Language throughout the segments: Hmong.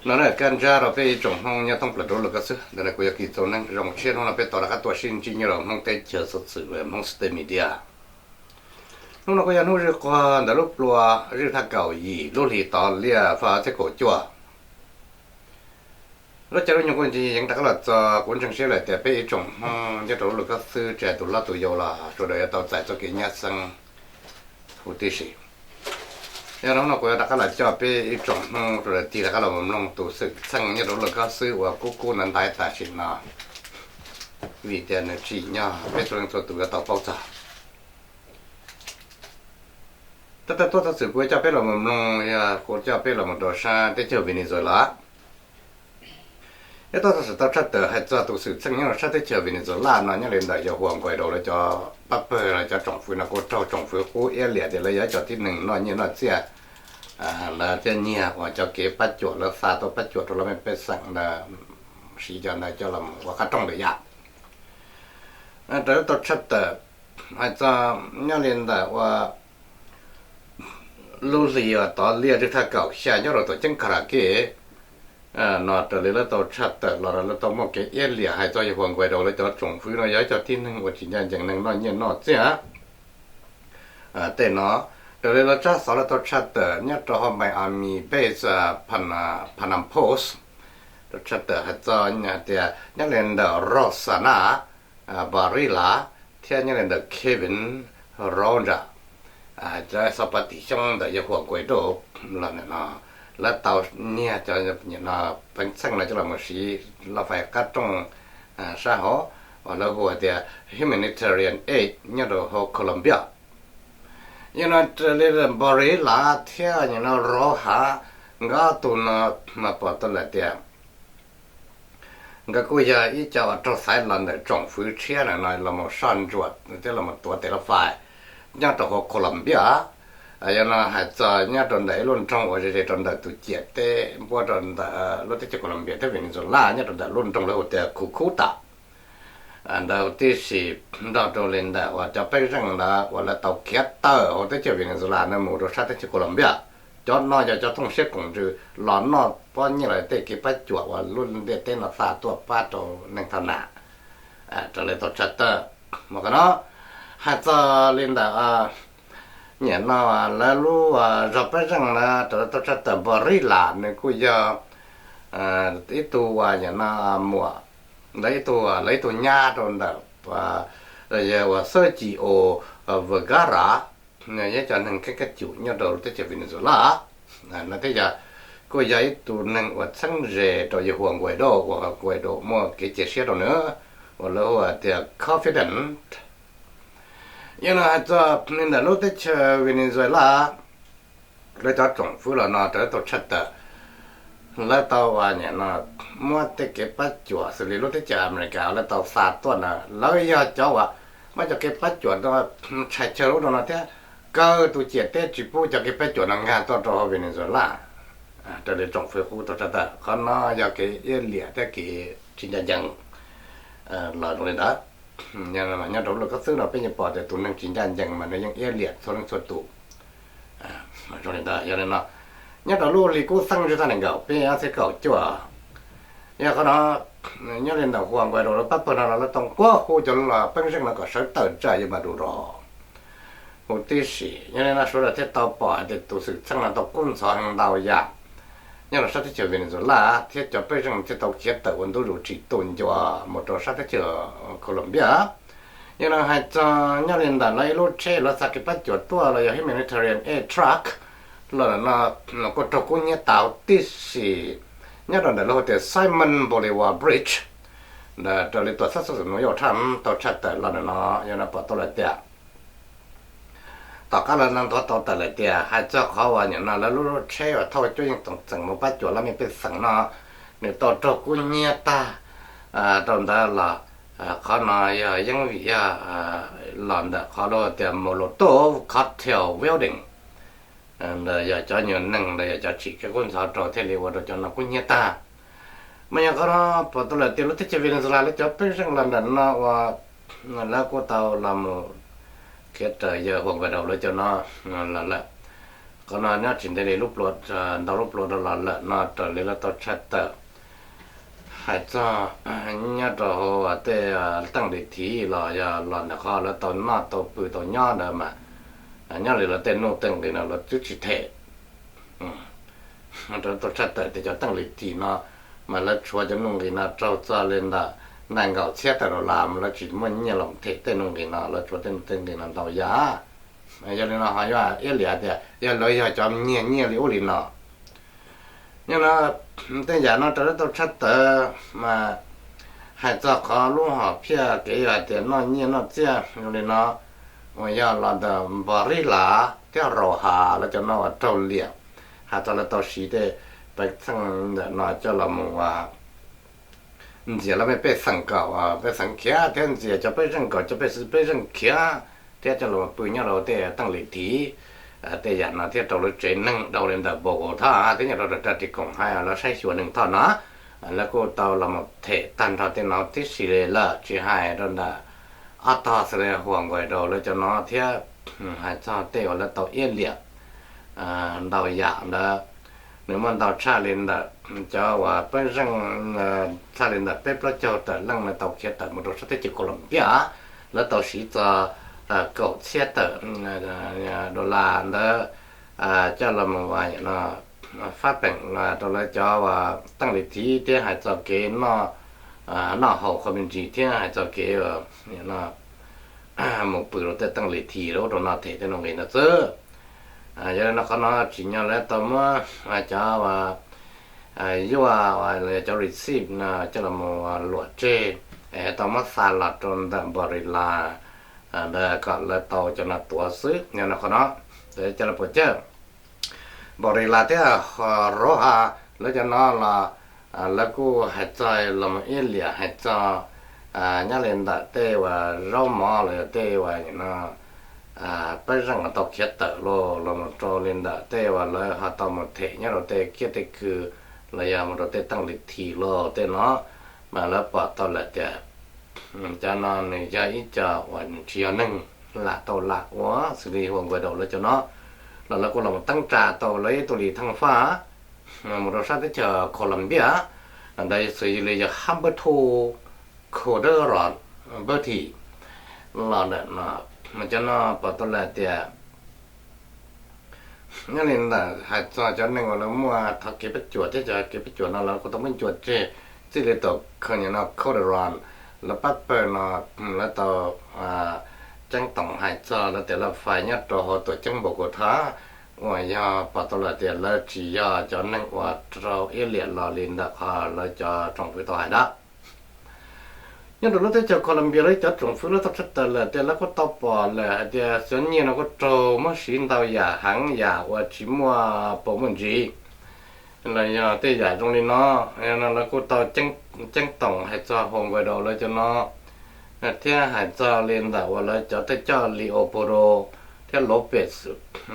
No na, kaj ntsa rau peb ib tsoom Hmoob nyob thoob plaws rau lawv koj xwb. Ntawm no kuv yog Kim Txoos Neeg, zoo siab hnub no peb tau rov qab tuaj sib ntsib nyob rau Hmoob teb chaws xov xwm, Hmoob State Media. Hnub no kuj yog hnub zwj quag ntawm lub plua zwj thaj kaum yim lub hlis tod liaj faj txhiab kaum cuaj. Lub caij lub nyoog kuj ntsis yeej rov qab los txog, kuv ntseeg siab lawm tias peb ib tsoom Hmoob nyob rau lub lawv koj xwb, tsis hais tus hlob tus yau los sawv daws yuav tau txais txoj kev nyab xeeb huv tib si. Yog hnub no kuv yuav rov qab los coj peb ib tsoom Hmoob sawv daws tig rov qab los mloog tus xwm txheej nyob rau lub lawv koj xwb uas kub kub ntawd ntaiv tam sim no, vim tias nws tsim nyog peb txhua leej txhua tus yuav tau paub txog. Tab tom tuaj txog xwm kuv coj peb los mus mloog, yog kuv coj peb los mus rau sab teb chaws Venezuela. Yog tuaj txog xwm tau tshaj tawm hais txog tus xwm txheej nyob rau sab teb chaws Venezuela no, nyob li ntawm yawg Juan Guaido lawv cov pab pawg los cov tsoom fwv no kuj raug tsoom fwv qub iab liam tias lawv yog cov tib neeg noj nyiaj noj txiaj, lawv thiaj nyiag uas cov kev pab cuam lawv xa tuaj pab cuam rau lawv mej pej xeem ntawd, siv cov ntawd coj los ua qab rooj lawm yam. Raws li tau tshaj tawm hais txog nyob li ntawm ua lub hlis uas tod liaj twg thaj kaum xya nyob rau tom ceeb Caracas no, raws li lawv tau tshaj tawm los lawv tau muaj kev iab liam hais txog yawg Juan Guaido lawv cov tsoom fwv no yog cov tib neeg uas tsis ncaj ncees, neeg noj nyiaj noj txiaj tej no. Raws li lawv tsab xov lawv tau tshaj tawm nyob rau hauv Miami-based Phnom Post, tau tshaj tawm hais txog tias nyob li ntawm Rosana Barrila thiab nyob li ntawm Kevin Ronda, cov xov pov tim xyoob ntawm yawg Juan Guaido los ntawm no, lawv tau nyiag cov peev xeej no coj los mus siv los fais qab rooj sab hauv uas lawv hu tias humanitarian aid nyob rau hauv Colombia. Yog no raws li Barrila thiab nim no Rojas, nkawd ob tug no mas pom tau lawm tias nkawd kuj yog ib co uas raug xaiv los ntawm tsoom fwv tshiab no los mus soj ntsuam thiab los mus tuav tes laj fais nyob rau hauv Colombia. Yog no hais txog nyob rau ntawm ib lub nroog uas ze ze rau ntawm tus ciam teb npuab rau ntawm lub teb chaws Colombia thiab Venezuela, nyob rau ntawm lub nroog lawv hu tias Cúcuta. Ntawd tib si nrog rau li ntawm uas cov pej xeem ntawd uas lawv tau khiav tawm hauv teb chaws Venezuela no mus rau sab teb chaws Colombia. Cov no yog cov thooj siab koom ntsws los noj pob nyiaj los tej kev pab cuam uas lub ntiaj teb no xa tuaj pab rau neeg thoj nam. Raws li tau tshaj tawm, qhov no hais txog li ntawm nim no lawv lub zog pej xeem na, raws li tau tshaj tawm Barrila nws kuj yog ib tug uas nim no muam, lawv ib tug, lawv ib tug nyab rau ntawm yawg uas Sergio Vergara, yog cov neeg keeb kaj cum nyob rau teb chaws Venezuela no thiab yog kuj yog ib tug neeg uas txheeb ze rau yawg Juan Guaido uas Guaido muaj kev cia siab rau nws uas lawv hu tias confidant. Yog no hais txog li ntawm lub teb chaws Venezuela, lawv cov tsoom fwv los no raws li tau tshaj tawm, lawv tau ua nim no muab tej kev pab cuam xws li lub teb chaws Amelikas lawv tau xa tuaj na, lawv yog cov uas muab cov kev pab cuam no tshais chaw lub rau no thiab kaw tus ciam teb tsis pub cov kev pab cuam no nkag tuaj rau hauv Venezuela. Raws li tsoom fwv qub tau tshaj tawm, qhov no yog kev iab liam thiab kev tsis ncaj ncees los zoo li ntawd. Nyob rau lub lawv koj xwb no peb yeej pom tias tus neeg tsis ncaj ncees mas nws yeej iab liam txhua leej txhua tus. Zoo li ntawd, yog li no nyob rau lub hli kub xeeb zwj thaj nees nkaum peb ob txhiab kaum cuaj, yog qhov no nyob li ntawm Juan Guaido lawv pab pawg no los lawv tau nquab hu cov pej xeem no kom sawv tawm tsa yawg Maduro huv tib si. Yog li no sawv daws thiaj tau pom hais tias tus xwm txheej no tau kub ntxhov heev ntau yam nyob rau sab teb chaws Venezuela thiab cov pej xeem thiaj tau khiav tawm ua ntu zus tsis tu ncua mus rau sab teb chaws Colombia. Yog no hais txog nyob li ntawm lawv ib lub tsheb lawv xa kev pab cuam tuaj los yog humanitarian aid truck los no kuj raug kub hnyiab tas huv tib si nyob rau ntawm lub hu tias Simon Bolivar Bridge ntawd, raws li tuam txhab xov xwm New York Times tau tshaj tawm los ntawm no. Yog no pom tau lawm tias tom qab lawv nthuav tau tawm lawm tias hais txog qhov uas nim no lawv lub tsheb uas thauj cuab yeej txeem mus pab cuam lawv mej pej xeem no, nws tau raug kub hnyiab tag rau ntawd los qhov no yog yeeb vim yog los ntawm qhov lub tias Molotov cocktail wielding, ntawd yog cov nyuag neeg ntawd yog cov tsim kev kub ntxhov rau thiaj li ua rau cov no kub hnyiab tag. Mas yog qhov no pom tau lawm tias lub teb chaws Venezuela lawv cov pej xeem los ntawm no uas lawv kuj tau los mus khiav raws yawg Juan Guaido lawv cov no los lawm. Qhov no nyob tsis ntev li lub plua, ntau lub plua rau los lawm no raws li lawv tau tshaj tawm hais txog nyob rau hauv tej teej li thiv los yog los ntawm qhov lawv tau noj tau pw tau nyob ntawd mas nyob li lawv tej nuj tej nqis no lawv twb tsis them. Rau tau tshaj tawm tias cov teej li thiv no mas lawv tshuav cov nuj nqis no raug txog li ntawm nees nkaum txhiab tawm dollar mas lawv tsis muaj nyiaj los them tej nuj nqis no, lawv tshuav tej nuj tej nqis no ntau yam. Yog li no ho yuav iab liam tias yog lawv yog cov nyiag nyiaj li ub li no. Nyob no tej yam no raws lawv tau tshaj tawm mas hais txog qhov lub hom phiaj kev yog hais tias noj nyiaj noj txiaj zoo li no uas yog los ntawm Npos Rib Las thiab Raus Has lawv cov no uas raug liam, hais txog lawv tau siv tej peev xwm ntawm no coj los mus ntxias lawv pej xeem kaum pej xeem khiav thiab ntxias cov pej xeem kaum cov pej xeem khiav thiab coj los pw nyob rau tej teej li thiv. Tej yam no thiab rau lub tsev neeg dhau li ntawm Bogotá thiab nyob rau rag ris koom haib lawv saib xyuas neeg thoj no, lawv kuj tau los mus them tag nrho tej no tib si lawm tsis hais rau ntawm ob tog xws li Juan Guaidó lawv cov no thiab hais txog tej uas lawv tau iab liam ntau yam ntawd. Nws muaj ntau tshaj li ntawm cov uas pej xeem, tshaj li ntawm peb plaub caug tawm leej lawv tau khiav tawm mus rau sab teb chaws Colombia, lawv tau siv txog kaum txhiab tawm dollar ntawd coj los mus fab peem rau lawv cov uas teej li thiv thiab hais txog kev noj haus qhov me ntsis thiab hais txog kev mus pw rau tej teej li thiv rau ub rau no them tej nuj nqis ntawd xwb. Yog li no qhov no tsim nyog lawv tau muab cov yuaj los yog cov receipt no coj los mus luam tseg es tau muab xa los rau ntawm Npos Rib Las ntawd kom lawv tau cov no tuav xwb. Yog no qhov no coj los puas cawj Npos Rib Las thiab Raus Has lawv cov no los lawv kuj hais txog los mus iab liam hais txog nyob li ntawm tej uas zaub mov los yog tej uas pej xeem uas tau khiav tawm los los mus rau li ntawm tej uas lawv ho tau mus them nyob rau tej kiab tej khw los yog mus rau tej teej li thiv los tej no mas lawv pom tau lawm tias cov no nws yog ib co uas tsis yog neeg lam tau lam ua xws li Juan Guaidó lawv cov no los lawv kuj los mus teeb tsa tau lawv ib tug li thaj fab mus rau sab teb chaws Colombia ntawd xws li yog Humberto Calderón Berti los ntawm no. Mas cov no pom tau lawm tias nyob li ntawm hais txog cov neeg uas lawv muaj thov kev pab cuam thiab cov kev pab cuam no lawv kuj tau muab ncua tseg txij li thaum kheej no Calderón lawv pab pawg no lawv tau ceeb toom hais txog lawv tias lawv fais nyob rau hauv tuam ceeb Bogotá uas yog pom tau lawm tias lawv tsis yog cov neeg uas raug iab liam los li ntawm qhov lawv cov tsoom fwv tau hais ntawd. Nyob rau lub teb chaws Colombia lawv cov tsoom fwv lawv tau tshaj tawm lawm tias lawv kuj tau pom lawm hais tias cov nyiaj no kuj raug muab siv ntau yam heev yam uas tsis muaj paus muaj ntsis los yog tej yam zoo li no. Lawv kuj tau ceeb toom hais txog Juan Guaidó lawv cov no thiab hais txog li ntawm uas lawv cov thawj coj Leopoldo thiab López,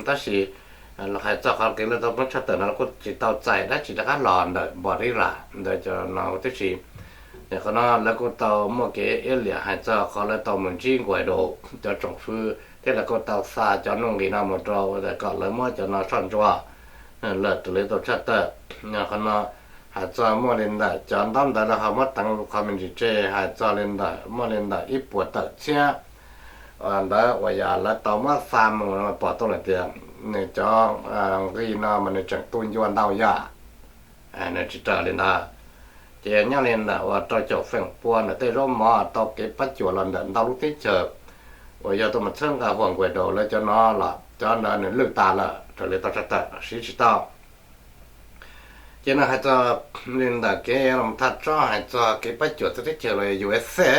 tab sis hais txog qhov kev lawv tau muab tshaj tawm no lawv kuj tsis tau txais dab tsi rov qab los ntawm Npos Rib Las ntawd cov no huv tib si. Yog qhov no lawv kuj tau muaj kev iab liam hais txog qhov lawv tau mus ntsib Guaidó cov tsoom fwv thiab lawv kuj tau xa cov nuj nqis no mus rau kom lawv muab cov no soj ntsuam lawm raws li tau tshaj tawm. Yog qhov no hais txog muaj li ntawm cov ntaub ntawv lawv ho muab teev qhov me ntsis tseg hais txog li ntawm muaj li ntawm ib puas tawm txhiab ntawd uas yog lawv tau muab xa mus pom tau lawm tias nws cov nqi no mas nws tseem tu ncua ntau yam, nws tsis raws li ntawd. Ces nyob li ntawm uas rau caum feem pua ntawm tej zaub mov tau kev pab cuam los ntawm ntau lub teb chaws uas yog tuaj mus txhawb nqa Juan Guaidó lawv cov no los cov ntawd nws lwj tas lawm raws li tau tshaj tawm siv tsis tau. Ces nws hais txog li ntawm kev los thaj tsob hais txog kev pab cuam txawv teb chaws los yog U S A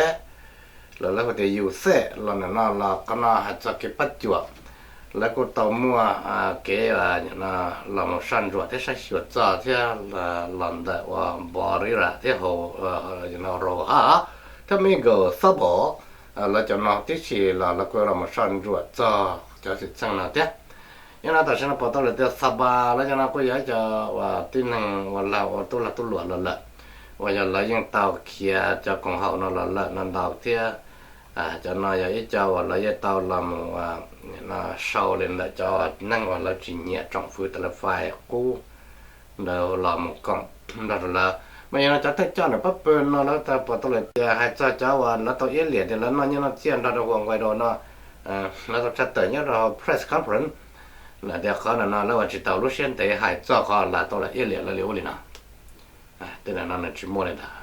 los lawv hu tias U S A los ntawm no los qhov no hais txog kev pab cuam lawv kuj tau muaj kev los mus soj ntsuam thiab saib xyuas txog thiab los ntawm uas Npos Rib Las thiab hauv Raus Has thiab Miguel Zobo lawv cov no tib si los lawv kuj los mus soj ntsuam txog cov xwm txheej no thiab. Yog no tam sim no pom tau lawm tias Xas Vas lawv cov no kuj yog ib co uas tib neeg uas lag ua tub lag tub luam los lawm uas yog lawv yeej tau khiav cov koom haum no los lawm no ntau thiab. Cov no yog ib co uas lawv yeej tau los mus sau li ntawm cov neeg uas lawv tsis nyiam tsoom fwv ntawd lawv fais qub ntawd los mus koom nrog rau lawv. Mas yog no cov thawj coj ntawm pab pawg no lawv tau pom tau lawm tias hais txog cov uas lawv tau iab liam tias lawv noj nyiaj noj txiaj nrog rau Juan Guaido no, lawv tau tshaj tawm nyob rau press conference lawm tias qhov no no lawv ua tsis tau lub siab ntev hais txog qhov lawv tau los iab liam lawv li ub li no. Tej no nws tsis muaj li ntawd.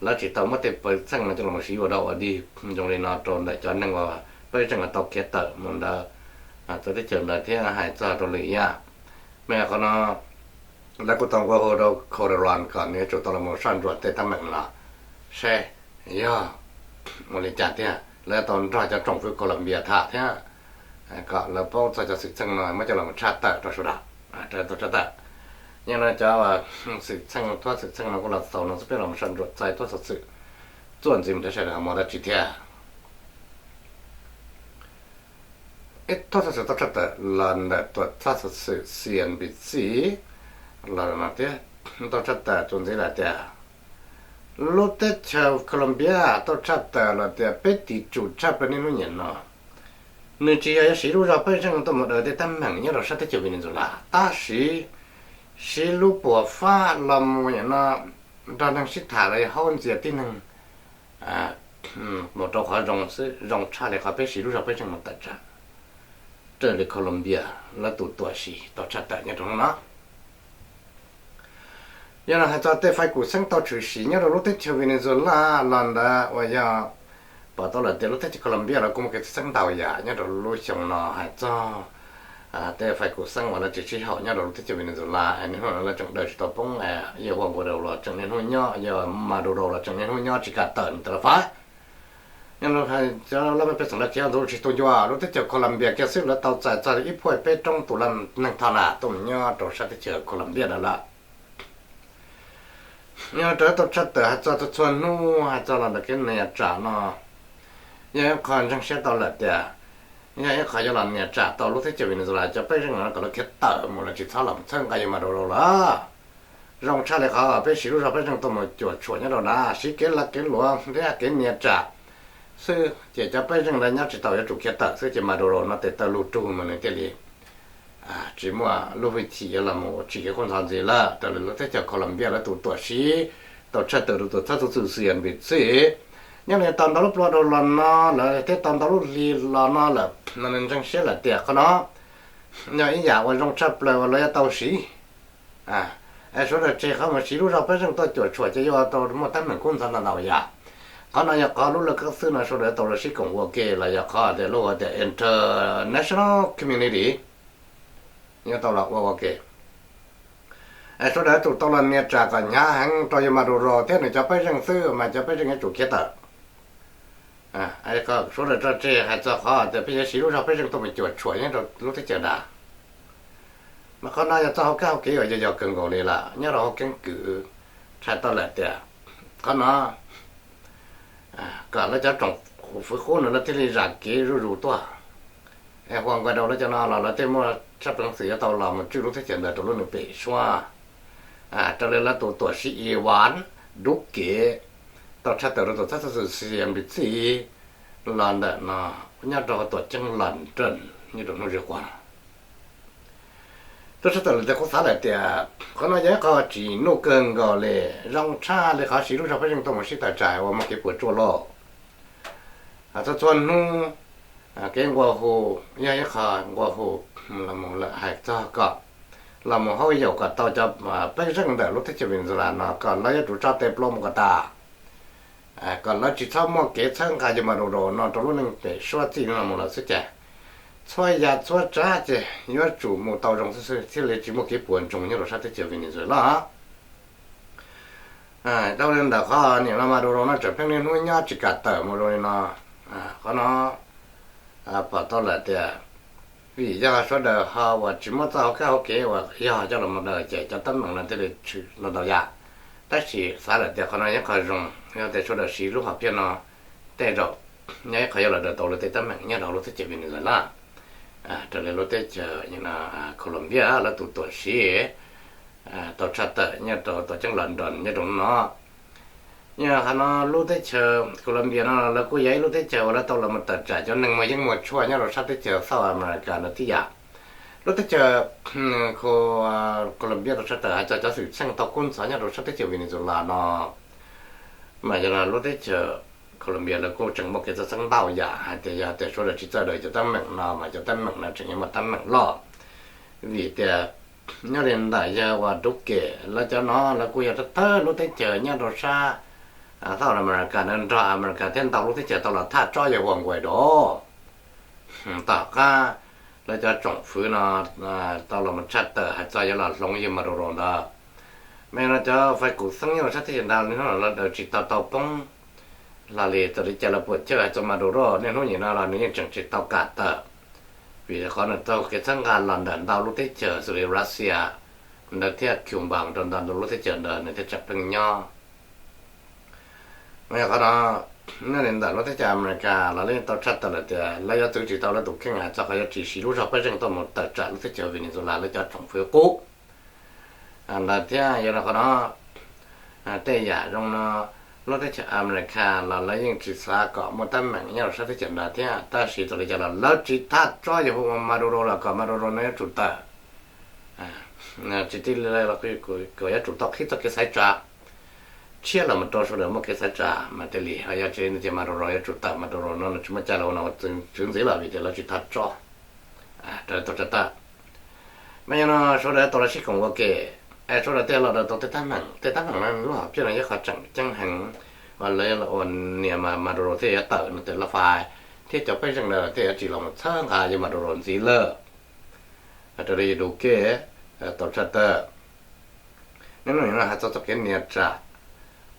Lawv tsis tau muab tej pawg txheej no coj los siv ua dog ua dig zoo li no rau ntawm cov neeg uas pej xeem tau khiav tawm mus ntawd txawv teb chaws ntawd thiab hais txog rau lwm yam. Mas qhov no lawv kuj tau nqua hu rau Calderon kom nws yuav tsum tau los soj ntsuam tej teeb meem no seb yog ua li cas thiab lawv tau nrog cov tsoom fwv Colombia tham thiab kom lawv paub txog cov xwm txheej no muab coj los tshaj tawm rau sawv daws, tau tshaj tawm. Yog no cov xwm txheej, thuab xwm txheej no kuj los xaus no xwb, peb los soj ntsuam txais thuab xov xwm txuas ntxiv mus rau sawv daws ho mus dab tsi thiab. Ib thuab xov xwm tau tshaj tawm los ntawm tuam txhab xov xwm C N B C los no thiab, tau tshaj tawm txuas ntxiv lawm tias lub teb chaws Colombia tau tshaj tawm los tias peb tis tsum tshaj plaws niaj hnub niam no nws tsis yog yuav siv lub zog pej xeem tuaj mus daws tej teeb meem nyob rau sab teb chaws Venezuela, tab sis siv lub puas fab los mus niam no nrog neeg sib tham los yog haub ntxias tib neeg mus rau qhov zoo xwb, zoo tshaj li qhov peb siv lub zog pej xeem mus tawm tsam raws li Colombia lawv tus tuam sim tau tshaj tawm nyob rau hnub no. Yog no hais txog tej fais kum xeeb tau tshwm sim nyob rau lub teb chaws Venezuela los ntawd uas yog pom tau lawm tias lub teb chaws Colombia los kuj muaj kev txhawj xeeb ntau yam nyob rau lub xyoo no hais txog tej fais kum xeeb uas lawv tsis sib haum nyob rau lub teb chaws Venezuela. Niaj hnub no lawv tseem daws tsis tau poob, yog Juan Guaido los tseem niaj hnub nyob, yog Maduro los tseem niaj hnub nyob tsis kam tawm nws tas lawv fab. Yog no hais cov laj mej pej xeem lawv khiav ntxuav tsis tu ncua, lub teb chaws Colombia kiag xwb lawv tau txais txog li ib phuaj peb roob tus laj neeg tho na tuaj mus nyob rau sab teb chaws Colombia no lawm. Yog raws tau tshaj tawm hais txog txhua txhua hnub hais txog los ntawm kev nias tsam no, yog ib qho ntseeg siab tau lawm tias yog ib qho yuav los nias tsam tau lub teb chaws Venezuela cov pej xeem no kom lawv khiav tawm mus, lawv tsis txhob los txhawb nqa yawg Maduro lawm. Zoo tshaj li qhov peb siv lub zog pej xeem tuaj mus cuam tshuam nyob rau na, siv kev laj kev luav thiab kev nias tsam xwb ces cov pej xeem ntawd nyob tsis tau yuav tsum khiav tawm xwb ces Maduro no tes taw lug rug mas nws thiaj li tsis muaj lub hwj chim yuav los mus tsim kev kub ntxhov ntxiv lawm. Raws li lub teb chaws Colombia lawv tus tuam sim tau tshaj tawm rau tuam txhab xov xwm C N B C, nyob li tau ntau lub pluas rau los no lawm thiab tau ntau lub hli los no lawm no nws ntseeg siab lawm tias qhov no yog ib yam uas zoo tshaj plaws uas lawv yuav tau siv. Es sawv daws tseg qhov mus siv lub zog pej xeem tuaj cuam tshuam ces yuav tau muaj teeb meem kub ntxhov ntau ntau yam. Qhov no yog qhov lub laj kab xwb no sawv daws tau los sib koom ua ke los yog qhov tias lub ua tias international community yuav tau los ua ua ke. Es sawv daws yuav tsum tau los nias tsam kom hnyav heev rau yawg Maduro thiab nws cov pej xeem xwb mas cov pej xeem yuav tsum khiav tawm. Sawv daws tso tseg hais txog qhov tias peb yuav siv lub zog pej xeem tuaj mus cuam tshuam nyob rau lub teb chaws ntawd. Mas qhov no yog txoj hauv kab hauv kev uas yog yog kawg nkaus li lawm nyob rau hauv keeb kwm tshaj tawm lawm tias qhov no kom lawv cov tsoom fwv qub no lawv thiaj li zam kev zuj zus tuaj. Es Juan Guaido lawv cov no los lawv thiaj muaj tshaj plaws xwm yuav tau los mus tswj lub teb chaws ntawd rau lub neej pem suab. Raws li lawv tus tuam sim Iván Duque tau tshaj tawm rau tuam txhab xov xwm C N B C los ntawm no nyob rau tuam ceeb London nyob rau hnub zig qua no. Tub tshaj tawm lawm tias kuv xav lawm tias qhov no yog ib qho tsim nuj kawg nkaus li, zoo tshaj li qhov siv lub zog pej xeem tuaj mus sib tawm tsam uas muaj kev puas tsuaj lauj. Txhua txhua hnub kev nqua hu yog ib qho nqua hu los mus lawm hais txog kom los mus hauj yaum kom tau cov pej xeem ntawm lub teb chaws Venezuela no kom lawv yuav tsum tso tes plaub mus kom tas, kom lawv tsis txhob muaj kev txhawb nqa yawg Maduro no rau lub neej pem suab txij no mus lawm xwb ces txhua yam txhua tsav ces yuav tsum mus tau zoo xwb xwb thiaj li tsis muaj kev puas ntsoog nyob rau sab teb chaws Venezuela. Dhau li ntawm qhov niam no Maduro no tseem pheej niaj hnub nyob tsis kam tawm mus zoo li no, qhov no pom tau lawm tias vim yog sawv daws ho uas tsis muab txoj hauv kab hauv kev uas yog coj los mus daws ces cov teeb meem no thiaj li tshwm los ntau yam. Tab sis xav lawm tias qhov no yog qhov zoo, yog tias sawv daws siv lub hom phiaj no tej zaum nyob ib qho yuav los daws tau lawv tej teeb meem nyob rau lub teb chaws Venezuela. Raws li lub teb chaws Colombia lawv tus tuam sim tau tshaj tawm nyob rau tuam ceeb London nyob rau hnub no, Yog qhov no lub teb chaws Colombia no lawv kuj yog ib lub teb chaws uas lawv tau los mus tawm tsam cov neeg muaj yeeb muaj tshuaj nyob rau sab teb chaws South America no tib yam. Lub teb chaws Colombia tau tshaj tawm hais txog cov xwm txheej tau kub ntxhov nyob rau sab teb chaws Venezuela no mas yog lub teb chaws Colombia lawv kuj tseem muaj kev txhawj xeeb ntau yam hais tias yog tias sawv daws tsis txawj daws cov teeb meem no mas cov teeb meem no tseem yuav muaj teeb meem loj. Vim tias nyob li ntawm yawg uas Duque lawv cov no lawv kuj yog thawj thawj lub teb chaws nyob rau sab South America no nrog America thiab ntau lub teb chaws tau los thaj tsob yawg Juan Guaido. Tom qab lawv cov tsoom fwv no tau los mus tshaj tawm hais txog yuav los hloov yawg Maduro ntawd, mas yog no cov fais kum xeeb nyob rau sab teb chaws ntawd niaj hnub no lawv daws tsis tau tau poob hlo li. Txawm li cas los puam chawj hais txog Maduro niaj hnub nim no los nws yeej tseem tsis tau kam tawm, vim qhov nws tau kev txhawb nqa los ntawm ntau lub teb chaws xws li Russia ntawd thiab Cuba rau ntau ntau lub teb chaws ntawd nws thiaj tseem pheej nyob. Mas yog qhov no nyob li ntawm lub teb chaws America los lawv yeej tau tshaj tawm lawm tias lawv yuav txwv tsis tau lawv tus kheej hais txog qhov yuav tsis siv lub zog pawg zeej tuaj mus tawm tsam lub teb chaws Venezuela lawv cov tsoom fwv qub ntawd thiab. Yog li qhov no tej yam zoo no lub teb chaws America los lawv yeej tsis xav kom muaj teeb meem nyob rau sab teb chaws ntawd thiab. Tab sis txawm li cas los lawv tsis thaj tsob yawg Maduro los kom Maduro no yuav tsum tawm. Tsis tib li los kom yuav tsum tau qhib txoj kev xaiv tsa tshiab los mus rau sawv daws muaj kev xaiv tsa mas thiaj li ho yog tsis li no ces Maduro yuav tsum tawm. Maduro no nws tsis muaj cai los ua nws ua tswv ntxiv lawm vim tias lawv tsis thaj tsob raws tau tsa tawm. Mas yog no sawv daws tau los sib koom ua ke, es sawv daws thiaj los daws tau tej teeb meem. Tej teeb meem no lub hom phiaj no yog qhov tseem ceeb heev uas lawv ua niam Maduro thiaj yuav tawm no tes lawv fais thiab cov pej xeem ntawd thiaj yuav tsis los mus txhawb nqa yawg Maduro ntxiv lawm. Raws li Duque tau tshaj tawm, niaj hnub no hais txog txoj kev nias tsam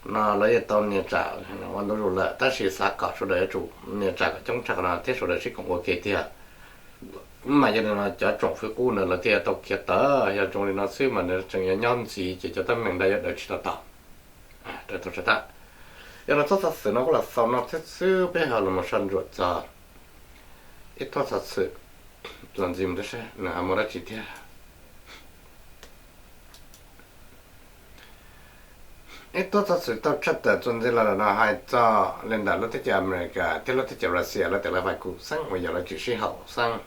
no lawv yeej tau nias tsam ua ntu zus lawm tab sis xav kom sawv daws yuav tsum nias tsam kom coob tshaj qhov no thiab sawv daws sib koom ua ke tiag. Mas yog li no cov tsoom fwv qub ntawd lawv thiaj tau khiav tawm. Yog zoo li no xwb mas nws tseem yuav nyob ntxiv ces cov teeb meem ntawd yuav daws tsis tau tau. Yog no txoj xov xwm no kuj los xaus no thiab xwb, peb ho los soj ntsuam txog ib txoj xov xwm txuas ntxiv mus tib si nws ho muaj dab tsi thiab. Ib txoj xov xwm tau tshaj tawm txuas ntxiv los no hais txog li ntawm lub teb chaws America thiab lub teb chaws Russia lawv tej lawv fais kum xeeb uas yog lawv tsis sib haum xeeb.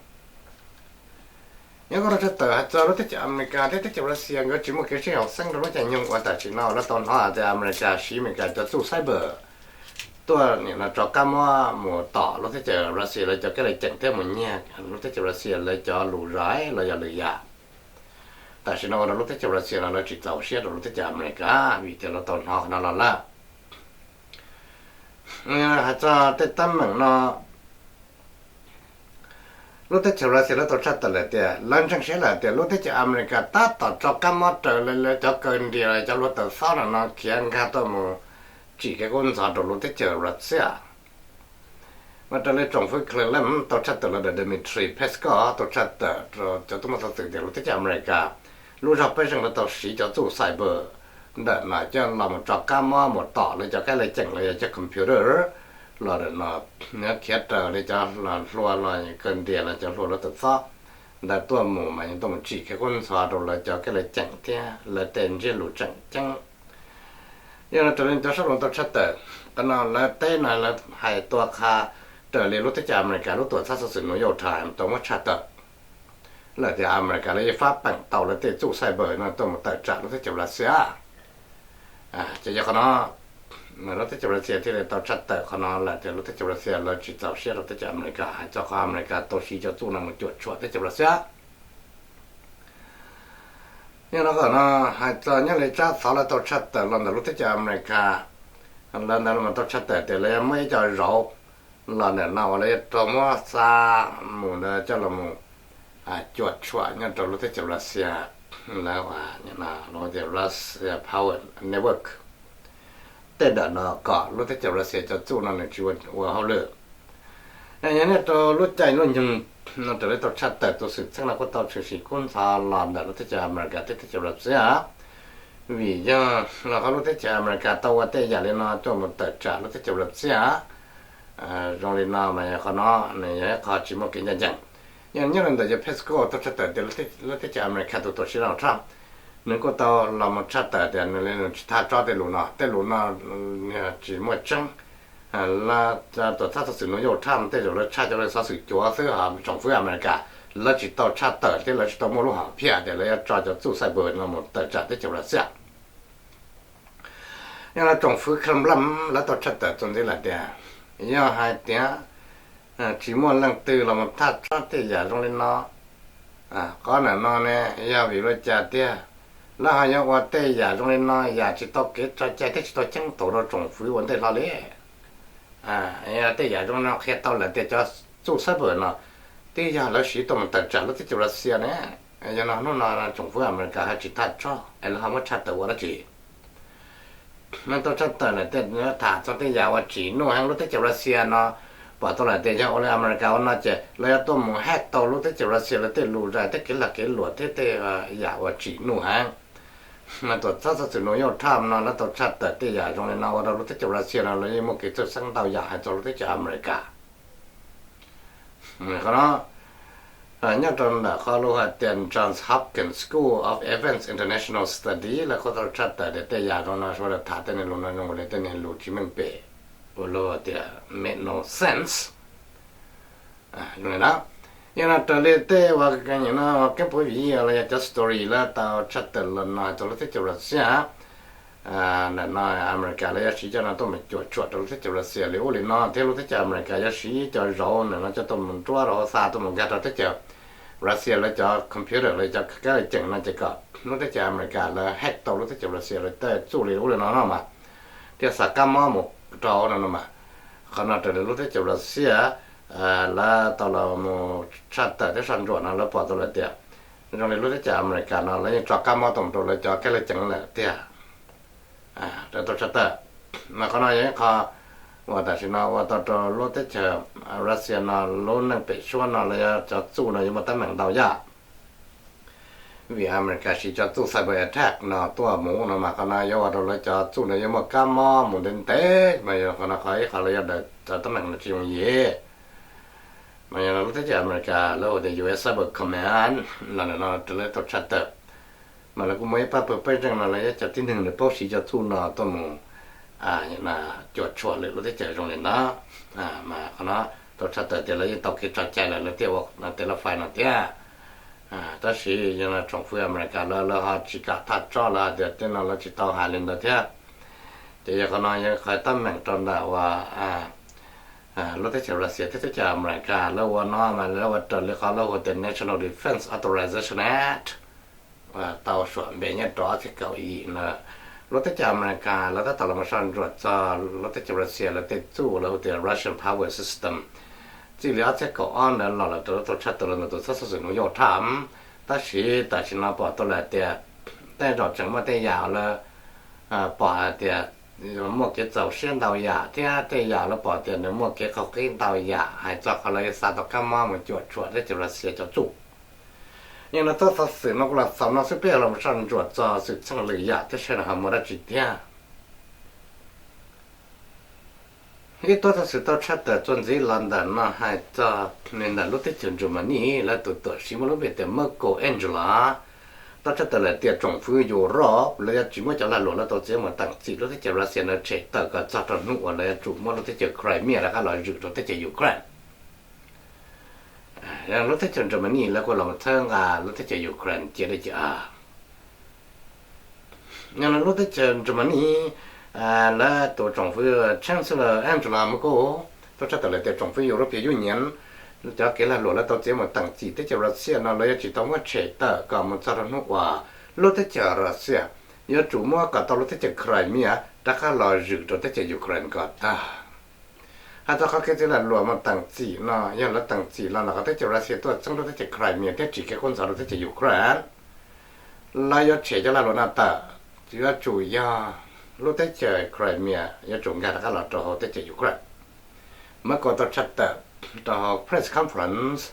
Nyob kuj tau tshaj tawm hais txog lub teb chaws America thiab teb chaws Russia nkawd tsis muaj kev sib haum xeeb rau lub caij nyoog uas tam sim no lawv tau hnov hais tias America siv America cov txuj cyber tuaj nim no tso kab mob mus tom lub teb chaws Russia lawv cov kab li ceem thiab mus nyiag lub teb chaws Russia lawv cov lus zais los yog lwm yam. Tam sim no ua rau lub teb chaws Russia no lawv tsis txaus siab rau lub teb chaws America vim tias lawv tau hnov qhov no los lawm. Hais txog tej teeb meem no, lub teb chaws Russia lawv tau tshaj tawm lawm tias lawv ntseeg siab lawm tias lub teb chaws America tab tom tso kab mob raws li lawv cov kaw nrias cov hluav taws xob no no khiav nkag tuaj mus tsim kev kub ntxhov rau lub teb chaws Russia. Mas raws li tsoom fwv Kremlin tau tshaj tawm los ntawm Dmitry Peskov tau tshaj tawm rau cov tub muaj xov xwm tias lub teb chaws America lub zog pej xeem lawv tau siv cov txuj cyber ntawm no coj los mus tso kab mob mus tom lawv cov kab li ceem los yog cov computer los ntawm no, nws khiav raws li cov hlua los kaw nrias los cov hlua hluav taws xob ntawd tuaj mus mas yeej tuaj mus tsim kev kub ntxhov rau lawv cov kab li ceem thiab lawv tej ntsiab lus tseem ceeb. Yog no raws li cov sab lus tau tshaj tawm, qhov no lawv teb no lawv hais tua qha raws li lub teb chaws America lub tuam txhab xov xwm New York Times tau muab tshaj tawm lawm tias America lawv yeej fab peem tau lawv tej txuj cyber no tuaj mus tawm tsam lub teb chaws Russia. Ces yog qhov no lub teb chaws Russia thiaj li tau tshaj tawm qhov no lawm tias lub teb chaws Russia lawv tsis txaus siab rau teb chaws America hais txog qhov America tau siv cov txuj no mus cuam tshuam teb chaws Russia. Yog no qhov no hais txog nyob li tsab xov lawv tau tshaj tawm los ntawm lub teb chaws America, lawv ntawd los tau tshaj tawm tias lawv yuav muab ib co zauv los ntawm no uas lawv yuav rau muab xa mus ntawd coj los mus cuam tshuam nyob rau lub teb chaws Russia, lawv tias Russia Power Network. Tej ntawm no kom lub teb chaws Russia cov txuj no nws tsis ua hauj lwm. Yog nyob rau lub caij lub nyoog no raws li tau tshaj tawm tus xwm txheej no kuj tau tshwm sim kub ntxhov los ntawm lub teb chaws America thiab teb chaws Russia, vim yog los qhov lub teb chaws America tau ua tej yam li no tuaj mus tawm tsam lub teb chaws Russia. Zoo li no mas yog qhov no nws yog ib qho tsis muaj kev ncaj ncees. Yog nyob li ntawm yawg Peskov tau tshaj tawm tias lub teb chaws America tus tuam tsev Donald Trump Nws kuj tau los mus tshaj tawm tias nws li nws tsis thaj tsob tej lus no, tej lus no tsis muaj tseeb. Tuam txhab xov xwm New York Times tej zaum lawv tshaj cov xov xwm cuav xwb, ho tsoom fwv Amelikas lawv tsis tau tshaj tawm thiab lawv tsis tau muaj lub hom phiaj tias lawv yuav tso cov txuj cyber no mus tawm tsam teb chaws Russia. Yog no tsoom fwv Kremlin lawv tau tshaj tawm txuas ntxiv lawm tias yog hais tias tsis muaj leej twg los mus thaj tsob tej yam zoo li no, qhov ntawm no ne yog vim li cas tiag? Lawv ho yuav ua tej yam zoo li no yam tsis tau kev tso cai thiab tsis tau ceeb toom rau tsoom fwv ua ntej hlo li. Tej yam zoo no qhia tau lawm tias cov txuj cyber no twb yog lawv siv tuaj mus tawm tsam lub teb chaws Russia ne. Yog no hnub no tsoom fwv Amelikas ho tsis thaj tsob es lawv ho muab tshaj tawm ua dab tsi? Nws tau tshaj tawm lawm tias tham txog tej yam uas tsim nuj heev lub teb chaws Russia no, pom tau lawm tias yog ua li Amelikas ua no ces lawv yuav tuaj mus hack tau lub teb chaws Russia lawv tej lus zais, tej kev lag kev luam thiab tej yam uas tsim nuj heev. Mas tuam txhab xov xwm New York Times no lawv tau tshaj tawm tej yam zoo li no ua rau lub teb chaws Russia no lawv yeej muaj kev txhawj xeeb ntau yam hais txog lub teb chaws Amelikas. Qhov no nyob rau ntawm qhov lus hais tias Johns Hopkins School of Advanced International Studies lawv kuj tau tshaj tawm tias tej yam zoo no sawv daws tham tej niag lus no zoo li tej niag lus tsis meej pem, ua luag tias make no sense. Zoo li no, yog no raws li tej uas no keeb puv vim los yog cov story lawv tau tshaj tawm los no hais txog lub teb chaws Russia. Ntawm no Amelikas lawv yuav siv cov no tuaj mus cuam tshuam rau lub teb chaws Russia li ub li no thiab lub teb chaws Amelikas yuav siv cov zauv ntawm no coj tuaj mus nruab rau hauv xa tuaj mus nkag rau teb chaws Russia lawv cov computer lawv cov kab li ceem no ces kom lub teb chaws Amelikas lawv hack tau lub teb chaws Russia lawv tej txuj li ub li no no mas thiaj xa kab mob mus rau no no mas. Qhov no raws li lub teb chaws Russia lawv tau los mus tshaj tawm thiab soj ntsuam no lawv pom tau lawm tias zoo li lub teb chaws Amelikas no lawv yeej tso kab mob tuaj mus rau lawv cov kab li ceem lawm tiag. Raws tau tshaj tawm, mas qhov no yog ib qho uas tam sim no ua tau rau lub teb chaws Russia no lub neej pem suab no lawv cov txuj no yuav muaj teeb meem ntau yam. Vim Amelikas siv cov txuj cyber attack no tuaj mus no mas qhov no yuav ua rau lawv cov txuj no yuav muaj kab mob mus ntev ntev, mas yog qhov no qhov ib qho lawv yuav daws cov teeb meem no tsis yooj yim. Mas yog lub teb chaws Amelikas lawv hu tias U S Cyber Command los ntawm no raws lawv tau tshaj tawm, mas lawv kuj muaj ib pab pawg pej xeem no lawv cov tib neeg nws paub siv cov txuj no tuaj mus cuam tshuam lwm lub teb chaws zoo li no. Mas qhov no tau tshaj tawm tias lawv yeej tau kev tso cai lawm lawv thiaj ua tej lub file no thiab. Tab sis yog no tsoom fwv Amelikas lawv lawv ho tsis kam thaj tsob lawv hais tias tej no lawv tsis tau hais li ntawd thiab. Ces yog qhov no yog qhov teeb meem rau ntawm uas lub teb chaws Russia thiab teb chaws Amelikas lawv ua no mas lawv ua raws li qhov lawv hu tias National Defense Authorization Act tau suam npe nyob rau ob txhiab kaum yim na. Lub teb chaws Amelikas lawv tab tom los soj ntsuam txog lub teb chaws Russia lawv tej txuj lawv hu tias Russian Power System. Txij li ob txhiab kaum ob ntawd los lawm rau lub tau tshaj tawm los ntawm tus txhab xov xwm New York Times, tab sis tam sim no pom tau lawm tias tej zaum tseem muaj tej yam lawv pom hais tias muaj kev txaus siab ntau yam thiab tej yam lawv pom tias nws muaj kev qaug qib ntau yam hais txog qhov lawv xa tau kab mob mus cuam tshuam teb chaws Russia cov txuj. Yog no txhab xov xwm no kuj los txog no xwb, peb los soj ntsuam txog xwm txheej lwm yam thiab saib no ho muaj dab tsi thiab. Ib txhab xov xwm tau tshaj tawm txuas ntxiv los ntawm no hais txog li ntawm lub teb chaws Germany lawv tus tuam txiv muaj lub npe tias Merkel Angela tau tshaj tawm lawm tias tsoom fwv Europe lawv yuav tsis muab cov lag luam lawv tau txiav mus teem txim lub teb chaws Russia ntawd tshem tawm kom txog rau hnub uas lawv yuav tsum muab lub teb chaws Crimea rov qab los zwm rau teb chaws Ukraine. Lub teb chaws Germany lawv kuj los txhawb nqa lub teb chaws Ukraine cia li cia. Yog no lub teb chaws Germany lawv tus tsoom fwv Chancellor Angela Merkel tau tshaj tawm lawm tias tsoom fwv European Union cov kev lag luam lawv tau txiav mus teem txim teb chaws Russia no lawv yuav tsis tau muab tshem tawm kom mus txog rau hnub uas lub teb chaws Russia yuav tsum muab kom tau lub teb chaws Crimea rov qab los zwm rau teb chaws Ukraine kom tag. Hais txog qhov kev txiav lag luam mus teem txim no yog lawv teem txim los ntawm qhov teb chaws Russia tuaj txeeb rau teb chaws Crimea thiab tsim kev kub ntxhov rau teb chaws Ukraine, lawv yuav tshem cov lag luam no tawm, yuav tsum yog lub teb chaws Crimea yuav tsum nkag rov qab los rau hauv teb chaws Ukraine. Merkel tau tshaj tawm rau hauv press conference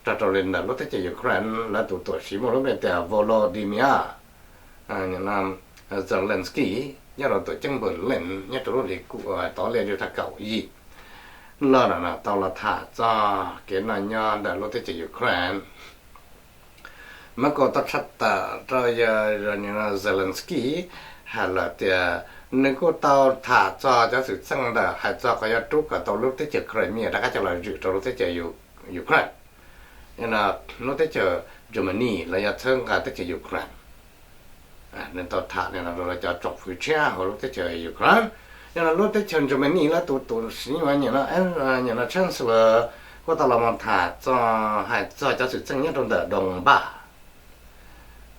rau rau li ntawm lub teb chaws Ukraine lawv tus tuam txiv muaj lub npe tias Volodymyr Zelensky nyob rau tuam ceeb Berlin nyob rau lub hli tod li thaj kaum yim los no tau los tham txog kev noj nyob ntawm lub teb chaws Ukraine. Merkel tau tshaj tawm rau yawg Zelensky hais lawm tias nws kuj tau tham txog cov xwm txheej ntawm hais txog qhov yuav rub kom tau lub teb chaws Crimea rov qab coj los zwm rau lub teb chaws Ukraine, lub teb chaws Germany los yog txhawb nqa teb chaws Ukraine. Nws tau tham li no rau cov tsoom fwv tshiab hauv lub teb chaws Ukraine. Yog no lub teb chaws Germany lawv tus tus xiv ua nim no Chancellor kuj tau los mus tham txog hais txog cov xwm txheej nyob rau ntawm Donbas.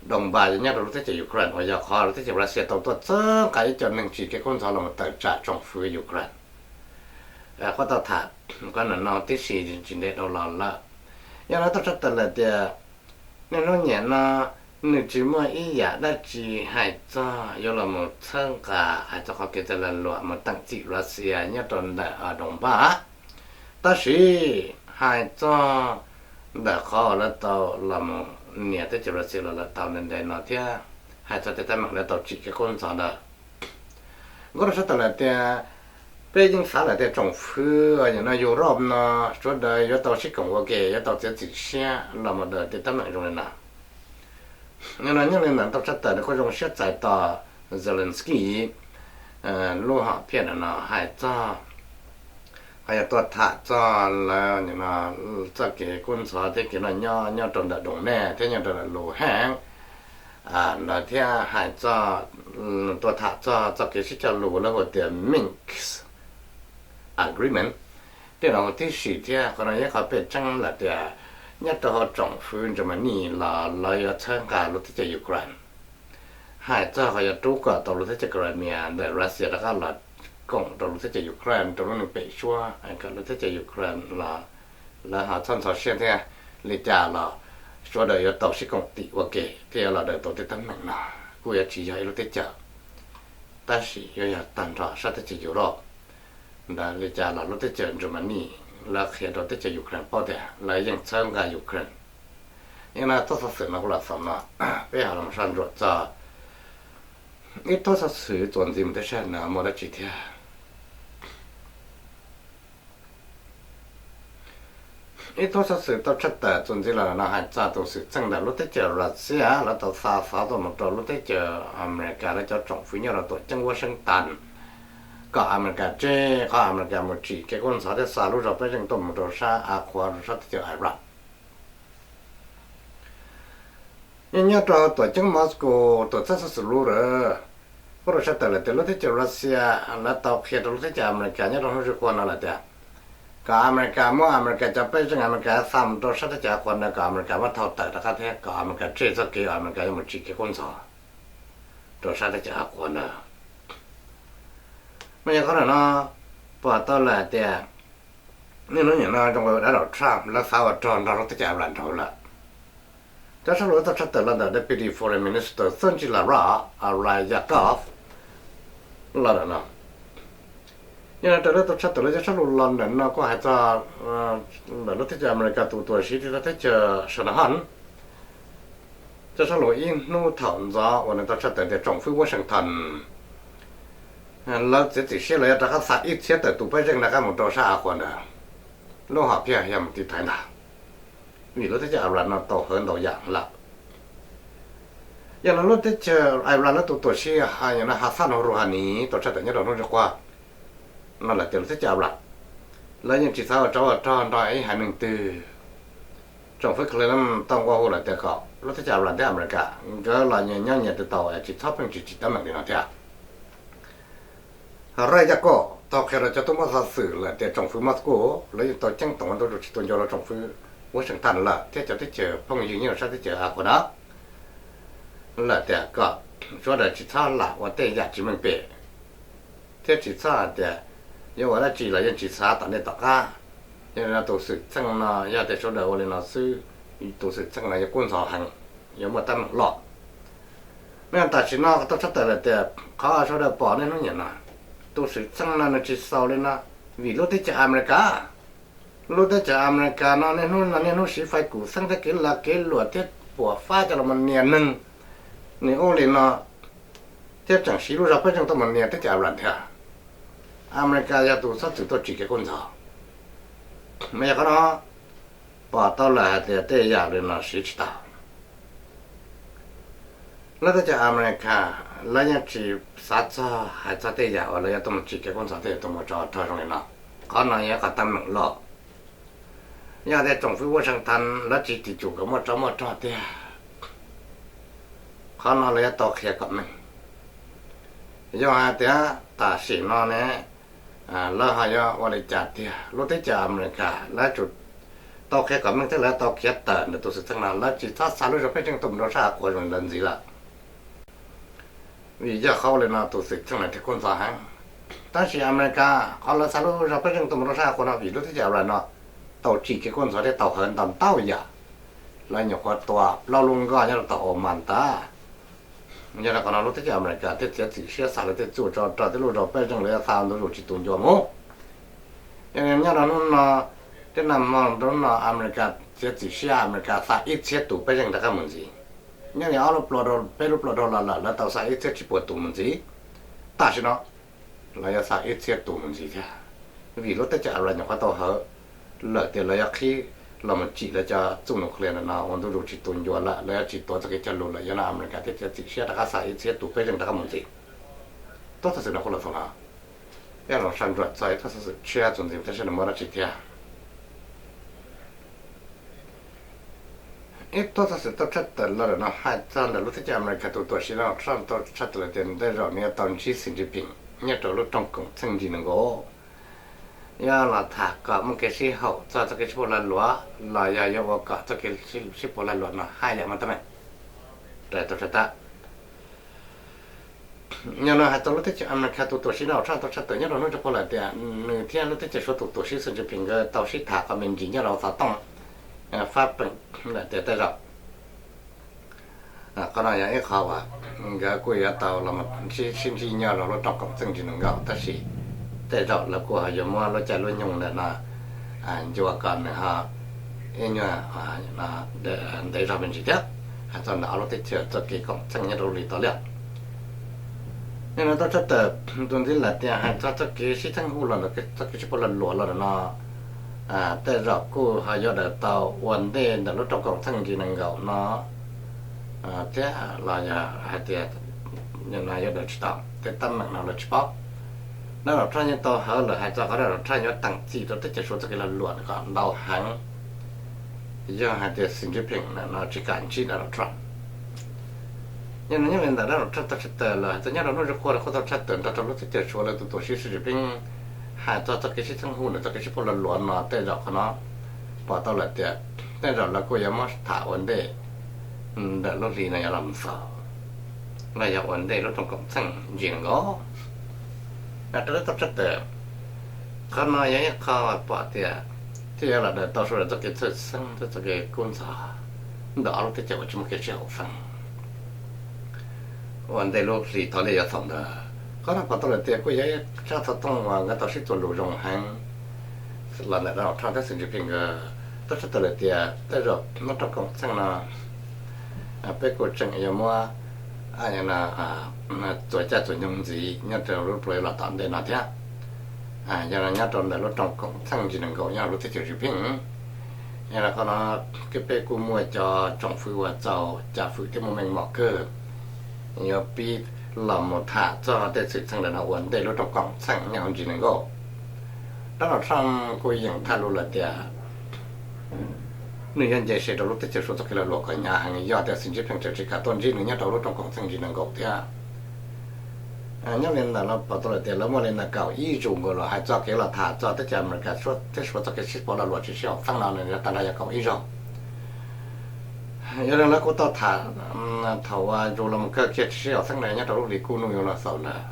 Donbas yog nyob rau lub teb chaws Ukraine uas yog qhov lub teb chaws Russia tau tuaj txhawb nqa ib co neeg tsim kev kub ntxhov los mus tawm tsam tsoom fwv Ukraine. Kuj tau tham qhov no no tib si tsis ntev dhau los lawm. Yog no tau tshaj tawm lawm tias niaj hnub nim no nws tsis muaj ib yam dab tsi hais txog yuav los mus txhawb nqa hais txog qhov kev txawj lag luam mus teem txim Russia nyob rau ntawm Donbas. Tab sis hais txog ntawm qhov uas lawv tau los mus nias teb chaws Russia los lawm tau ntev ntev no thiab hais txog tej teeb meem lawv tau tsim kev kub ntxhov ntawd, kuj tau tshaj tawm lawm tias peb yeej xav lawm tias tsoom fwv nim no Europe no sawv daws yuav tau sib koom ua ke, yuav tau txiav txim siab los mus daws tej teeb meem zoo li no. Yog no nyob li ntawd tau tshaj tawm nws kuj zoo siab txais tos Zelensky lub hom phiaj no hais txog qhov yog tuaj tham txog lawv txoj kev kub ntxhov thiab kev noj nyob nyob rau ntawm Donetsk thiab nyob rau ntawm Luhansk ntawd thiab hais txog, tuaj tham txog txoj kev sib cog lus lawv hu tias Minsk Agreement. Tej no tib si thiab qhov no yog qhov pej xeem lawm tias nyob rau hauv tsoom fwv Germany los lawv yuav txhawb nqa lub teb chaws Ukraine, hais txog qhov yuav rub kom tau lub teb chaws Crimea ntawm Russia rov qab los koom rau lub teb chaws Ukraine rau lub neej pem suab kom lub teb chaws Ukraine los lawv ho txhob ntxhov siab thiab li cas los sawv daws yuav tau sib koom tim ua ke thiab yuav los daws tau tej teeb meem no. Kuj yuav tsis yog ib lub teb chaws, tab sis yuav yog tag nrho sab teb chaws Europe ntawd li cas los lub teb chaws Germany lawv qhia rau teb chaws Ukraine paub tias lawv yeej txhawb nqa Ukraine. Yog no txoj xov xwm no kuj los xaus no, peb ho los soj ntsuam txog ib txoj xov xwm txuas ntxiv mus teb sab no muaj dab tsi thiab. Ib txoj xov xwm tau tshaj tawm txuas ntxiv los no hais txog tus xwm txheej ntawm lub teb chaws Russia lawv tau xa xov tuaj mus rau lub teb chaws Amelikas lawv cov tsoom fwv nyob rau tuam ceeb Washington kom Amelikas tseg qhov Amelikas mus tsim kev kub ntxhov thiab xa lub zog pej xeem tuaj mus rau sab av qhuav rau sab teb chaws Iran. Yeej nyob rau tuam ceeb Moscow tuam txhab xov xwm lus lawm kuj tau tshaj tawm lawm tias lub teb chaws Russia lawv tau qhia rau lub teb chaws Amelikas nyob rau hnub ib qua no lawm tias kom Amelikas muab Amelikas cov pej xeem Amelikas xa mus rau sab teb chaws av qhuav ntawd kom Amelikas muab thau tawm rov qab thiab kom Amelikas tseg txoj kev Amelikas yuav mus tsim kev kub ntxhov rau sab teb chaws av qhuav ntawd. Mas yog qhov no pom tau lawm tias niaj hnub nim no zoo li Donald Trump lawv xav ua rog nrog lub teb chaws Iran nraud lawm. Cov sab lus tau tshaj tawm los ntawm Deputy Foreign Minister Sergei Lavrov, Ryabkov los ntawm no. Yog no raws li tau tshaj tawm lawv cov sab lus los ntawm no kuj hais txog ntawm lub teb chaws Amelikas tus tuam siv txog teb chaws Sudan, cov sab lus ib hnub thaum ntxov uas nws tau tshaj tawm tias tsoom fwv Washington lawv txiav txim siab lawv yuav rov qab xa ib txhiab tawm tus pej xeem rov qab mus rau sab av qhuav ntawd lub hom phiaj yog mus tiv thaiv ntag, vim lub teb chaws Iran no tau hawv ntau yam lawm. Yog no lub teb chaws Iran lawv tus tuam siv Hassan Rouhani tau tshaj tawm nyob rau hnub ib qua no lawm tias lub teb chaws Iran lawv yeej tsis xav ua tsov ua rog nrog ib haiv neeg twg. Tsoom fwv Kremlin tau nqua hu lawm tias kom lub teb chaws Iran thiab Amelikas nkawd los nyias nyob nyias twg tau tsis txhob pheej tsis tsim teeb meem li no thiab. Ryabkov tau qhia rau cov tub muab xov xwm lawm tias tsoom fwv Moscow lawv yeej tau ceeb toom ntau rau tsis tau nco rau tsoom fwv Washington lawm thiab cov teb chaws phooj ywg nyob rau sab teb chaws av qhuav ntawd lawm tias kom sawv daws tsis txhob lam ua tej yam tsis meej pem thiab tsis txhob hais tias yuav ua dab tsi los yeej tsis xav tom ntej tom qab. Yog li no tus xwm txheej no yog tias sawv daws ua li no xwb, tus xwm txheej no yuav kub ntxhov heev, yuav muaj teeb meem loj. Mas tam sim no tau tshaj tawm lawm tias qhov sawv daws pom niaj hnub nim no, tus xwm txheej no nws tsis xaus li no, vim lub teb chaws Amelikas, lub teb chaws Amelikas no niaj hnub no niaj hnub siv fais kum xeeb thiab kev lag kev luam thiab puas fab coj los mus nias neeg, nws ua li no thiab tseem siv lub zog pej xeem tuaj mus nias teb chaws Iran thiab. Amelikas yog tus txhob txwm tuaj tsim kev kub ntxhov. Mas yog qhov no pom tau lawm hais tias tej yam li no siv tsis tau. Lub teb chaws Amelikas lawv yeej tsis xav txog hais txog tej yam uas lawv yuav tuaj mus tsim kev kub ntxhov thiab yuav tuaj mus tso rog zoo li no. Qhov no yog qhov teeb meem loj. Yog tias tsoom fwv Washington lawv tsis tim tsum kom muaj tso muaj rog tiag, qhov no lawv yuav tau qhia kom meej. Yog hais tias tam sim no ne, lawv ho yuav ua li cas tiag? Lub teb chaws Amelikas lawv yuav tsum tau qhia kom meej thiab lawv tau khiav tawm ntawm tus xwm txheej no, lawv tsis txhob xa lub zog pej xeem tuaj mus rau sab av qhuav zoo li ntawd ntxiv lawm. Vim yog qhov ua li no tus xwm txheej no thiaj kub ntxhov heev. Tab sis Amelikas qhov lawv xa lub zog pej xeem tuaj mus rau sab av qhuav no vim lub teb chaws Iran no tau tsim kev kub ntxhov thiab tau hawv ntau ntau yam. Lawv nyuam qhuav tua plaub lub nkoj nyob rau tom Oman tas. Yog li qhov no lub teb chaws Amelikas thiaj txiav txim siab xa lawv tej txuj tso rog thiab lub zog pej xeem lawv yuav xa ntu zus tsis tu ncua mus. Yog li nyob rau hnub no, thiab nag hmo rau hnub no Amelikas txiav txim siab Amelikas xa ib txhiab tus pej xeem rov qab mus ntxiv. Nyob li ob lub plo rau peb lub plo rau los lawm lawv tau xa ib txhiab tsib puas tus mus ntxiv. Tam sim no lawv yuav xa ib txhiab tus mus ntxiv thiab, vim lub teb chaws Iran nyuam qhuav tau hawv lawm tias lawv yuav qhib los mus tsim lawv cov txuj nuclear no ua ntu zus tsis tu ncua lawm, lawv yuav tsis tuav txoj kev cog lus lawm, yog no Amelikas thiaj txiav txim siab rov qab xa ib txhiab tus pej xeem rov qab mus ntxiv. Tuab txog xwm no kuj los xaus no, peb los saj ntsuam txog ib tuab txog xwm tshiab txuas ntxiv tab sis nws muaj dab tsi thiab. Ib tuab txog xwm tau tshaj tawm los lawm no hais txog ntawm lub teb chaws Amelikas tus tuam tsev Donald Trump tau tshaj tawm lawm tias tej zaum nws yuav tau ntsib Xi Jinping nyob rau lub rooj koom txheej ntsis nees nkaum, yog los tham kom muaj kev sib haum txog txoj kev sib pauj lag luam los yog yuav ua kom txoj kev sib pauj lag luam no haj yam muaj teeb meem. Rais tau tshaj tawm Yog no hais txog lub teb chaws Amelikas tus tuam tsev Donald Trump tau tshaj tawm nyob rau hnub ib puag lawm tias nws thiab lub teb chaws Suav tus tuam tsev Xi Jinping nkawd tau sib tham qhov me ntsis nyob rau xov tooj fab peem lawm tias tej zaum qhov no yog ib qho uas nkawd kuj yuav tau los sib ntsib nyob rau lub rooj koom txeej ntsis nees nkaum, tab sis tej zaum lawv kuj ho yuav muab lub caij lub nyoog ntawm no ncua kom nws ho ib nyuag ntev zog me ntsis thiab. Hais txog ntawm ob lub teb chaws txoj kev koom txeej nyob rau lub hli tau liaj. Yog no tau tshaj tawm tus ntxiv lawm tias hais txog txoj kev sib txheeb huj los ntawm txoj kev sib pauj lag luam los ntawm no, tej zaum kuj ho yuav daws tau ua ntej ntawm lub rooj koom txeej ntsis nees nkaum no thiab los yog hais tias no yuav daws tsis tau, tej teeb meem no lawv tsis paub. Donald Trump yeej tau hawv lawm hais txog qhov Donald Trump yuav teem txim rau teb chaws Suav txoj kev lag luam kom ntau heev yog hais tias Xi Jinping no tsis kam ntsib Donald Trump. Yog no nyob li ntawm Donald Trump tau tshaj tawm lawm hais txog nyob rau hnub ib puag no kuj tau tshaj tawm nrog rau lub teb chaws Suav lawv tus tuam tsev Xi Jinping hais txog txoj kev sib txheeb huj ntawm txoj kev sib pauj lag luam no tej zaum qhov no pom tau lawm tias tej zaum lawv kuj yuav muab tham ua ntej ntawm lub hli no yuav los mus xaus los yog ua ntej lub rooj koom txeej ntsis nees nkaum. Raws li tau tshaj tawm, qhov no yog ib qho pom tias thiaj yuav los daws tau sawv daws txoj kev txhawj xeeb thiab txoj kev kub ntxhov ntawm ob lub teb chaws uas tsis muaj kev sib haum feem ua ntej lub hli tau liaj yuav xaus ntawd. Qhov no pom tau lawm tias kuj yog ib tsab xov tooj uas nkawd tau sib txuas lus zoo heev los ntawm Donald Trump thiab Xi Jinping nkawd tau tshaj tawm lawm tias tej zaum lub rooj koom txeej no peb kuj tseem yuav muab txuas caij txuas nyoog ntxiv nyob rau lub pluas yuav los tom ntej no thiab. Yog no nyob rau ntawm lub rooj koom txeej ntsis nees nkaum nyob rau lub teb chaws Xi Jinping, yog no qhov no peb kuj muaj cov tsoom fwv uas txaus cam fwm thiab muaj meej mom kawg yuav pib los mus tham txog tej xwm txheej ntawm no ua ntej lub rooj koom txeej nyob hauv ntsis nees nkaum. Donald Trump kuj yeem thaj lus lawm tias nws yuav nce se rau lub teb chaws Suav txoj kev lag luam kom hnyav heev yog tias Xi Jinping tseem tsis kam tuaj ntsib nws nyob rau lub rooj koom txeej ntsis nees nkaum thiab. Nyob li ntawm lawv pom tau lawm tias lawv muaj li ntawm kaum ib zaug nkaus los hais txog kev los tham txog teb chaws Amelikas thiab Suav txoj kev sib pauj lag luam tsis sib haum feem no nws yuav tag nrho yog kaum ib zaug. Yog li lawv kuj tau tham thaum uas zaum los mus kawg kiag tsis sib haum feem no nyob rau lub hli kuj nug yuav los xaus lawm.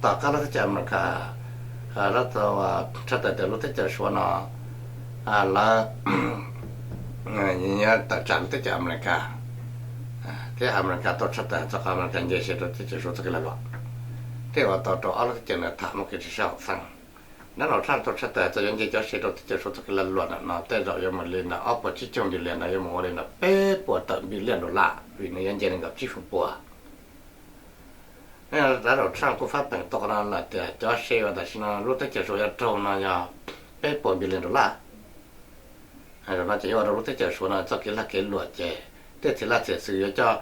Tom qab lub teb chaws Amelikas, lawv tau tshaj tawm tias lub teb chaws Suav no lawv tawm tsam lub teb chaws Amelikas thiab Amelikas tau tshaj tawm txog qhov Amelikas nce se rau teb chaws Suav txoj kev lag luam, thiaj ua tau rau ob lub teb chaws ntawd tham muaj kev tsis sib haum feem. Donald Trump tau tshaj tawm hais txog yuav nce cov se rau teb chaws Suav txoj kev lag luam ntawm no tej zaum yuav mus li ntawm ob puas tsib caug billion ntawd yuav mus ua li ntawm peb puas tawm billion dollar vim nws yuav nce li ntawm tsib feem pua. Donald Trump kuj fab peem tau qhov no lawm tias cov se uas tam sim no lub teb chaws Suav yuav raug no yog peb puas billion dollar. Zaum no ces yuav ua rau lub teb chaws Suav no txoj kev lag kev luam ces tej txhia laj txhia xwm yuav coj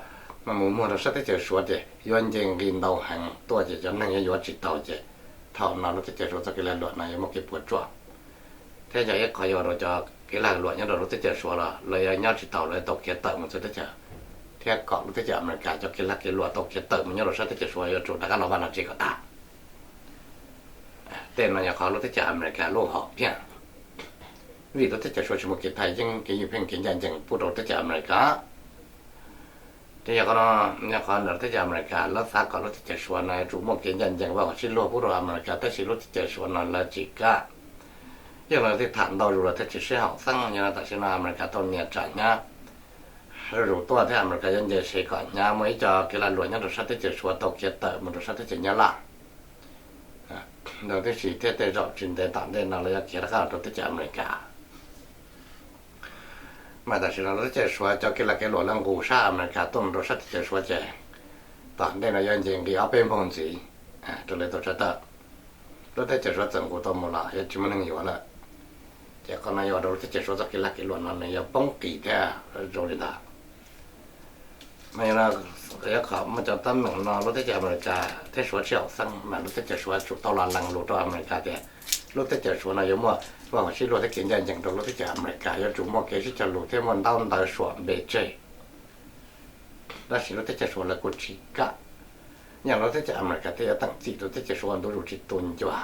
mus muag rau sab teb chaws Suav ces yuav nce nqi ntau heev tuaj ces cov neeg yuav yuav tsis tau ces thaum no lub teb chaws Suav txoj kev lag luam no yuav muaj kev puas tsuaj. Thiab yog ib qho yuav ua rau cov kev lag luam nyob rau lub teb chaws Suav los lawv yuav nyob tsis tau, lawv tau khiav tawm mus txawv teb chaws, thiab kom lub teb chaws Amelikas cov kev lag kev luam tau khiav tawm mus nyob rau sab teb chaws Suav yuav tsum rov qab los vaj los tsev kom tag. Tej no yog qhov lub teb chaws Amelikas lub hom phiaj, vim lub teb chaws Suav tsis muaj kev thaj yeeb kev ywj pheej kev ncaj ncees pub rau lub teb chaws Amelikas. Ces yog qhov no, yog qhov ntawm lub teb chaws Amelikas lawv xav kom lub teb chaws Suav no yuav tsum muaj kev ncaj ncees vaj huam sib luag pub rau Amelikas, tab sis lub teb chaws Suav no lawv tsis kam. Yog lawv thiaj tham ntau zus los thiaj tsis sib haum xeeb, yog no tam sim no Amelikas tau nias tsam hnyav zus tuaj thiab Amelikas yuav nce sev kom hnyav muaj ib co kev lag luam nyob rau sab teb chaws Suav tau khiav tawm mus rau sab teb chaws Nyab Laj. Ntawd tib si thiab tej zaum tsis ntev tom ntej no lawv yuav khiav rov qab los rau teb chaws Amelikas. Mas tam sim no lub teb chaws Suav cov kev lag kev luam lawv nqus sab Amelikas tuaj mus rau sab teb chaws Suav ces tom ntej no yuav nce nqi ob peb npaug ntxiv raws li tau tshaj tawm. Lub teb chaws Suav txawm nqus tau mus los yuav tsis muaj neeg yuav lawm. Ces qhov no yuav ua rau lub teb chaws Suav txoj kev lag kev luam no nws yuav poob qis thiab zoo li ntawd. Mas yog no, yog qhov muaj cov teeb meem no lub teb chaws Amelikas thiab Suav tsis haum xeeb mas lub teb chaws Suav tsum tau los lees lus rau Amelikas tias lub teb chaws Suav no yuav muaj vaj huam sib luag thiab kev ncaj ncees rau lub teb chaws Amelikas, yuav tsum muaj kev sib cog lus thiab muaj ntaub ntawv suam npe tseg. Tab sis lub teb chaws Suav lawv kuj tsis kam. Yog lub teb chaws Amelikas thiaj yuav teem txim rau teb chaws Suav ua ntu zus tsis tu ncua.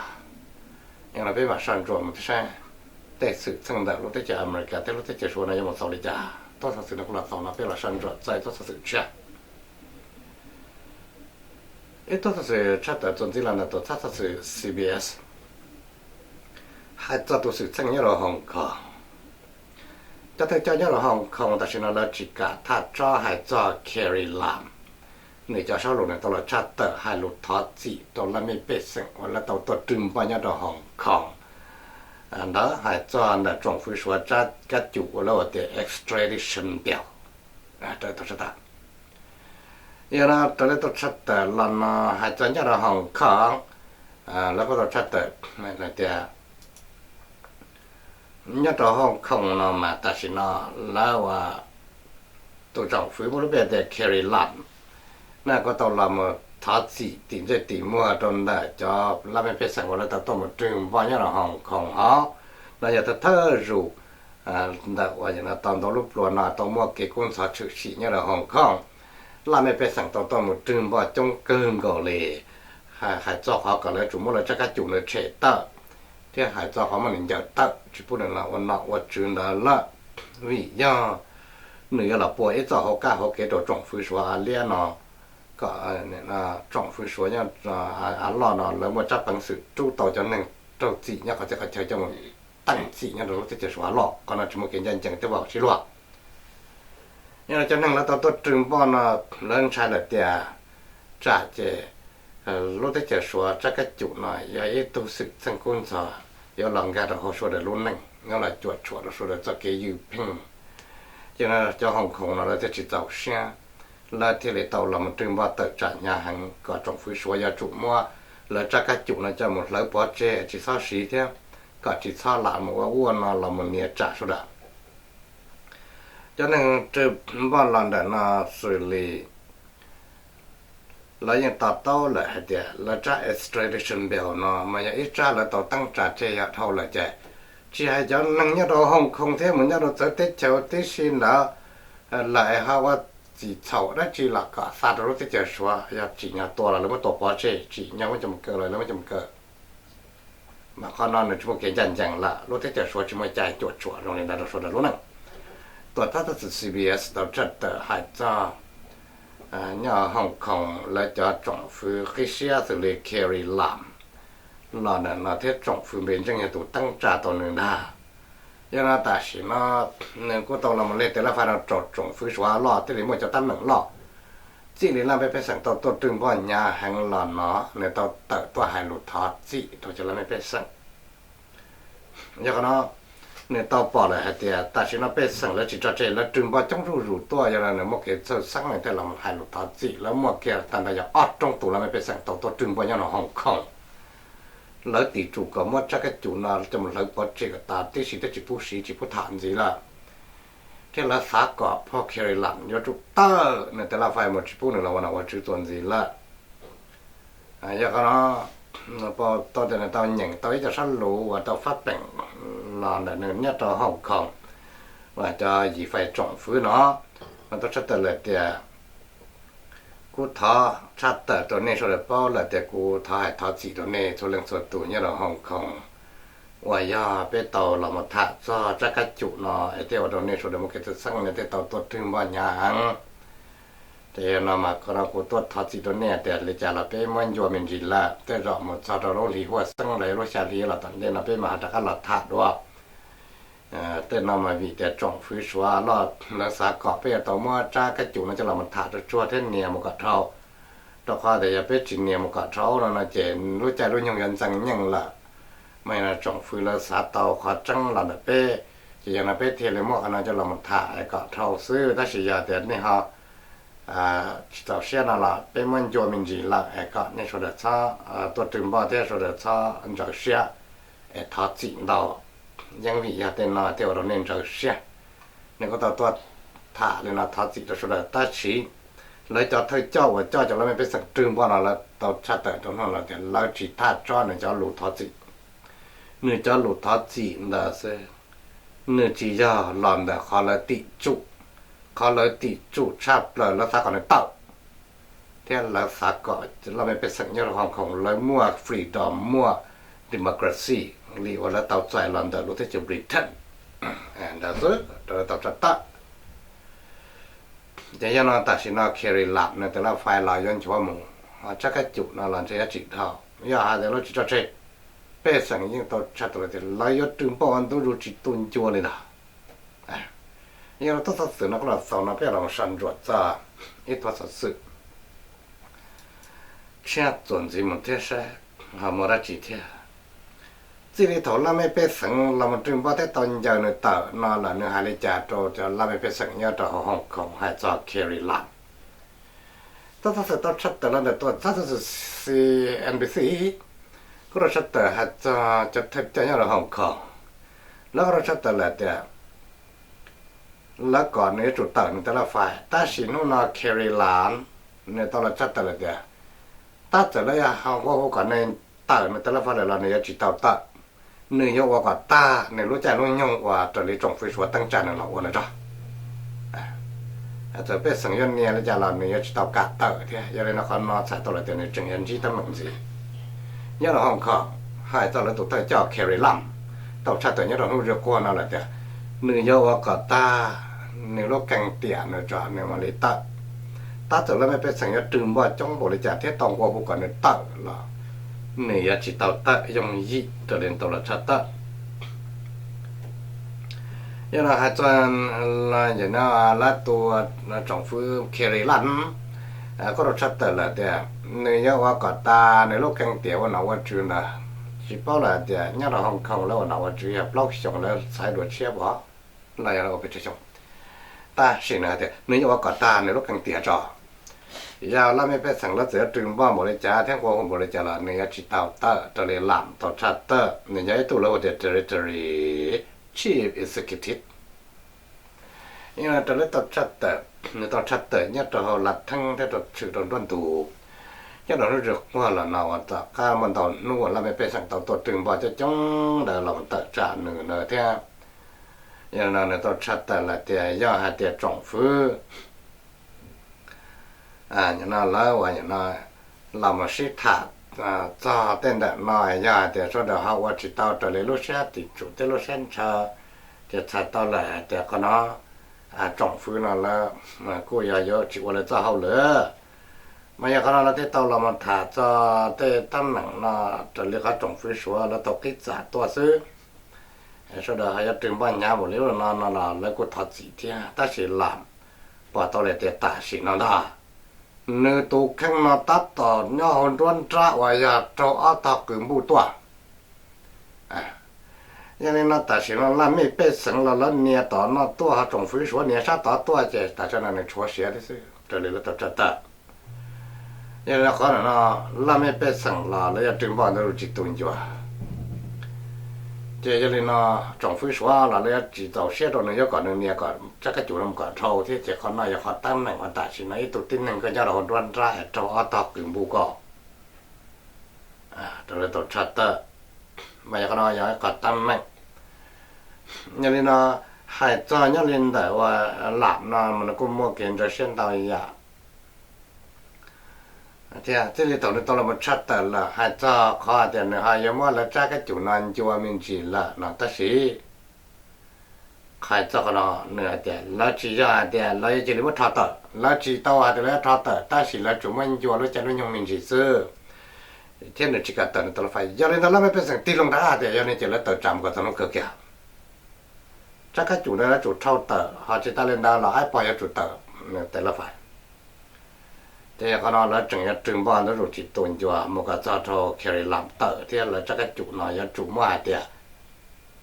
Yog no peb mam soj ntsuam mus saib tej xwm txheej ntawm lub teb chaws Amelikas thiab lub teb chaws Suav no yuav mus xaus li cas. Tub xov xwm no kuj los xaus no peb los soj ntsuam txog ib tub xov xwm tshiab. Ib tub xov xwm tshaj tawm txuas ntxiv los ntawm tus txhab xov xwm C B S hais txog tus xwm txheej nyob rau Hong Kong. Cov thawj coj nyob rau Hong Kong tam sim no lawv tsis kam thaj tsob hais txog Carrie Lam. Nws cov saub lus nws tau los tshaj tawm hais lus thov txim rau laj mej pej xeem uas lawv tau tuaj rwg npoj nyob rau Hong Kong. Ntawd hais txog ntawm tsoom fwv Suav tsab kab cum uas lawv hu tias extradition bill. Raws tau tshaj tawm, yog no raws li tau tshaj tawm los no hais txog nyob rau Hong Kong, lawv kuj tau tshaj tawm hais tias nyob rau Hong Kong no mas tam sim no lawv ua tus tsoom fwv muaj lub npe tias Carrie Lam, nws kuj tau los mus thov txim tim ntsej tim muag rau ntawm cov laj mej pej xeem uas lawv tau tuaj mus rwg npoj nyob rau Hong Kong hov. No yog thawj thawj zus ntawm uas tau ntau lub pluas no tau muaj kev kub ntxhov tshwm sim nyob rau Hong Kong. Laj mej pej xeem tau tuaj mus rwg npoj coob kawg nkaus li, hais txog qhov kom lawv tsum muab lawv tsab kab cum nws tshem tawm, thiab hais txog qhov muab nws ncaws tawm tsis pub nws los ua nom ua tswv ntawd lawm, vim yog nws yuav los pua ib txoj hauv kaj hauv kev rau tsoom fwv Suav av liab no, kom tsoom fwv Suav nyob av loj no lawv muaj tsab peev xwm rub tau cov neeg raug txim nyob qhov txhia qhov chaw coj mus teem txim nyob rau lub teb chaws Suav av loj. Qhov no tsis muaj kev ncaj ncees thiab vaj huam sib luag. Yog no cov neeg lawv tau tuaj rwg npoj no lawv ntshai lawm tias tsam ces lub teb chaws Suav tsab kab cum no yog ib tug xwm txheej kub ntxhov yuav los nkag rau hauv sawv daws lub neej, yuav los cuam tshuam rau sawv daws txoj kev ywj pheej. Ces no cov Hong Kong no lawv thiaj tsis txaus siab, lawv thiaj li tau los mus rwg npoj tawm tsam hnyav heev kom tsoom fwv Suav yuav tsum muab lawv tsab kab cum no coj mus hlawv pov tseg tsis txhob siv thiab kom tsis txhob lam mus ua ua no los mus nias tsam sawv daws. Cov neeg rwg npoj los ntawm no xws li lawv yeej to taub lawm hais tias lawv tsab extradition bill no mas yog ib tsab lawv tau teeb tsa tseg yog dhau lawm ces tsis hais cov neeg nyob rau Hong Kong thiab mus nyob rau txawv teb chaws tib si ntawd lawm ho ua txim txhaum dab tsi los kom xa rau lub teb chaws Suav, yog tsim nyog tua los lawv muab tua pov tseg, tsim nyog muab coj mus kaw los lawv muab coj mus kaw. Mas qhov no nws tsis muaj kev ncaj ncees lawm, lub teb chaws Suav tsis muaj cai cuam tshuam zoo li ntawd rau sawv daws lub neej. Tuam thawj txhab xwm C B S tau tshaj tawm hais txog nyob Hong Kong lawv cov tsoom fwv qib siab xws li Carrie Lam los ntawm no thiab tsoom fwv npe ntseej yog tus teeb tsa tau nws ntag. Yog no tam sim no nws kuj tau los mus li tes laj fais rau tsoom fwv Suav loj thiaj li muaj cov teeb meem loj. Txij li laj mej pej xeem tau tuaj rwg npoj hnyav heev los no nws tau tawm tuaj hais lus thov txim rau cov laj mej pej xeem. Yog qhov no nws tau pom lawm hais tias tam sim no pej xeem lawv tsis tso tseg, lawv rwg npoj coob zuj zus tuaj, yog no nws muaj kev txhawj xeeb nws thiaj los hais lus thov txim. Lawv muaj kiag tag nrho yog ob roob tus laj mej pej xeem tau tuaj rwg npoj nyob rau Hong Kong. Lawv tim tsum kom muab tsab kab cum no coj mus hlawv pov tseg kom tas tib si thiab tsis pub siv tsis pub tham ntxiv lawm. thiab lawv xav kom phoj Carrie Lam yuav tsum tawm nws tes laj fais mus tsis pub nws los ua nom ua tswv txuas ntxiv lawm. Yog qhov no, pom tau tias nws tau nyeem tau ib co sab lus uas tau fab peem los ntawm nws nyob rau Hong Kong, uas cov yim fais tsoom fwv no, mas tau tshaj tawm lawm tias, kuv thov tshaj tawm rau nej sawv daws paub lawm tias kuv thov hais thov txim rau nej txhua leej txhua tus nyob rau Hong Kong uas yog peb tau los mus tham txog tsab kab cum no es thiaj ua rau nej sawv daws muaj kev txhawj xeeb, nej thiaj tau tuaj rwg npoj hnyav heev. Ces yog no mas qhov no kuv tuaj thov txim rau nej tias li cas los peb muab ncua me ntsis lawm, tej zaum mus txog rau lub hlis huaj xeeb los yog lub xya hli los tom ntej no peb mam ho rov qab los tham dua. Tej no mas vim tias tsoom fwv Suav loj lawv xav kom peb yuav tau muab tsab kab cum no coj los mus tham rau tsuag thiab nias mus kom dhau, rau qhov tias yog peb tsis nias mus kom dhau no no ces lub caij lub nyoog yuav ntxeev nyeej lawm. Mas yog no tsoom fwv lawv xav tau qhov tseeb los ntawm peb, ces yog no peb thiaj li muab qhov no coj los mus tham kom dhau xwb. Tab sis yog tias nej ho tsis txaus siab no los peb muab ncua me ntsis lawm es kom nej sawv daws txhob tuaj rwg npoj thiab sawv daws txhob ntxhov siab es thov txim ntau. Yeej vim yog tej no thiaj ua rau nej ntxhov siab. Nej kuj tau tuaj tham li no thov txim rau sawv daws tab sis lawv cov thawj coj uas coj cov laj mej pej xeem rwg npoj no lawv tau tshaj tawm rau hnub no tias lawv tsis thaj tsob nws cov lus thov txim. Nws cov lus thov txim ntawd xwb, nws tsis yog los ntawm qhov lawv tim tsuj. Qhov lawv tim tsuj tshaj plaws lawv xav kom nws tawm, thiab lawv xav kom laj mej pej xeem nyob rau Hong Kong lawv muaj freedom, muaj democracy li uas lawv tau txais los ntawm lub teb chaws Britain ntawd xwb rau lawv tau tshaj tawm. Ces yog no tam sim no Carrie Lam nws tes laj fais los yuav nchuav mus, tsab kab cum no los ntshe yuav tsis dhau. Yog hais tias lawv tsis tso tseg, pej xeem yeej tau tshaj tawm tias lawv yuav rwg npoj ua ntu zus tsis tu ncua li ntag. Yog no tub xov xwm no kuj los xaus no peb los soj ntsuam txog ib tug xov xwm tshiab txuas ntxiv mus thiab saib ho muaj dab tsi thiab. Txij li thaum laj mej pej xeem los mus rwg npoj thiab tau ncaws nws tawm no lawm nws hais li cas rau cov laj mej pej xeem nyob rau hauv Hong Kong hais txog Carrie Lam. Tub xov xwm tau tshaj tawm los ntawm tuam txhab xov xwm C N B C kuj rau tshaj tawm hais txog cov thawj coj nyob rau Hong Kong, lawv kuj rau tshaj tawm lawm tias lawv kom nws yuav tsum tawm nws tes laj fais, tab sis hnub no Carrie Lam nws tau los tshaj tawm lawm tias tab txawm lawv yog ho nqua hu kom nws tawm nws tes laj fais lawm los nws yuav tsis tau tawm. Nws yuav ua kom tag nws lub caij lub nyoog uas raws li tsoom fwv Suav teeb tsa nws los ua nws tso. Txawm pej xeem yuav nias li cas los nws yuav tsis tau kam tawm thiab. Yog li no qhov no txhais tau lawm tias nws tseem yuav ntsib teeb meem ntxiv. Nyob rau Hong Kong, hais txog lawv tus thawj coj Carrie Lam tau tshaj tawm nyob rau hnub zwm quaj no lawm tias nws yuav ua kom tag nws lub keeg tiam nws tso nws mam li tawm. Tab txawm laj mej pej xeem yuav rwg npoj coob npaum li cas thiab tau nqua hu kom nws tawm los nws yuav tsis tau tawm yooj yim raws li tau los tshaj tawm. Yog no hais txog lawv tus tsoom fwv Carrie Lam kuj rau tshaj tawm lawm tias nws yuav ua kom tag nws lub keeg tiam ua nom ua tswv ntawd. Tsis paub lawm tias nyob rau Hong Kong lawv ua nom ua tswv yog plaub xyoos lawv xaiv dua tshiab pom los yog ua pes tsawg xyoo, tab sis nws hais tias nws yuav ua kom tag nws lub keeg tiam tso. Yog laj mej pej xeem lawv txawm yuav rwg npoj npaum li cas thiab nqua hu npaum li cas los nws yuav tsis tau tawm raws li Lam tau tshaj tawm. Nws yog ib tug lawv hu tias Territory Chief Executive. Yog no raws li tau tshaj tawm, nws tau tshaj tawm nyob rau hauv Lav Theeb thiab rau tshwm rau nruab ntug. Nyob rau hnub zwm quaj los no uas tom qab muaj ntau hnub uas laj mej pej xeem tau tuaj rwg npoj coob coob ntawd los tawm tsam nws ntawd thiab. Yog no nws tau tshaj tawm lawm tias yog hais tias tsoom fwv no lawv uas no los mus sib tham txog tej ntawm no, yog hais tias sawv daws ho ua tsis tau raws li lub siab tim tsum thiab lub siab ntshaw, ces txhais tau lawm hais tias qhov no tsoom fwv no lawv kuj yog yuav tsis ua lawv txoj hauj lwm. Mas yog qhov no lawv thiaj tau los mus tham txog tej teeb meem no raws li qhov tsoom fwv Suav lawv tau qib txam tuaj xwb. Sawv daws ho yuav rwg npoj hnyav npaum li no no los lawv kuj thov txim thiab, tab sis Lam pom tau lawm tias tam sim no ntag nws tus kheej no tab tom nyob hauv nruab nrab uas yog raug ob tog qws npuj tuaj. Yog li no tam sim no laj mej pej xeem los lawv nias tom no tuaj ho tsoom fwv Suav nias sab tod tuaj ces tam sim no nws tshuav siav thiab xwb raws li lawv tau tshaj tawm. Yog li no qhov no laj mej pej xeem los lawv yuav rwg npoj ntau tsis tu ncua. Ces yog li no, tsoom fwv Suav los lawv yuav tsis txaus siab rau nws, yuav kom nws nias kom tsab kab cum no mus kom dhau thiab. Ces qhov no yog qhov teeb meem uas tam sim no ib tug tib neeg koj nyob rau hauv nruab nrab es raug ob tog qws npuj koj rau lawv tau tshaj tawm. Mas yog qhov no yog ib qhov teeb meem. Yog li no, hais txog nyob li ntawm ua lam no mas nws kuj muaj kev ntxhov siab ntau yam thiab. Txij li thaum nws tau los mus tshaj tawm lawm, hais txog qhov tias nws ho yuav muab lawv tsab kab cum no ncua me ntsis lawm no, tab sis hais txog qhov no, nws hais tias lawv tsis yog hais tias lawv yuav cia li muab rho tawm, lawv tsis tau hais tias lawv yuav rho tawm, tab sis lawv tsuas muab ncua lub caij lub nyoog me ntsis xwb, thiab nws tsis kam tawm nws tus laj fais. Yog li ntawd lawv mej pej xeem tig loo rov qab hais tias yog li ces lawv tawm tsam mus kom txog hnub kawg kiag. Tsab kab cum ntawd yuav tsum rho tawm, ho tsis tas li ntawd los ib pog yuav tsum tawm nws tes laj fais. Ces qhov no lawv tseem yuav rwg npoj ntawd zuj zus tsis tu ncua mus kom txog rau Carrie Lam tawm thiab lawv tsab kab cum no yuav tsum muab hais tias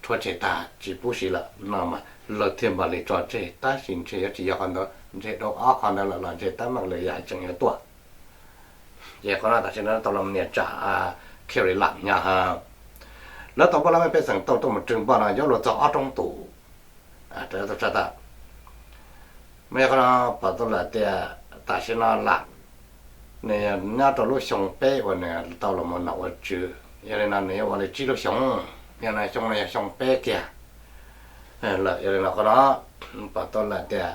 rhuav tshem tag tsis pub siv lawm no mas lawv thiaj mam li tso tseg, tab sis ntshe yuav tsis yog qhov ntawd, ntshe dhau ob qhov ntawd lawm los ntshe teeb meem lwm yam tseem yuav tuaj. Ces qhov no tam sim no tau los nias tsam Carrie Lam nyob, lawv tau npaj lawv mej pej xeem tau tuaj mus rwg npoj no yuav luag txog ob roob tus rau tau tshaj tawm. Mas yog qhov no pom tau lawm tias tam sim no Lam nws nyob rau lub xyoo peb uas nws tau los mus nom ua tswv, yog li no nws yuav ua li tsib lub xyoo, yog no xyoo no yog xyoo peb kiag lawm. Yog li no qhov no pom tau lawm tias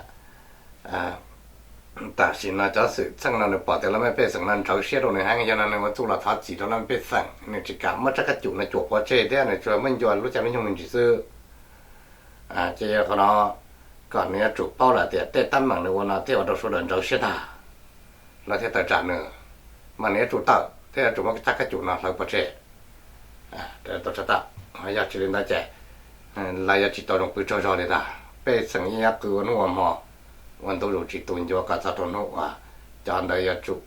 tam sim no cov xwm txheej no nws pom tias lawv mej pej xeem no ntshaw siab rau nws heev, yog no nws ua txuj los thov txim rau lawv mej pej xeem, nws tsis kam muab tsab kab cum no cuam pov tseg thiab nws tsuas muab ncua lub caij lub nyoog me ntsis xwb. Ces yog qhov no kom nws yuav tsum paub lawm tias tej teeb meem nws ua no thiaj ua rau sawv daws ntshaw siab ntag, lawv thiaj tawm tsam nws, mas nws yuav tsum tawm thiab yuav tsum muab tsab kab cum no hlawv pov tseg. Tau tshaj tawm, yog tsis li ntawd ces lawv yuav tsis tau zoo pw tsaug zog li ntag. Pej xeem yeej yuav qw ua hnub ua hmo, ua ntu zus tsis tu ncua kom txog rau hnub uas cov ntawd yuav tsum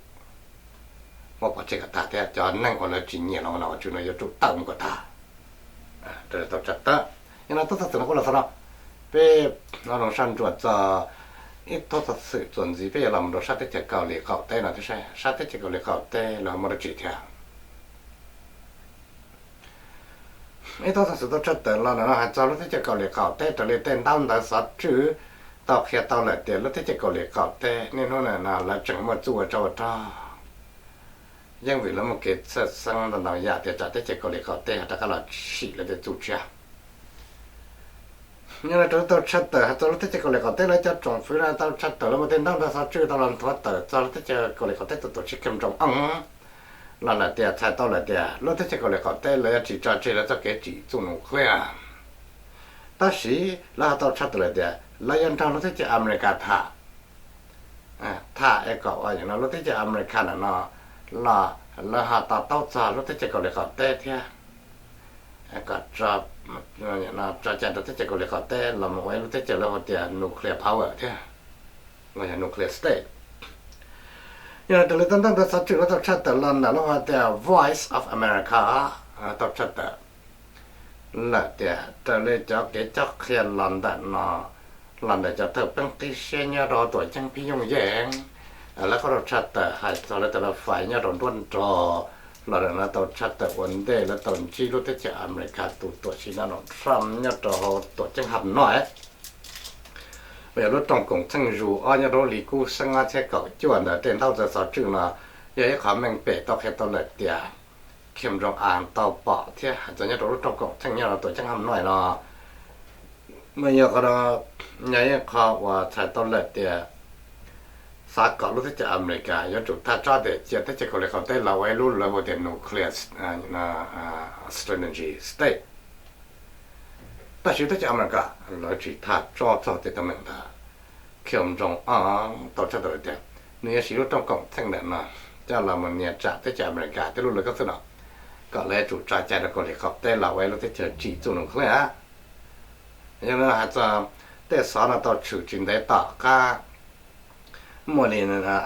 muab pov tseg kom tag thiab cov neeg uas lawv tsis nyiam los ua nom ua tswv no yuav tsum tawm mus kom tag. Tau tshaj tawm, yog no tuaj txog txim no kuj los txog no, peb no zoo sab ntsuam txog ib tug xov xwm txuas ntxiv peb yuav los mus rau sab teb chaws Kaus Lim qaum teb no thiab saib sab teb chaws Kaus Lim qaum teb lawv muaj dab tsi thiab. Ib tug xov xwm tau tshaj tawm los ntawm no hais txog lub teb chaws Kaus Lim qaum teb raws li tej ntaub ntawv xov tswj tau qhia tau lawm tias lub teb chaws Kaus Lim qaum teb niaj hnub no lawv tseem muaj txuj ua tsov ua rog, yeej vim lawv muaj kev txhawj xeeb ntau ntau yam tias tsam teb chaws Kaus Lim qaum teb ho rov qab los sim lawv tej txuj tshiab. Yog no raws li tau tshaj tawm hais txog lub teb chaws Kaus Lim qaum teb lawv cov tsoom fwv no tau tshaj tawm lawv muaj tej ntaub ntawv xov tswj tau los nthuav tawm txog lub teb chaws Kaus Lim qaum teb tus tuam tshib Kim Jong Un los lawm tias txhais tau lawm tias lub teb chaws Kaus Lim qaum teb lawv yuav tsis tso tseg lawv txoj kev tsim txuj nuclear, tab sis lawv ho tau tshaj tawm lawm tias lawv yuav nrog lub teb chaws Amelikas tham, tham es kom ua no lub teb chaws Amelikas ntawm no los lawv ho to taub txog lub teb chaws Kaus Lim qaum teb thiab kom tso cai rau teb chaws Kaus Lim qaum teb los mus ua ib lub teb chaws lawv hu tias nuclear power thiab, los yog nuclear state. Yog raws li tej ntaub ntawv xov tswj lawv tau tshaj tawm los ntawm lub hu tias Voice of America tau tshaj tawm lawm tias raws li cov kev cob qhia los ntawm no, los ntawm cov thawj peeb qib siab nyob rau tuam ceeb Phib Yooj Yeej, lawv kuj tau tshaj tawm hais txog lawv tus laj fais nyob rau nruab nrog, los ntawm no tau tshaj tawm ua ntej lawv tau ntsib lub teb chaws Amelikas tus tuam tshib Donald Trump nyob rau hauv tuam ceeb Hanoi, uas yog lub rooj koom txheej zus ob nyob rau lub hli kub xeeb ob txhiab kaum cuaj ntawd. Tej ntaub ntawv xov tswj no yog ib qho meej pem tau qhia tau lawm tias Kim Jong Un tau pom thiab hais txog nyob rau lub rooj koom txheej nyob rau tuam ceeb Hanoi no, mas yog qhov no yog ib qho uas txhais tau lawm tias xav kom lub teb chaws Amelikas yuav tsum thaj tsob tias cia teb chaws Kaus Lim qaum teb los ua ib lub lawv hu tias nuclear strategy state. Tab sis teb chaws Amelikas lawv tsis thaj tsob txog tej teeb meem ntawd. Kim Jong Un tau tshaj tawm tias nws yuav siv lub rooj koom txheej ntawm no coj los mus nias tsam teb chaws Amelikas tej lub lawv kab xwb no, kom lawv yuav tsum tso cai rau Kaus Lim qaum teb los ua ib lub teb chaws tsim txuj nuclear. Yog li no hais txog tej xov no tau tshwm tsis ntev tom qab, muaj li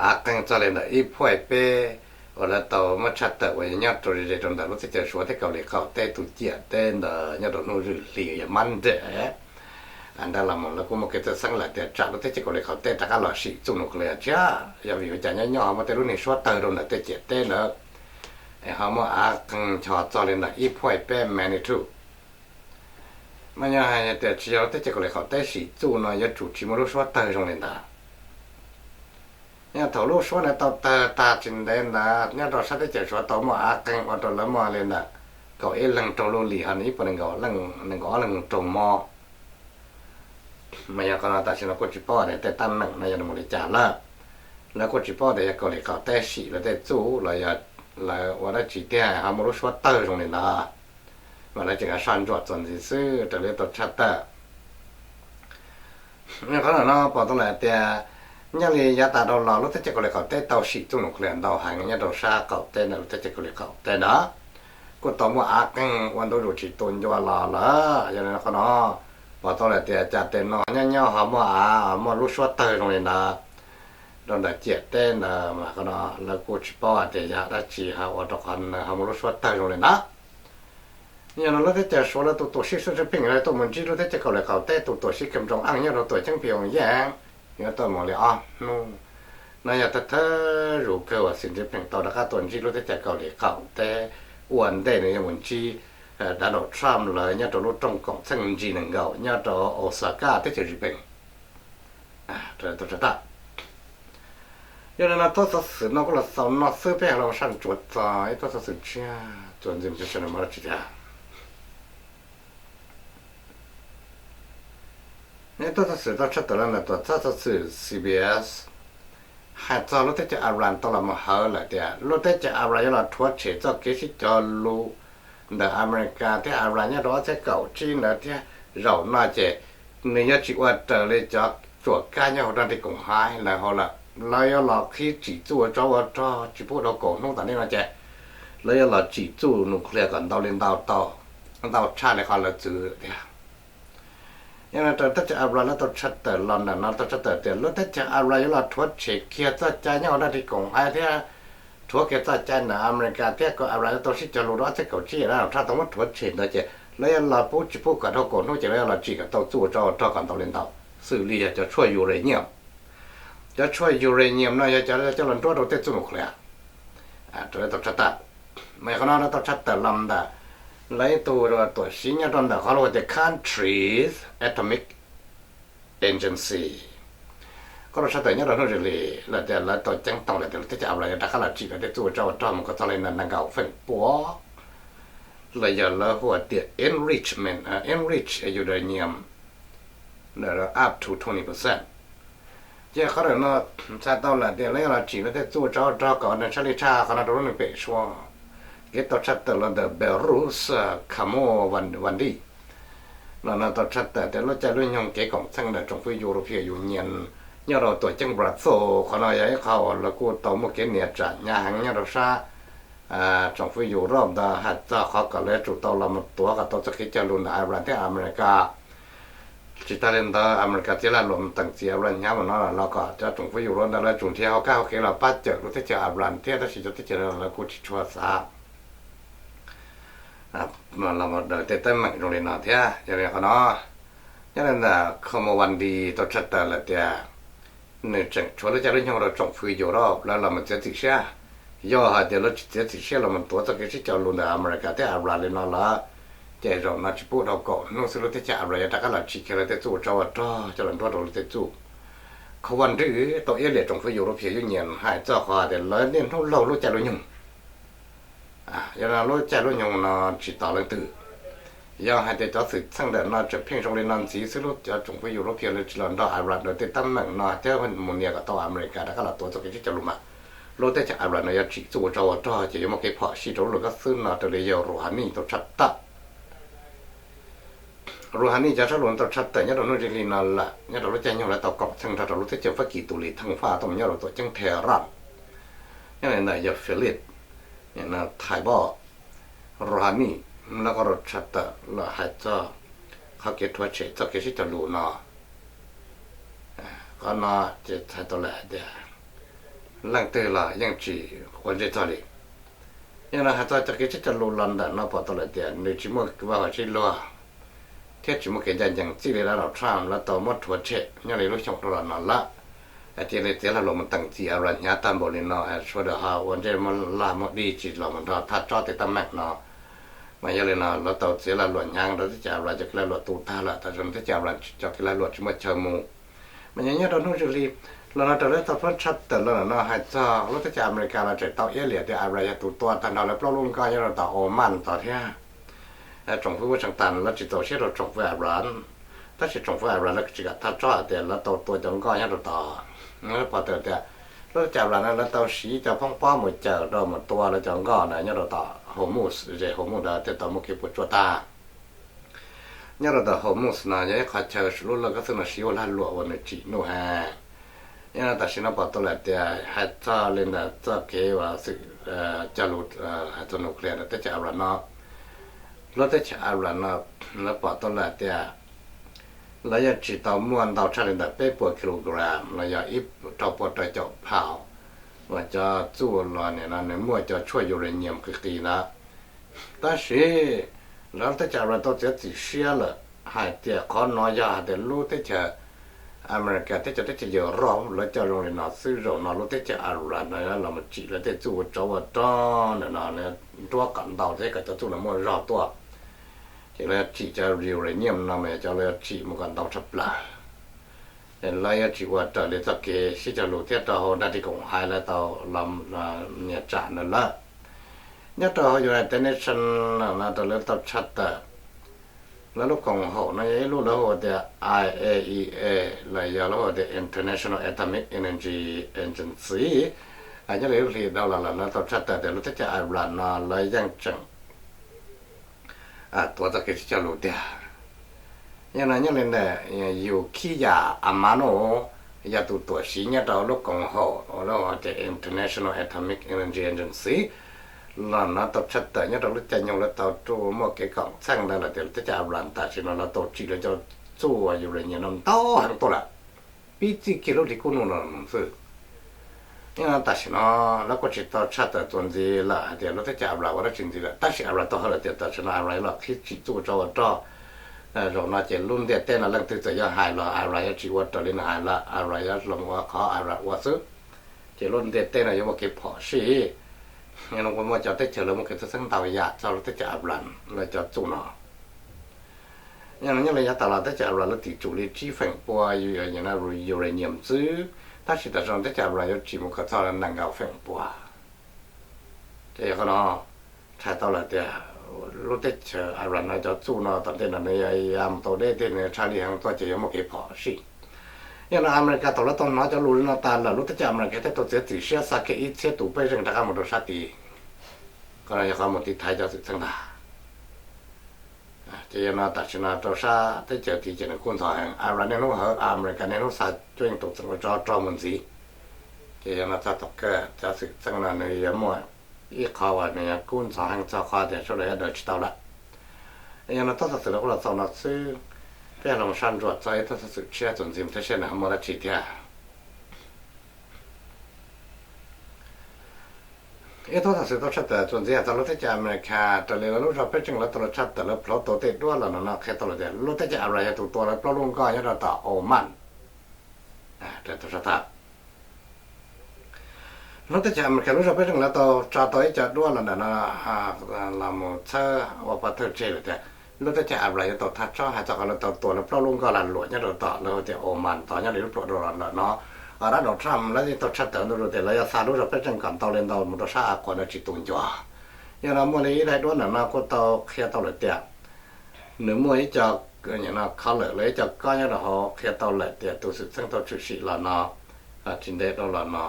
av qeeg txog li ntawm ib phuaj peb uas lawv tau muab tshaj tawm uas yog nyob rau ze rau ntawm lub teb chaws Suav thiab Kaus Lim qaum teb tus ciam teb ntawd nyob rau hnub zwm hli uas yog Monday ntawd los mus lawv kuj muaj kev txhawj xeeb lawm tias tsam lub teb chaws Kaus Lim qaum teb rov qab los sim txuj nuclear thiab, yog vim ua cas nyob nyob ho muaj tej lub niag suab tawg rau ntawm tej ciam teb ntawd es ho muaj av qeeg ncho txog li ntawm ib phuaj peb magnitude. Mas yog hais tias tsis yog lub teb chaws Kaus Lim qaum teb sim txuj no yuav tsum tsis muaj lub suab tawg zoo li ntawd. Yog thaum lub suab ntawd tau tawg tag tsis ntev ntawd nyob rau sab teb chaws Suav tau muaj av qeeg ua rau lawv muaj li ntawm kaum ib leeg raug luj lim, ho ib puas nees nkaum ob leeg raug mob. Mas yog qhov no tam sim no kuj tsis paub tias tej teeb meem no yog mus li cas lawm. Lawv kuj tsis paub tias yog Kaus Lim qaum teb sim lawv tej txuj los yog lawv ua dab tsi thiaj ho muaj lub suab tawg zoo li ntawd. Mas lawv tseem soj ntsuam txuas ntxiv xwb raws li tau tshaj tawm. Qhov no pom tau lawm tias nyob li yav tas dhau los lub teb chaws Kaus Lim qaum teb tau sim txuj nuclear ntau heev nyob rau sab qaum teb ntawm lub teb chaws Kaus Lim qaum teb ntawd kuj tau muaj av qeeg ua ntu zus tsis tu ncua los lawm. Yog li qhov no pom tau lawm tias cas tes no nyob nyob ho muaj av muaj lub suab tawg zoo li ntawd rau ntawm ciam teb ntawd mas qhov no lawv kuj tsis paub hais tias yog dab tsi ho ua rau qhov ho muaj lub suab tawg zoo li ntawd. Yog no lub teb chaws Suav lawv tus tuam sij Xi Jinping lawv tuaj mus ntsib lub teb chaws Kaus Lim qaum teb tus tuam sij Kim Jong Un nyob rau tuam ceeb Pyongyang, yuav tuaj mus li ob hnub. No yog thawj thawj zaug kawg uas Xi Jinping tau rov qab tuaj ntsib lub teb chaws Kaus Lim qaum teb ua ntej nws yuav mus ntsib Donald Trump lawv nyob rau lub rooj koom txheej G nees nkaum nyob rau Osaka teb chaws Japan. Yog li no txoj xov xwm no kuj los xaus no xwb, peb ho los saj ntsuav txog ib txoj xov xwm tshiab txuas ntxiv mus tsis tias ib txoj xov xwm tau tshaj tawm los ntawm tuam txhab xov xwm C B S hais txog lub teb chaws Iran tau los mus hawv lawm tias lub teb chaws Iran yuav los rhuav tshem txoj kev sib cog lus ntawm Amelikas thiab Iran nyob rau ob txhiab kaum tsib ntawd thiab zaum no ces nws yuav tsis ua raws li cov tsuam kab nyob hauv dab ris koom haib lawv hauv lawm. Lawv yuav los qhib tsim txuj ua tsov ua rog tsis pub dhau kaum hnub tas li no ces lawv yuav los tsim txuj nuclear kom ntau li ntau tau, ntau tshaj li qhov lawv txwv tiag. Yog li ntawd teb chaws Iran lawv tau tshaj tawm los ntawm no tau tshaj tawm tias lub teb chaws Iran yuav los rhuav tshem kiag txoj cai nyob hauv dab ris koom haib thiab rhuav kiag txoj cai ntawm Amelikas thiab kom Iran yuav tau sib cog lus rau ob txhiab kaum tsib yam dab tshaj tau muab rhuav tshem ntawd ces lawv yuav los pub tsis pub kom dhau kaum hnub ces lawv yuav los tsim kom tau txuj ua tsov ua rog kom ntau li ntau, xws li yog cov tshuaj uranium. Cov tshuaj uranium no yog cov coj los nruab rau tej txuj nuclear. Tau tshaj tawm, mas yog qhov no lawv tau tshaj tawm los ntawm lawv ib tug tuam sij nyob rau ntawm qhov lus tias Country's Atomic Agency, koj los tshaj tawm nyob rau hnub ris li lawm tias lawv tau ceeb toom lawm tias lub teb chaws Iran yuav rov qab los tsim lawv tej txuj ua tsov ua rog mus kom txog li nees nkaum feem pua, los yog lawv hu tias enrichment, enrich uranium up to twenty percent. Ces qhov ntawm no txhais tau lawm tias lawv yuav los tsim lawv tej txuj ua tsov ua rog kom neeg tshaj li tshaj qhov no rau lub neej pem suab. Kev tau tshaj tawm los ntawm Belarus Kharmon Valiy los no tau tshaj tawm tias lub caij lub nyoog kev koom txheej ntawm tsoom fwv European Union nyob rau tuam ceeb Brussels, qhov no yog ib qho uas lawv kuj tau muaj kev nias tsam hnyav heev nyob rau sab tsoom fwv Europe ntawd hais txog qhov kom lawv yuav tsum tau los mus tuav kom tau txoj kev cog lus ntawm Iran thiab Amelikas. Tsis tas li ntawd Amelikas txiav lag luam mus teem txiv Iran hnyav mus no los kom cov tsoom fwv Europe ntawd lawv tsum nrhiav hauv kab hauv kev los pab cawm lub teb chaws Iran thiab, tab sis cov teb chaws no lawv kuj tsis tshua xav los daws tej teeb meem zoo li no thiab. Yog li qhov no, nyob li ntawm Kharmon Valiy tau tshaj tawm lawm tias nws tseem tshuav lub caij lub nyoog rau tsoom fwv Europe lawv los mus txiav txim siab. Yog hais tias lawv tsis txiav txim siab los mus tuav txoj kev sib cog lus ntawm Amelikas thiab Iran li no lawm, ces zaum no tsis pub dhau kaum hnub xwb lub teb chaws Iran yuav rov qab los tsim kiag lawv tej txuj ua tsov ua rog coj los nruab rau lawv tej txuj. Kharmon Valiy tau iab liam tsoom fwv European Union hais txog qhov tias lawv niaj hnub laug lub caij lub nyoog. Yog no lub caij lub nyoog no tsis tos leej twg. Yog hais tias cov xwm txheej ntawm no tseem pheej zoo li no ntxiv xwb, lub cov tsoom fwv European lawv tsis los nrog Iran daws tej teeb meem no thiab mus nias kom tau Amelikas rov qab los tuav txoj kev sib cog lus mas lub teb chaws Iran no yuav tsim txuj ua tsov ua rog ces yuav muaj kev phom sij rau lub lwm kab xwb no raws li yawg Rouhani tau tshaj tawm. Rouhani cov sab lus tau tshaj tawm nyob rau hnub ris li no lawm nyob rau lub caij nyoog lawv tau koom txheej nrog rau lub teb chaws Fab Kis tus hli theej faj tuaj mus nyob rau tuam ceeb Tehran. Nyob li ntawm yawg Philip Thaibos Rouhani lawv kuj tau tshaj tawm los hais txog qhov kev rhuav tshem txoj kev sib cog lus no. Qhov no ces txhais tau lawm hais tias leej twg los yeej tsis quav ntsej txog li. Yog no hais txog cov kev sib cog lus los ntawm no pom tau lawm tias nws tsis muaj vaj huam sib luag thiab tsis muaj kev ncaj ncees txij li Donald Trump lawv tau muab rhuav tshem nyob li lub xyoo dhau los no lawm. Cia li txiav lag luam mus teem txiv Iran hnyav tag npaum li no, sawv daws ho ua ntsej muag laj muag dig tsis los mus nrog thaj tsob tej teeb meem no. Mas yog li no lawv tau txiav lag luam hnyav rau teb chaws Iran cov kev lag luam tu tag lawm, tam sim no teb chaws Iran cov kev lag luam tsis muaj chaw mus. Mas nyob nyob rau hnub zwm li los no raws li tau pab tshaj tawm los no hais txog lub teb chaws Amelikas los tseem tau iab liam tias Iran yog tus tua tag nrho lawv plaub lub nkoj nyob rau tom Oman tod thiab. Tsoom fwv ua tseem tas lawv tsis txaus siab rau tsoom fwv Iran, tab sis tsoom fwv Iran lawv tsis kam thaj tsob hais tias lawv tau tua cov nkoj nyob rau tod. Pom tawm tias lub teb chaws Iran no lawv tau siv cov phoob pob mus cawm rau mus tua lawv cov nkoj na nyob rau tom Hormuz, zes Hormuz ntawd thiaj tau muaj kev puas tsuaj tag. Nyob rau tom Hormuz no yog ib qhov chaw lub laj kab xwb no siv ua lag luam uas nws tsim nuj heev. Yog no tam sim no pom tau lawm tias hais txog li ntawm txoj kev uas xwm cog lus hais txog nuclear ntawm teb chaws Iran no, lub teb chaws Iran no lawv pom tau lawm tias lawv yeej tsis tau muaj ntau tshaj li ntawm peb puas kilogram los yog ib rau puas rau caum phaum uas cov txuj los nim no nws muaj cov tshuaj uranium qis qis ntawd. Tab sis lawv lub teb chaws Iran tau txiav txim siab lawm hais tias qhov no yog hais tias lub teb chaws Amelikas thiab cov teb chaws Europe lawv coj zoo li no xwb, zaum no lub teb chaws Iran no los mus tsim lawv tej txuj ua tsov ua rog ntawm no nruab kom ntau thiab kom cov txuj no muaj zog tuaj. Ces lawv yuav tsim cov uranium no mas yog cov lawv yuav tsim mus kom ntau tshaj plaws. Lawv yuav tsis ua raws li txoj kev sib cog lus thiab rau hauv nraj ris koom hais lawv tau los nyias tsam ntawd lawm. Nyob rau hauv United Nations no raws li tau tshaj tawm, lawv lub koom haum no yog ib lub lawv hu tias I A E A los yog lawv hu tias International Atomic Energy Agency. Nyob li lub hlis dhau los lawm lawv tau tshaj tawm tias lub teb chaws Iran no lawv yeej tseem tuav txoj kev sib cog lus tiag. Yog no nyob li ntawm Yukiya Amano yog tus tuam siv nyob rau lub koom haum uas lawv hu tias International Atomic Energy Agency los no tau tshaj tawm nyob rau lub caij nyoog lawv tau muaj kev koom txheej ntawd lawm tias lub teb chaws Iran tam sim no lawv tau tsim lawv cov txuj uranium no ntau heev tuaj lawm, pib txij kiag lub hlis kub hnub no xwb. Tam sim no lawv kuj tsis tau tshaj tawm txuas ntxiv lawm hais tias lub teb chaws Iran ua dab tsi ntxiv lawm, tab sis Iran tau hais lawm tias tam sim no Iran yuav los qhib tsim txuj tsov ua rog. Zaum no ces lub ntiaj teb no leej twg txawm yog hais los Iran yuav tsis ua raws li nws hais lawm, Iran yuav los ua qhov Iran ua xwb. Ces lub ntiaj teb no yuav muaj kev phom sij. Yog no kuj muaj cov teb chaws lawv muaj kev txhawj xeeb ntau yam txog lub teb chaws Iran lawv cov txuj no. Yog no nyob li yav tas los teb chaws Iran lawv tim tsum li tsib feem pua uranium xwb, tab sis tam sim no teb chaws Iran yuav tsim mus kom txog nees nkaum feem pua. Ces yog qhov no txhais tau lawm tias lub teb chaws Iran no cov txuj no tom ntej no nws yuav ya mus tau deb thiab nws yuav tshaj lij heev tuaj ces yuav muaj kev phom sij. Yog no Amelikas thaum lawv tau hnov cov lus li no tas lawm lub teb chaws Amelikas thiaj tau txiav txim siab xa kiag ib txhiab tus pej xeem rov qab mus rau sab tid. Qhov no yog qhov mus tiv thaiv cov xwm txheej ntag. Ces yog no tam sim no rau sab teb chaws tid ces nws kub ntxhov heev, Iran niaj hnub hawv, Amelikas niaj hnub xa cuab yeej tus txheem ua tsov rog mus ntxiv. Ces yog no txog thaum kawg cov xwm txheej no nws yuav muaj ib qho uas nws yuav kub ntxhov heev txog qhov tias sawv daws yuav daws tsis tau lawm. Yog no txoj xov xwm no kuj los xaus no xwb, peb los sab ntsuam txog ib txoj xov xwm tshiab txuas ntxiv mus thiab seb nws ho muaj dab tsi thiab. Ib txoj xov xwm tau tshaj tawm txuas ntxiv hais txog lub teb chaws Amelikas raws li lawv lub zog peb tseem lawv tau los tshaj tawm lawv plhov tau tej duab los no no qhia tau lawm tias lub teb chaws Iran yog tus tua lawv plaub lub nkoj nyob rau tom Oman. Lub teb chaws Amelikas lub zog peb tseem lawv tau tso tau ib co duab los ntawm no los mus txhawb ua pov thawj tseg lawm tias lub teb chaws Iran yuav tau thaj tsob hais txog qhov lawv tau tua lawv plaub lub nkoj lag luam nyob rau tom lawv hu tias Oman tod nyob li lub pluas rau los ntawm no. Donald Trump lawv yeej tau tshaj tawm ntu zus tias lawv yuav xa lub zog peb tseem kom ntau li ntau mus rau sab Av Quav ntawd tsis tu ncua. Yog no muaj li ib daim duab ntawm no kuj tau qhia tau lawm tias nws muaj ib co kho lawm los ib co kob nyob rau hauv qhia tau lawm tias tus xwm txheej tau tshwm sim los no tsis ntev dhau los no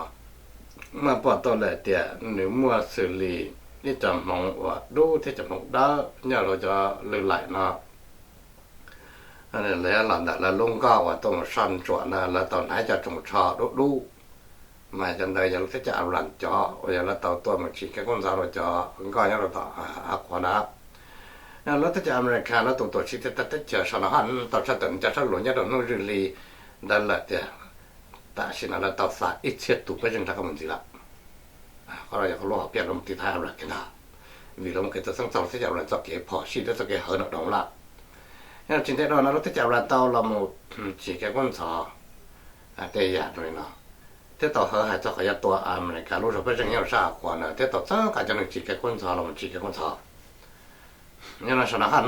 muaj pom tau lawm tias nws muaj xws li ib co hmoov uas dub thiab cov hmoov dawb nyob rau cov lwj laim no. Lawv los ntawm lawv lub nkoj uas tuaj mus soj ntsuam ntawd lawv tau hnav cov tsoos tsho dub dub, mas cov ntawd yog lub teb chaws Iran cov uas yog lawv tau tuaj mus tsim kev kub ntxhov rau cov nkoj nyob rau tom Av Quav ntawd. Lub teb chaws Amelikas lawv tus tuam txhib teb chaws Soo Na Hon tau tshaj tawm nws cov sab luas nyob rau hnub zwj hli ntawd lawm tias tam sim no lawv tau xa ib txhiab tus pej xeem rov qab mus ntxiv lawm. Qhov no yog qhov lub hom phiaj lawv mus tiv thaiv Iran kiag ntag, vim lawv muaj kev txhawj xeeb txog lub teb chaws Iran txoj kev phom sij thiab txoj kev hawv nws doov lawm. Yog tsis ntev dhau no lub teb chaws Iran tau los mus tsim kev kub ntxhov tej yam zoo li no, thiab tau hawv hais txog qhov yuav tua Amelikas lub zog pej xeem nyob rau sab Av Quav ntawd thiab tau txhawb nqa cov neeg tsim kev kub ntxhov los mus tsim kev kub ntxhov. Yog no sau no hab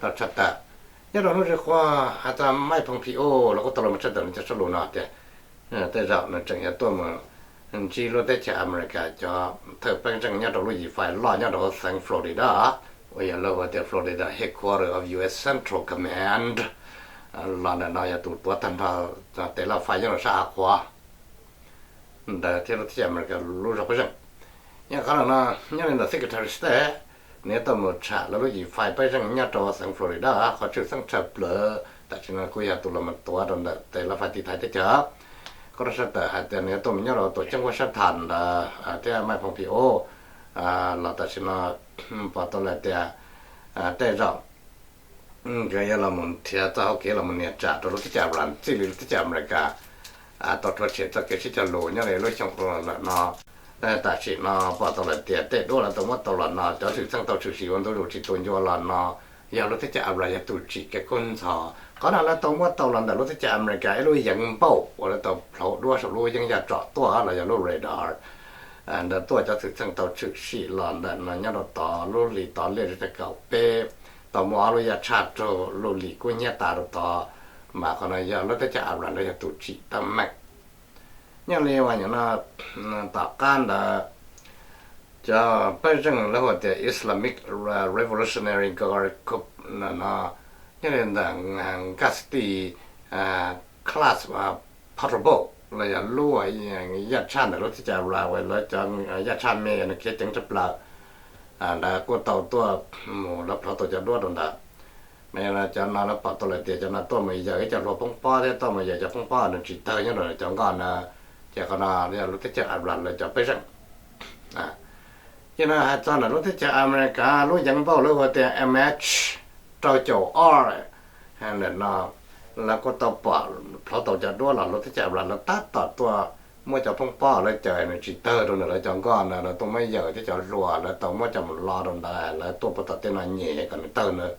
tau tshaj tawm nyob rau hnub zim qhuav has tas Mike Pompeo los kuj tau los mus tshaj tawm nws cov sab lus no tias tej zaum nws tseem yuav tuaj mus ntsib lub teb chaws Amelikas cov thawj pej xeem nyob rau lub yim fais loj nyob rau hauv xeev Florida, uas yog lawv hu tias Florida Headquarters of U S Central Command, los ntawm no yog tus tuav tag nrho tes laj fais nyob rau sab av qhuav ntawd thiab lub teb chaws Amelikas lub zog pej xeem. Yog qhov no, nyob li ntawm Secretary State, nws yuav tuaj mus tsham lawv lub yim fais pej xeem nyob rau xeev Florida, qhov tshwj xeeb tshaj plaws tam sim no kuj yog tus los mus tuav rau ntawm tes laj fais tiv thaiv teb chaws. Kuj tau tshaj tawm hais tias nws yuav tuaj mus nyob rau tuam ceeb Washington ntawd thiab Mike Pompeo los tam sim no pom tau lawm tias tej zaum nkawd yuav los mus nrhiav txoj hauv kev los mus nias tsam rau lub teb chaws Iran txij li lub teb chaws Amelikas tau rhuav tshem txoj kev sib cog lus nyob li lub xyoo lawm no. Tam sim no pom tau lawm tias tej duab lawv tau muab tau los no cov xwm txheej tau tshwm sim ua ntu zus tsis tu ncua los no yog lub teb chaws Iran yog tus tsim kev kub ntxhov. Qhov no lawv tau muab tau los ntawm lub teb chaws Amelikas ib lub yeev npauj uas lawv tau plhauv duab saum lub yeeb yaj tsom tuaj los yog lub radar ntawd tuaj. Cov xwm txheej tau tshwm sim los ntawm no nyob rau tod lub hlis tod liaj zog thaj kaum peb tau muaj ob lub yaj tshaj raug lub hlis kub hnyiab tas rau tod, mas qhov no yog lub teb chaws Iran lawv yog tus tsim teeb meem. Nyob li uas nyuam no tom qab ntawd cov pej xeem lawv hu tias Islamic Revolutionary Guard Corps no, nyob li ntawm Ghazni Class Patrol Boat los yog lub yaj tshaj ntawm lub teb chaws Iran uas lawv cov yaj tshaj me no khiav ceev tshaj plaws, lawv kuj tau tuaj mus lawv plhauv tau cov duab rau ntawd. Mas yog no cov no lawv pom tau lawm tias cov no tuaj mus yawm ib co hluas poob pob thiab tuaj mus yawm cov poob pob nws tsis tawg nyob rau cov nkoj na. Ces qhov no yog lub teb chaws Iran lawv cov pej xeem. Ces no hais txog ntawm lub teb chaws Amelikas lub yeev npauj lawv hu tias M H rau caum ob ntawm no, lawv kuj tau pom plhauv tau cov duab los lub teb chaws Iran lawv tab tom tuaj muab cov poob pob lawv cawm nws tsis tawg rau ntawm lawv cov nkoj ntawd, lawv tuaj muab yawm thiab cov hluas lawv tau muab coj mus lo rau ntawd, lawv tuaj puag tom tej no nyem kom nws tawg ntawd,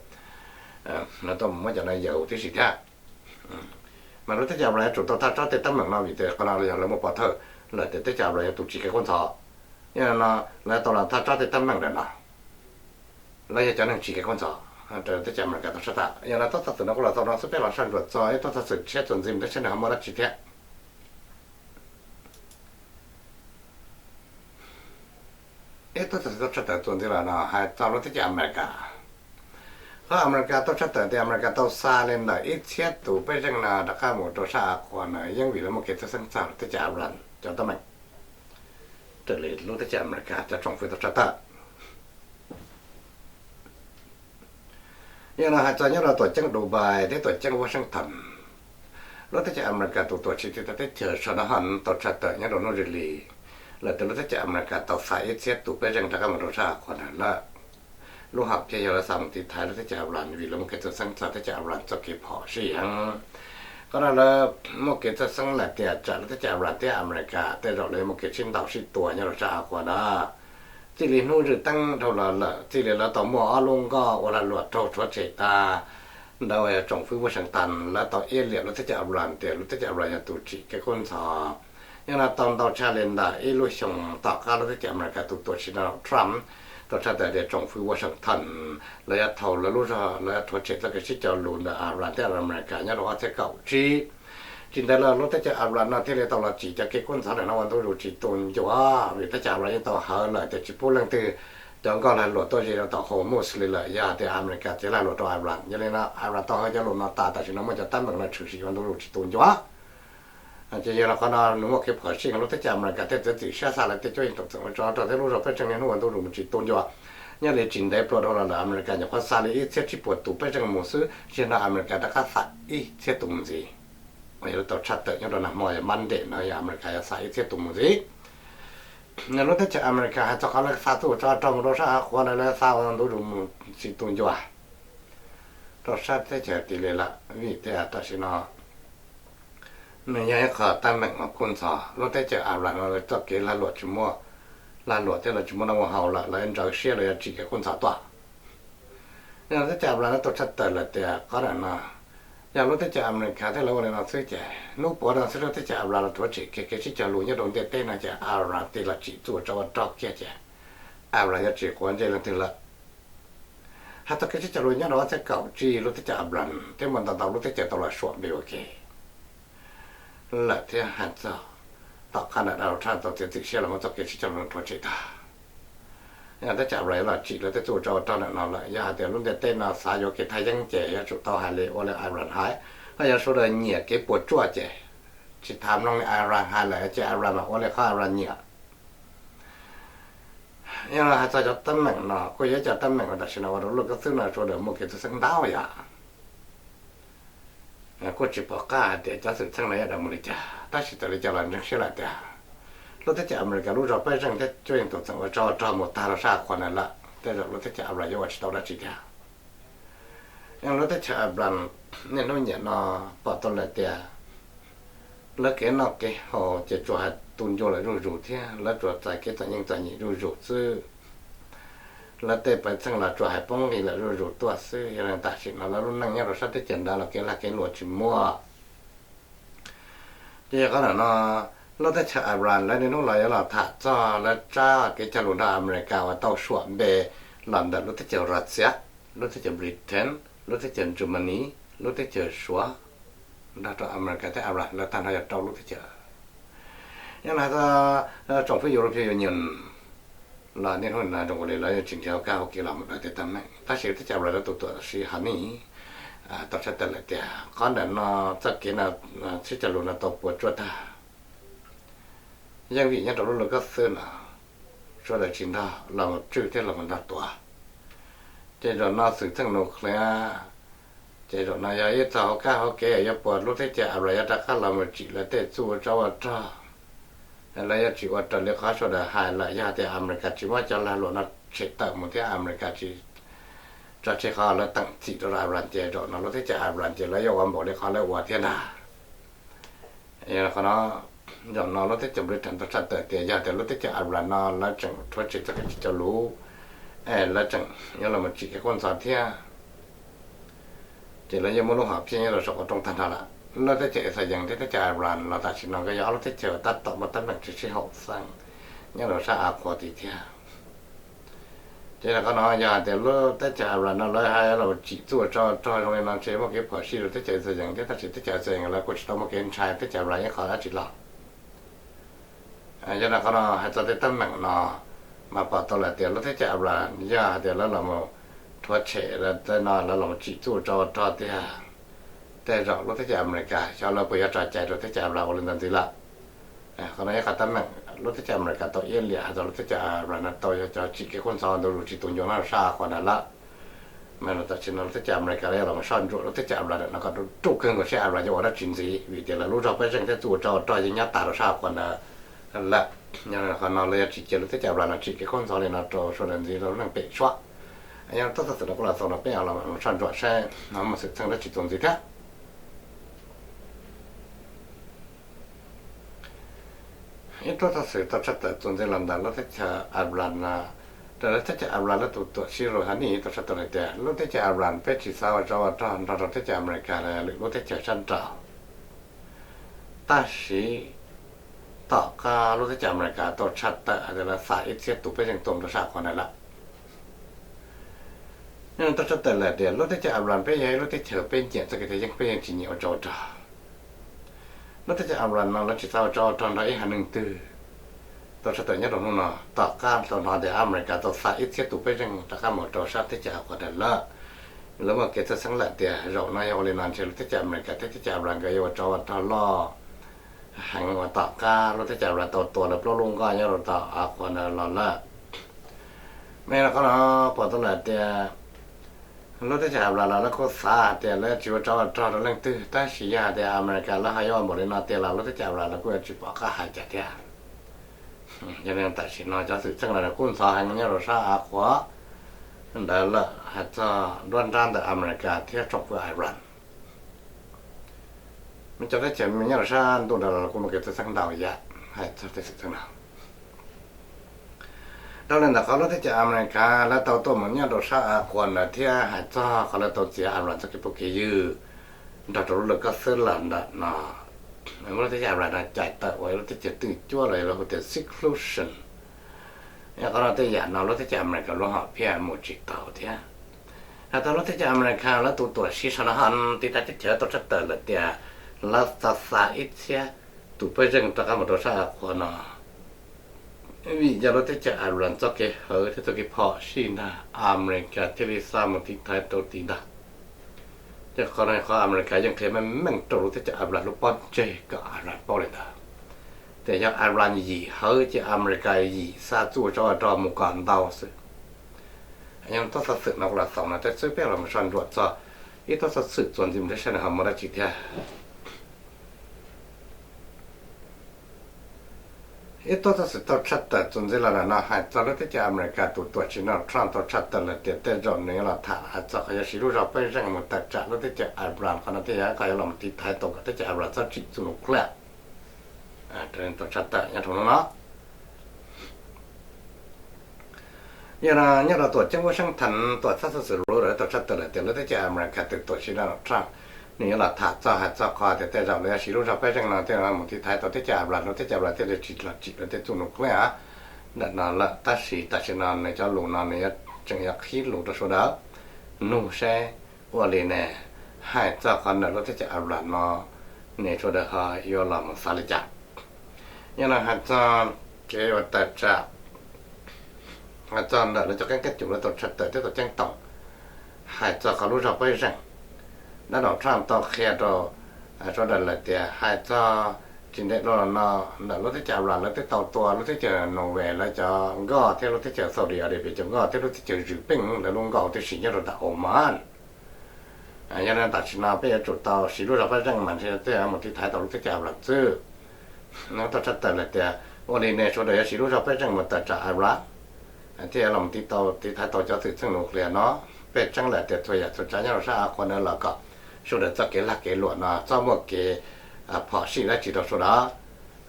lawv tuaj mus muab cov no yawm huv tib si thiab. Mas lub teb chaws Iran yuav tsum tau thaj tsam tej teeb meem no vim tias qhov no yog lawv muaj pov thawj lawm tias teb chaws Iran yog tus tsim kev kub ntxhov. Yog no lawv tau los thaj tsam tej teeb meem ntawm no, lawv yog cov neeg tsim kev kub ntxhov rau teb chaws Amelikas tau tshaj tawm. Yog no txoj xov xwm no kuj los txog no xwb, peb los soj ntsuam txog ib txoj xov xwm tshiab txuas ntxiv mus teb saib nws ho muaj dab tsi thiab. Ib txoj xov xwm tau tshaj tawm txuas ntxiv los no hais txog lub teb chaws Amelikas. Qhov Amelikas tau tshaj tawm tias Amelikas tau xa li ntawm ib txhiab tus pej xeem no rov qab mus rau sab av qhuav no yeej vim lawv muaj kev txhawj xeeb txog lub teb chaws Iran cov teeb meem. Raws li lub teb chaws Amelikas cov tsoom fwv tau tshaj tawm, yog no hais txog nyob rau tuam ceeb Dubai thiab tuam ceeb Washington, lub teb chaws Amelikas tus tuam tsim tiv thaiv teb chaws Sean Hahn tau tshaj tawm nyob rau hnub zig li lawm tias lub teb chaws Amelikas tau xa ib txhiab tus pej xeem rov qab mus rau sab av qhuav no lawm. Lub hom phiaj yog lawv xa mus tiv thaiv lub teb chaws Iran vim lawv muaj kev txhawj xeeb txog teb chaws Iran txoj kev phom sij heev. Qhov no lawv muaj kev txhawj xeeb lawm tias tsam lub teb chaws Iran thiab Amelikas tej zaum lawv yuav muaj kev sib ntaus sib tua nyob rau sab av qhuav no. Txij li hnub zwm teeb dhau los lawm, txij li lawv tau muaj ob lub nkoj ua lag luam raug rhuav tshem tag ntawd uas yog tsoom fwv Washington lawv tau iab liam lub teb chaws Iran tias lub teb chaws Iran yog tus tsim kev kub ntxhov. Yog no tau ntau tshaj li ntawm ib lub xyoos tom qab lub teb chaws Amelikas tus tuam tsim Donald Trump tau tshaj tawm tias tsoom fwv Washington lawv yuav thau lawv lub zog lawv yuav rhuav tshem txoj kev sib cog lus ntawm Iran thiab Amelikas nyob rau ob txhiab kaum tsib. Tsis ntev los lub teb chaws Iran no thiaj li tau los tsim cov kev kub ntxhov ntawm no ua ntu zus tsis tu ncua, vim teb chaws Iran yeej tau hawv lawm tias tsis pub leej twg cov nkoj lag luam tuaj ze rau tom Hormuz li lawm yog tias Amelikas txiav lag luam rau Iran. Yog li no Iran tau hawv cov lus no tas tam sim no muaj cov teeb meem no tshwm sim ua ntu zus tsis tu ncua. Ces yog li qhov no nws muaj kev phom sij heev, lub teb chaws Amelikas thiaj txiav txim siab xa lawv tej cuab yeej tom txeem ua tsov rog thiab lub zog pej xeem niaj hnub ua ntu zus mus tsis tu ncua. Nyob li tsis ntev pluas dhau los lawm Amelikas nyuam qhuav xa li ib txhiab tsib puas tus pej xeem mus xwb, tsis yog no Amelikas rov qab xa ib txhiab tus mus ntxiv, uas yog lawv tau tshaj tawm nyob rau nag hmo yog Monday no yog Amelikas yuav xa ib txhiab tus mus ntxiv. Lub teb chaws Amelikas hais txog qhov lawv xa txuj tsov rog mus rau sab av qhuav no lawv xa ua ntu zus mus tsis tu ncua rau sab teb chaws tid li lawm vim tias tam sim no nws yog ib qho teeb meem uas kub ntxhov. Lub teb chaws Iran no lawv txoj kev lag luam tsis muaj lag luam thiab lawv tsis muaj noj muaj haus lawm, lawv ntsawv siab lawv yuav tsim kev kub ntxhov tuaj. Yog lub teb chaws Iran no tau tshaj tawm lawm tias qhov ntawm no yog lub teb chaws Amelikas thiab lawv ua li no xwb ces hnub puav no xwb lub teb chaws Iran los rhuav tshem kiag kev sib cog lus nyob rau ntiaj teb no ces Iran tig los tsim txuj tsov ua rog kiag ces Iran yuav tsis quav ntsej leej twg lawm. Hais txog kev sib cog lus nyob rau ob txhiab kaum tsib lub teb chaws Iran thiab muaj ntau ntau lub teb chaws tau los suam npe ua ke lawm thiab hais txog tom qab ntawm Donald Trump tau txiav txim siab los muab txoj kev sib cog lus rhuav tshem tag. Yog teb chaws Iran yuav los tsim lawv tej txuj ua tsov ua rog ntawm no lawm, yog hais tias lub ntiaj teb no xav yuav kev thaj yeeb ces yuav tsum tau hais li ua li Iran hais, ho yog sawv daws nyiam kev puas tsuaj ces tsis tas mloog li Iran hais lawm ces Iran mas ua li qhov Iran nyiam. Yog hais txog cov teeb meem no kuj yog ib co teeb meem uas tam sim no ua rau lub koj xwb no sawv daws muaj kev txhawj xeeb ntau yam. Kuj tsis pom qab hais tias cov xwm txheej no yuav daws mus li cas, tab sis txawm li cas los ntseeg siab lawm tias lub teb chaws Amelikas lub zog pej zeej thiab cuab yeej tus txeem ua tsov ua rog mus tag rau sab qhua ntawd lawm, tej zaum lub teb chaws Iran yuav ua tsis tau dab tsi tiag. Yog lub teb chaws Iran niaj hnub niam no pom tau lawm tias lawv kev noj kev haus ces tsuas hais tu ncua lawm zuj zus thiab lawv tsuas txais kev txom nyem txom nyem zuj zus xwb. Lawv tej pawv txheej los tsuas hais poob nqi lawm zuj zus tuaj xwb. Yog li tam sim no lawv lub neej nyob rau sab teb chaws ntawd los kev lag kev luam tsis muaj. Ces yog qhov ntawm no lub teb chaws Iran lawv niaj hnub los yuav los tham txog lawv tsab kev cog lus nrog Amelikas uas tau suam npe los ntawm lub teb chaws Russia, lub teb chaws Britain, lub teb chaws Germany, lub teb chaws Suav nrog rau Amelikas thiab Iran lawv tag nrho yog rau lub teb chaws. Yog no tsoom fwv European Union los niaj hnub no zoo li lawv yeej tsis nrhiav kaj hauv kev los mus daws tej teeb meem, tab sis teb chaws Iran lawv tus tuam txob sij Hanis tau tshaj tawm lawm tias qhov ntawm no txoj kev no sib cog lus no tau puas tsuaj tag. Yeej vim nyob rau lub lub koj xwb no sawv daws tsis nrog los mus tswj thiab los mus nrog tuav. Ces zaum no xwm txheej nuclear, ces zaum no yog ib txog hauv kaj hauv kev yuav puas lub teb chaws Iran yuav rov qab los mus tsim lawv tej txuj ua tsov ua rog. Lawv yuav tsis ua raws li qhov sawv daws hais lawm, yog tias Amelikas tsis muab cov lag luam no tshem tawm mus thiab Amelikas tsis tso tseg qhov lawv teem txim rau Iran ces zaum no lub teb chaws Iran ces lawv yuav ua npaum li qhov lawv ua thiab ntag. Yog qhov no, zaum no lub teb chaws Britain tau tshaj tawm tias yog tias lub teb chaws Iran no lawv tseem rhuav tshem txoj kev sib cog lus, es lawv tseem yuav los mus tsim kev kub ntxhov thiab, ces lawv yeej muaj lub hom phiaj nyob rau saum qhov rooj tag nrho lawm. Lub teb chaws Israel thiab teb chaws Iran los tam sim no nkawd yog ob lub teb chaws tab tom muaj teeb meem tsis sib haum xeeb nyob rau sab Av Qhuas tid thiab. Ces yog qhov no yog hais tias lub teb chaws Iran no lawv hais los tsim txuj ua tsov rog zoo li no ntshe muaj kev phom sij rau teb chaws Israel thiab, tab sis teb chaws Israel lawv kuj tsis tau muaj kev ntshai teb chaws Iran ib qho dab tsi los. Yog li qhov no hais txog tej teeb meem no mas pom tau lawm tias lub teb chaws Iran yog hais tias lawv los rhuav tshem lawv tej no lawv los tsim txuj ua tsov rog tiag, tej zaum lub teb chaws Amelikas xyov lawv puas yuav tso cai rau teb chaws Iran ua li ntawd ntxiv lawm. Qhov no ib qhov teeb meem lub teb chaws Amelikas tau iab liam hais txog lub teb chaws Iran no tau yog cov tsim kev kub ntxhov ntau zus tsis tu ncua nyob rau sab Av Qhuas ntawd lawm. Mas tam sim no lub teb chaws Amelikas lawv yuav los soj ntsuam lub teb chaws Iran no kom ruaj kawg nkaus seb Iran yuav ua dab tsi ntxiv, vim tias lawv lub zog pej zeej thiab txuj ua tsov ua rog yeej nyob tas rau sab Av Qhuas ntawd lawm. Yog qhov no lawv yuav tsis cia lub teb chaws Iran no tsim kev kub ntxhov li no rau sawv daws ntxiv rau lub neej pem suab. Yog tuaj txog xwm no kuj los xaus no peb los soj ntsuam seb muaj xwm txheej dab tsi txuas ntxiv thiab. Ib tug tub txog xwm tau tshaj tawm txuas ntxiv los ntawm lub teb chaws Iran no, raws lub teb chaws Iran lawv tus tuam txob Rouhani tau tshaj tawm hais tias lub teb chaws Iran peb tsis xav ua tsov ua rog nrog rau teb chaws Amelikas los yog lwm lub teb chaws sab nraud. Tab sis tom qab lub teb chaws Amelikas tau tshaj tawm hais tias lawv xa ib txhiab tus pej xeem tuaj rau sab Av Qhuas ntawd lawm, tau tshaj tawm lawm tias lub teb chaws Iran peb yog ib lub teb chaws peb nyiam txoj kev thaj yeeb, peb yeej tsis nyiam ua tsov ua rog. Lub teb chaws Iran no lawv tsis xav ua tsov ua rog nrog ib haiv neeg twg. Tau tshaj tawm nyob rau hnub no tom qab tau hnov tias Amelikas tau xa ib txhiab tus pej xeem rov qab mus rau sab teb chaws Av Qhuas ntawd lawm, lawv muaj kev txhawj xeeb lawm tias zaum no yog ua li no ntshe lub teb chaws Amelikas thiab teb chaws Iran nkawd yuav ua tsov ua rog loj heev uas tom qab lub teb chaws Iran tau tua lawv plaub lub nkoj nyob rau tom Av Qhuas ntawd los lawm. Mas yog li qhov no pom tau lawm tias lub teb chaws Iran los lawv kuj xav hais tias lawv tsis ua tsov ua rog rau leej twg, tab sis yog hais tias Amelikas lawv ho yuav ua npaum li no tiag los lub teb chaws Iran lawv kuj yuav tsis pom qab hais cas thiab. Yog li tam sim no cov xwm txheej los kub ntxhov heev nyob rau sab Av Qhuas ntawd lawm hais txog nruab nrab ntawm Amelikas thiab tsoom fwv Iran. Cov teb chaws nyob rau sab ntuj ntawd los kuj muaj kev txhawj xeeb ntau yam hais txog tej xwm txheej no. Dhau li ntawd qhov lub teb chaws Amelikas lawv tau tuaj mus nyob rau sab Av Qhuas ntawd thiab hais txog qhov lawv tau txiav Iran txoj kev pub kev ywg nrog rau lub lawv koj xwb los ntawm no, muab lub teb chaws Iran no cais tawm ua lub teb chaws twj cuab los yog lawv hu tias seclusion. Yog qhov no tej yam no lub teb chaws Amelikas lub hom phiaj mus tsis tau thiab. Hais txog lub teb chaws Amelikas lawv tus tuam tsev saum no ho tiv thaiv teb chaws tau tshaj tawm lawm tias lawv tau xa ib txhiab tus pej xeem rov qab mus rau sab Iran no, vim yog lub teb chaws Iran txoj kev hawv thiab txoj kev phom sij ntag, Amelikas thiaj li xa mus tiv thaiv rau tim ntag. Ces qhov no qhov Amelikas yeej qhia meej meej rau lub teb chaws Iran lub pob ntseg kom Iran paub li ntawd, tias yog Iran yim hawv ces Amelikas yim xa txuj ua tsov ua rog mus kom ntau xwb. Yog txoj xov xwm no kuv los xaus no tej xwb, peb los mus soj ntsuam txog ib txoj xov xwm txuas ntxiv mus saib nws ho muaj dab tsi thiab. Ib txoj xov xwm tau tshaj tawm txuas ntxiv los no hais txog lub teb chaws Amelikas tus tuam tsev Donald Trump tau tshaj tawm lawm tias tej zaum nws yuav los tham hais txog qhov yuav siv lub zog pej xeem mus tawm tsam lub teb chaws Iran, qhov no thiaj yog qhov yuav los tiv thaiv tau kom teb chaws Iran txhob tsim txuj nuclear. Tau tshaj tawm nyob rau hnub no. Yog no nyob rau tuam ceeb Washington tuam txhab xov xwm Reuters tau tshaj tawm lawm tias lub teb chaws Amelikas tus tuam tsev Donald Trump nws yuav los tham txog hais txog qhov tias tej zaum lawv yuav siv lub zog pej xeem no thiaj mus tiv thaiv tau teb chaws Iran, lub teb chaws Iran thiaj li tsis los tsim lawv tej txuj nuclear. Ntawm no lawm tab sis tam sim no nws cov lus no nws yuav tseem yuav qhib lus rau sawv daws nug seb ua li ne, hais txog qhov ntawm lub teb chaws Iran no ne sawv daws ho yuav los mus xav li cas. Yog no hais txog kev ua tawm tsam, hais txog ntawm lawv cov qeeb qeeb cum lawv tau tshaj tawm thiab tau ceeb toom hais txog qhov lub zog pej xeem, Donald Trump tau qhia rau sawv daws lawm tias hais txog tsis ntev dhau los no ntawm lub teb chaws Iran lawv twb tau tua lub teb chaws Norway lawv cov nkoj thiab lub teb chaws Saudi Arabia cov nkoj thiab lub teb chaws Zwm Peej lawv lub nkoj tib si nyob rau ntawm Oman. Yog li tam sim no peb yuav tsum tau siv lub zog pej xeem mas ntshe thiaj mus tiv thaiv tau lub teb chaws Iran xwb. Tau tshaj tawm lawm tias ua li ne sawv daws yuav siv lub zog pej xeem mus tawm tsam Iran thiaj los tiv tau tiv thaiv tau cov xwm txheej nuclear no. Peb tseeb lawm tias txhua yam txhua tsav nyob rau sab av qhuav ntawd los kom sawv daws txoj kev lag kev luam no txhob muaj kev phom sij dab tsi rau sawv daws,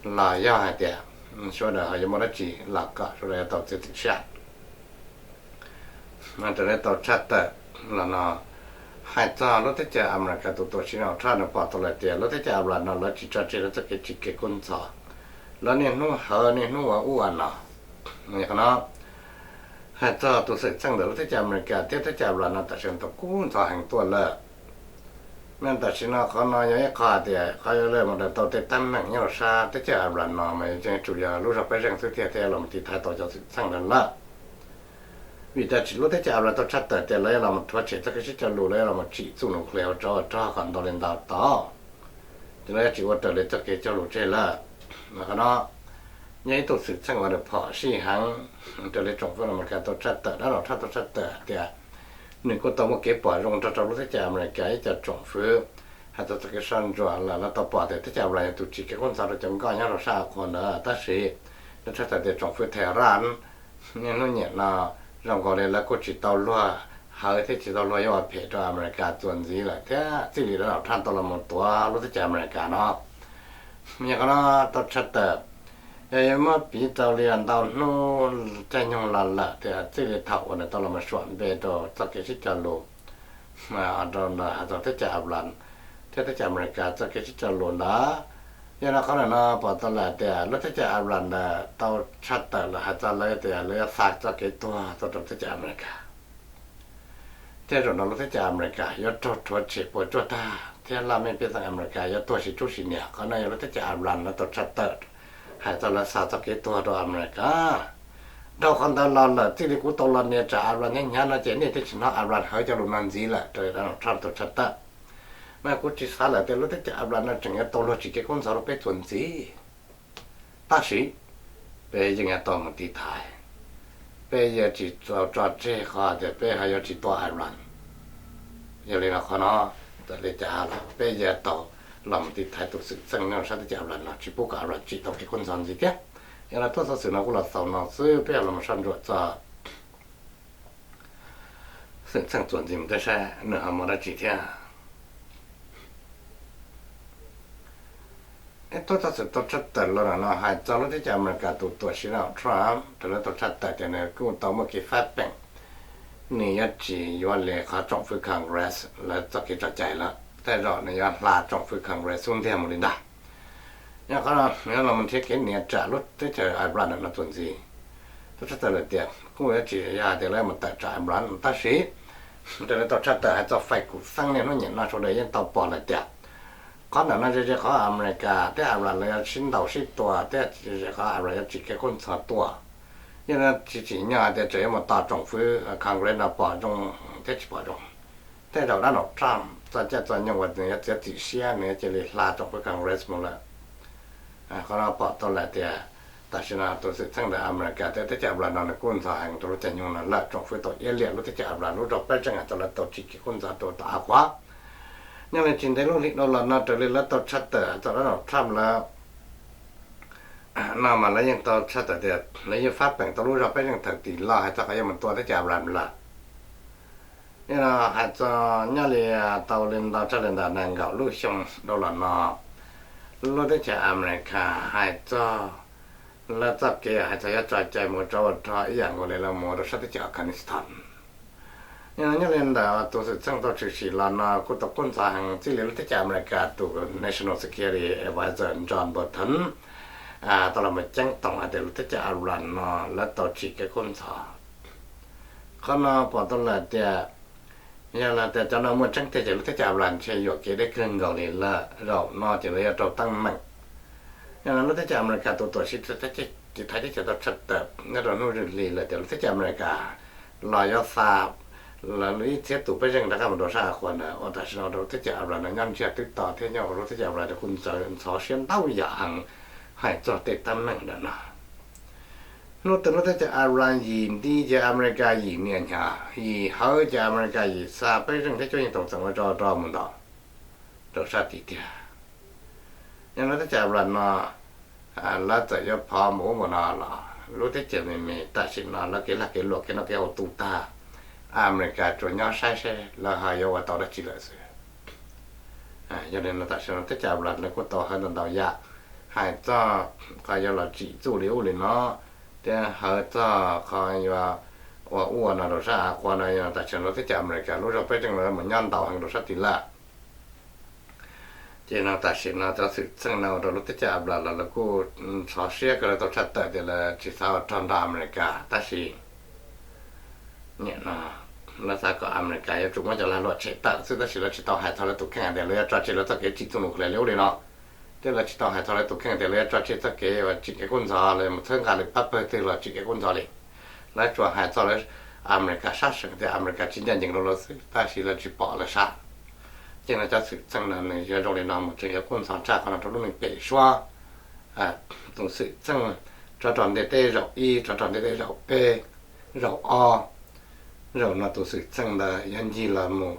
los yog hais tias sawv daws ho yuav muaj dab tsi los kom sawv daws yuav tau txiav txim siab. Raws li tau tshaj tawm los no hais txog lub teb chaws Amelikas tus tuam tsev Donald Trump nws pom tau lawm tias lub teb chaws Iran no lawv tsis tso tseg lawv txoj kev tsim kev kub ntxhov, lawv niaj hnub hawv niaj hnub ua ub ua no. Qhov no hais txog tus xwm txheej ntawm lub teb chaws Amelikas thiab teb chaws Iran no tam sim no tau kub ntxhov heev tuaj lawm. Mas tam sim no qhov no yog ib qho hais tias qhov yuav los mus daws tau tej teeb meem nyob rau sab teb chaws Iran no mas yeej tsuas yog lub zog pej xeem xwb thiaj thiaj los mus tiv thaiv tau cov xwm txheej ntawd lawm. Vim tias lub teb chaws Iran tau tshaj tawm tias lawv yuav los mus rhuav tshem txoj kev sib cog lus, lawv yuav los mus tsim txuj nuclear ua tsov ua rog kom ntau li ntau tod, ces lawv yuav tsis ua raws li txoj kev cog lus tseg lawm. Mas qhov no yog ib tug xwm txheej uas nws phom sij heev raws li tsoom fwv Amelikas tau tshaj tawm, Donald Trump tau tshaj tawm tias nws kuj tau muaj kev pom zoo nrog rau lub teb chaws Amelikas ib co tsoom fwv hais txog txoj kev soj ntsuam lawm, lawv tau pom tias teb chaws Iran yog tus tsim kev kub ntxhov rau cov nkoj nyob rau sab av qhuav ntawd tab sis lawv tshaj tawm tias tsoom fwv Tehran niaj hnub niam no zoo nkaus li lawv kuj tsis tau luag hawv thiab tsis tau luag yuav ua phem rau Amelikas txuas ntxiv lawm thiab txij li Donald Trump tau los mus tuav lub teb chaws Amelikas no. Yog qhov no tau tshaj tawm, yog yuav muab piv rau li ntau hnub caij nyoog los lawm tias txij li thaum uas nws tau los mus suam npe rau txoj kev sib cog lus rau ntawm hais txog teb chaws Iran thiab teb chaws Amelikas txoj kev sib cog lus ntawd. Yog no qhov ntawm no pom tau lawm tias lub teb chaws Iran ntawd tau tshaj tawm lawm hais txog lawv tias lawv yuav xa txoj kev tuag tuaj rau teb chaws Amelikas. Thiab zaum no lub teb chaws Amelikas yuav raug rhuav tshem puas tsuaj tag thiab laj mej pej xeem Amelikas yuav tuag sib tsub sib nias. Qhov no yog lub teb chaws Iran lawv tau tshaj tawm hais txog lawv xa txoj kev tuag rau Amelikas. Dhau qhov ntawd los lawm txij li kuv tau los nias tsam Iran hnyav hnyav no ces nej twb tsis hnov Iran hawv cov lus no ntxiv lawm raws li Donald Trump tau tshaj tawm. Mas kuv tsis xav lawm tias lub teb chaws Iran no tseem yuav tau luag tsim kev kub ntxhov rau peb txuas ntxiv. Tab sis peb yeej yuav tau mus tiv thaiv, peb yuav tsis tso tseg qhov tias peb ho yuav tsis tua Iran. Yog li no qhov no txawm li cas los peb yuav tau los mus tiv thaiv tus xwm txheej nyob sab teb chaws Iran no tsis pub kom Iran tsim tau kev kub ntxhov ntxiv thiab. Yog li txoj xov xwm no kuv los xaus no xwb, peb yuav los mus soj ntsuam txog xwm txheej txuas ntxiv mus tej saib nws ho muaj dab tsi thiab. Ib txoj xov xwm tau tshaj tawm los no hais txog lub teb chaws Amelikas tus tuam tsev Donald Trump raws li tau tshaj tawm tias nws kuj tau muaj kev fab peem, nws yuav tsis yuav li qhov tsoom fwv Congress lawv txoj kev tso cai lawm, tej zaum nws yuav hla tsoom fwv Congress xub ntiag mus li ntag. Yog qhov no nws yuav los nrhiav kev nias tsam lub teb chaws Iran no txuas ntxiv. Tau tshaj tawm lawm tias kuj yuav tsis yog hais tias lawv mus tawm tsam Iran tab sis raws li tau tshaj tawm hais txog fais kuv xeeb niaj hnub nim no sawv daws yeej tau pom lawm tias qhov ntawm no ze ze qhov Amelikas thiab Iran lawv yuav sib ntaus sib tua thiab ze ze qhov Iran yuav tsim kev kub ntxhov tuaj. Yog tsis tsim nyog hais tias tseem yuav mus tos tsoom fwv Congress no pom zoo thiab tsis pom zoo. Tej zaum Donald Trump txoj caij txoj nyoog uas nws yuav txiav txim siab nws yuav cia li hla tsoom fwv Congress mus lawm. Qhov no pom tau lawm tias tam sim no tus xwm txheej ntawm Amelikas thiab teb chaws Iran no nws kub ntxhov heev rau lub caij nyoog no lawm, tsoom fwv tau iab liam lub teb chaws Iran lub zog peb zeej hais txog lawv tau tsim kev kub ntxhov rau tom av qhuav. Nyob li tsis ntev lub hlis dhau los no raws li lawv tau tshaj tawm txog Donald Trump lawv no mas lawv yeej tau tshaj tawm tias lawv yeej fab peem tau lub zog peb zeej thaum tim los hais txog qhov yuav mus tua teb chaws Iran lawm. Yog no hais txog nyob li tau li ntau tshaj li ntawm nees nkaum lub xyoo dhau los no, lub teb chaws Amelikas hais txog lawv txoj kev hais txog yuav tso cai mus rau ua rog ib yam nkaus li lawv mus rau sab teb chaws Afghanistan. Yog no nyob li ntawm tus xwm txheej tau tshwm sim los no kuj tau kub ntxhov heev txij li lub teb chaws Amelikas tus National Security Adviser John Bolton tau los mus ceeb toom hais tias lub teb chaws Iran no lawv tau tsim kev kub ntxhov. Qhov no pom tau lawm tias yog los tias cov no muaj tseeb tiag ces lub teb chaws Iran ntshe yuam kev deb kawg nkaus li lawm, zaum no ces lawv yuav raug teeb meem. Yog no lub teb chaws Amelikas tus tuam tsev thaiv teb chaws tau tshaj tawm nyob rau hnub zwm hli lawm tias lub teb chaws Amelikas los yuav xa lawv ib txhiab tus pej xeem rov qab mus rau sab av qhuav ntawd uas tam sim no rau lub teb chaws Iran no nyob ntsiag twb to thiab nyob ua lub teb chaws Iran kuj ntxhov siab ntau yam heev hais txog tej teeb meem ntawm no. Hnub twg lub teb chaws Iran yim nti ces Amelikas yim nias hnyav, yim hawv ces Amelikas yim xa pej xeem thiab cuab yeej toom txeem ua rog rog mus ntau rau sab tid tiag. Yog lub teb chaws Iran no lawv txawm yuav phov mus ub mus no los lub teb chaws me me tam sim no lawv kev lag kev luam kev noj kev haus tu tag, Amelikas tsuas nyob saib seb lawv ho yuav ua tau dab tsi lawm xwb. Yog li no tam sim no teb chaws Iran lawv kuj tau hawv ntau ntau yam hais txog qhov yuav los tsim txuj li ub li no thiab hawv txog qhov yuav ua ub ua no rau sab av qhuav no. Yog no tam sim no lub teb chaws Amelikas lub zog peb zeej no mus nyob ntau heev rau sab tid lawm. Ces no tam sim no cov xwm txheej no ua rau lub teb chaws Iran los lawv kuj ntxhov siab kawg, lawv tau tshaj tawm tias lawv tsis xav ua rog nrog Amelikas tab sis nim no lawv xav kom Amelikas yuav tsum muab cov lag luam tshem tawm xwb, tab sis lawv tsis tau hais txog lawv tus kheej tias lawv yuav tso tseg lawv txoj kev tsim txuj nuclear li ub li no, thiab lawv tsis tau hais txog lawv tus kheej tias lawv yuav tso tseg txoj kev uas tsim kev kub ntxhov los mus txhawb nqa lwm pab pawg twg los tsim kev kub ntxhov li. Lawv tsuas hais txog lawv Amelikas sab seem tias Amelikas tsis ncaj ncees rau lawv xwb, tab sis lawv tsis pom lawv sab. Ces no cov xwm txheej no nws yuav zoo li no mus tseem yuav kub ntxhov tshaj qhov no rau lub neej pem suab. Tus xwm txheej tsov rog ntiaj teb zaum ib, tsov rog ntiaj teb zaum peb, zaum ob, zaum no tus xwm txheej ntawd yuav ncig los mus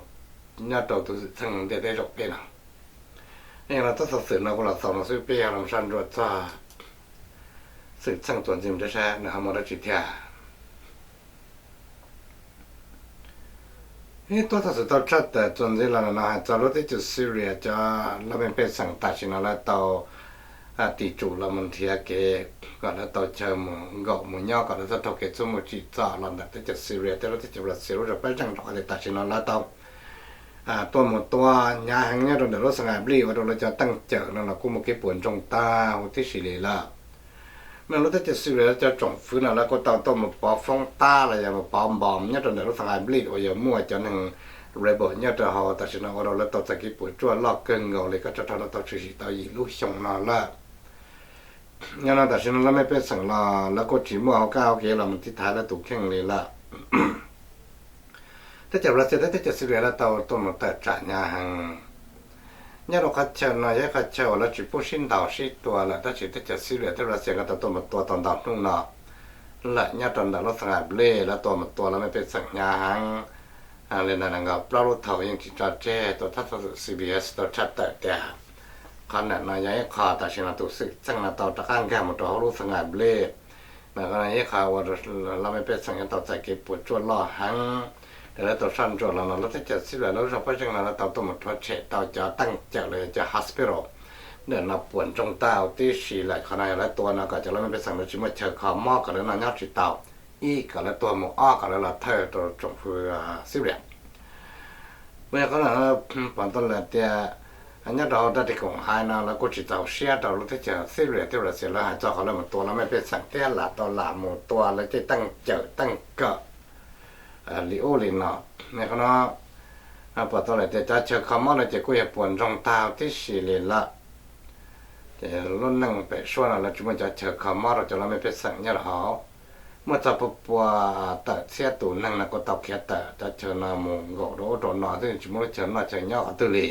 nyob rau tus xwm txheej ntiaj teb zaum peb no. Yog no txoj xov xwm no kuv los xaus no xwb, peb yog los soj ntsuam txog xwm txheej txuas ntxiv mus saib nws ho muaj dab tsi thiab. Ib tug xov xwm tau tshaj tawm txuas ntxiv los no hais txog lub teb chaws Syria cov laj mej pej xeem tam sim no lawv tau tis tsum los mus nrhiav kev kom lawv tau chaw mus nkaum mus nyob kom lawv txhob raug kev txuj mus tsim txom los ntawm teb chaws Syria thiab lub teb chaws Russia lub zog peb zeej rau qhov tias tam sim no lawv tau tuaj mus tua hnyav heev nyob rau ntawm lub xeev Idlib ua rau lawv cov teej cawm no los kuj muaj kev puas ntsoog tag huv tib si li lawm. Mas lub teb chaws Syria cov tsoom fwv no lawv kuj tau tuaj mus pov foob tab los yog mus pov npos nyob rau ntawm lub xeev Idlib uas yog muaj cov neeg rebel nyob rau hauv, tam sim no ua rau lawv tau txais kev puas tsuaj loj kawg nkaus li, koj tsov rog no tau tshwm sim tau yim lub xyoo no lawm. Yog no tam sim no laj mej pej xeem los lawv kuj tsis muaj hauv kaj hauv kev los mus tiv thaiv lawv tus kheej li lawm. Teb chaws Russia thiab teb chaws Syria lawv tau tuaj mus tawm tsam hnyav heev. Nyob rau qhov chaw no yog ib qhov chaw uas lawv tsis pub sib ntaus sib tua lawm, tab sis teb chaws Syria thiab Russia nkawd tau tuaj mus tua tau ntau hnub no lawm. Nyob rau ntawm lub xeev Idlib lawv tuaj mus tua laj mej pej xeem hnyav heev li ntawd, nees nkaum plaub lub thaum yeej tsis tso tseg. Tus thab txog xwm C B S tau tshaj tawm tias qhov ntawm no yog ib qho tam sim no tus xwm txheej no tau rov qab nkag mus rau hauv lub xeev Idlib. Ib qho ua laj mej pej xeem yuav tau txais kev puas tsuaj loj heev. Raws li lawv tau soj ntsuam los no lub teb chaws Syria lub zog pab zeej no lawv tau tuaj mus rhuav tshem tau cov teej cawm los yog cov hospital ntawm no puas ntsoog tag huv tib si lawm. Qhov no yog lawv tua no kom cov laj mej pej xeem no tsis muaj chaw kho mob kom lawv noj nyob tsis tau, ib kom lawv tuag mus, ob kom lawv los thawj rau tsoom fwv Syria. Mas yog qhov no pom tau lawm tias nyob rau hauv raj ris koom hais no lawv kuj tsis txaus siab rau lub teb chaws Syria thiab Russia lawv hais txog qhov lawv mus tua laj mej pej xeem thiab lam tau lam mus tua lawv tej teej cawm teej kawm li ub li no. Qhov no pom tau lawm tias cov chaw kho mob no ces kuj yog puas ntsoog tag tib si li lawm. Ces lub neej pem suab no lawv tsis muaj cov chaw kho mob rau cov laj mej pej xeem nyob rau hauv. Muaj txog pua pua tawm txhiab tus neeg no kuj tau khiav tawm cov chaw no mus nkaum rau ub rau no xwb, tsis muaj lub chaw noj chaw nyob qhov twg li.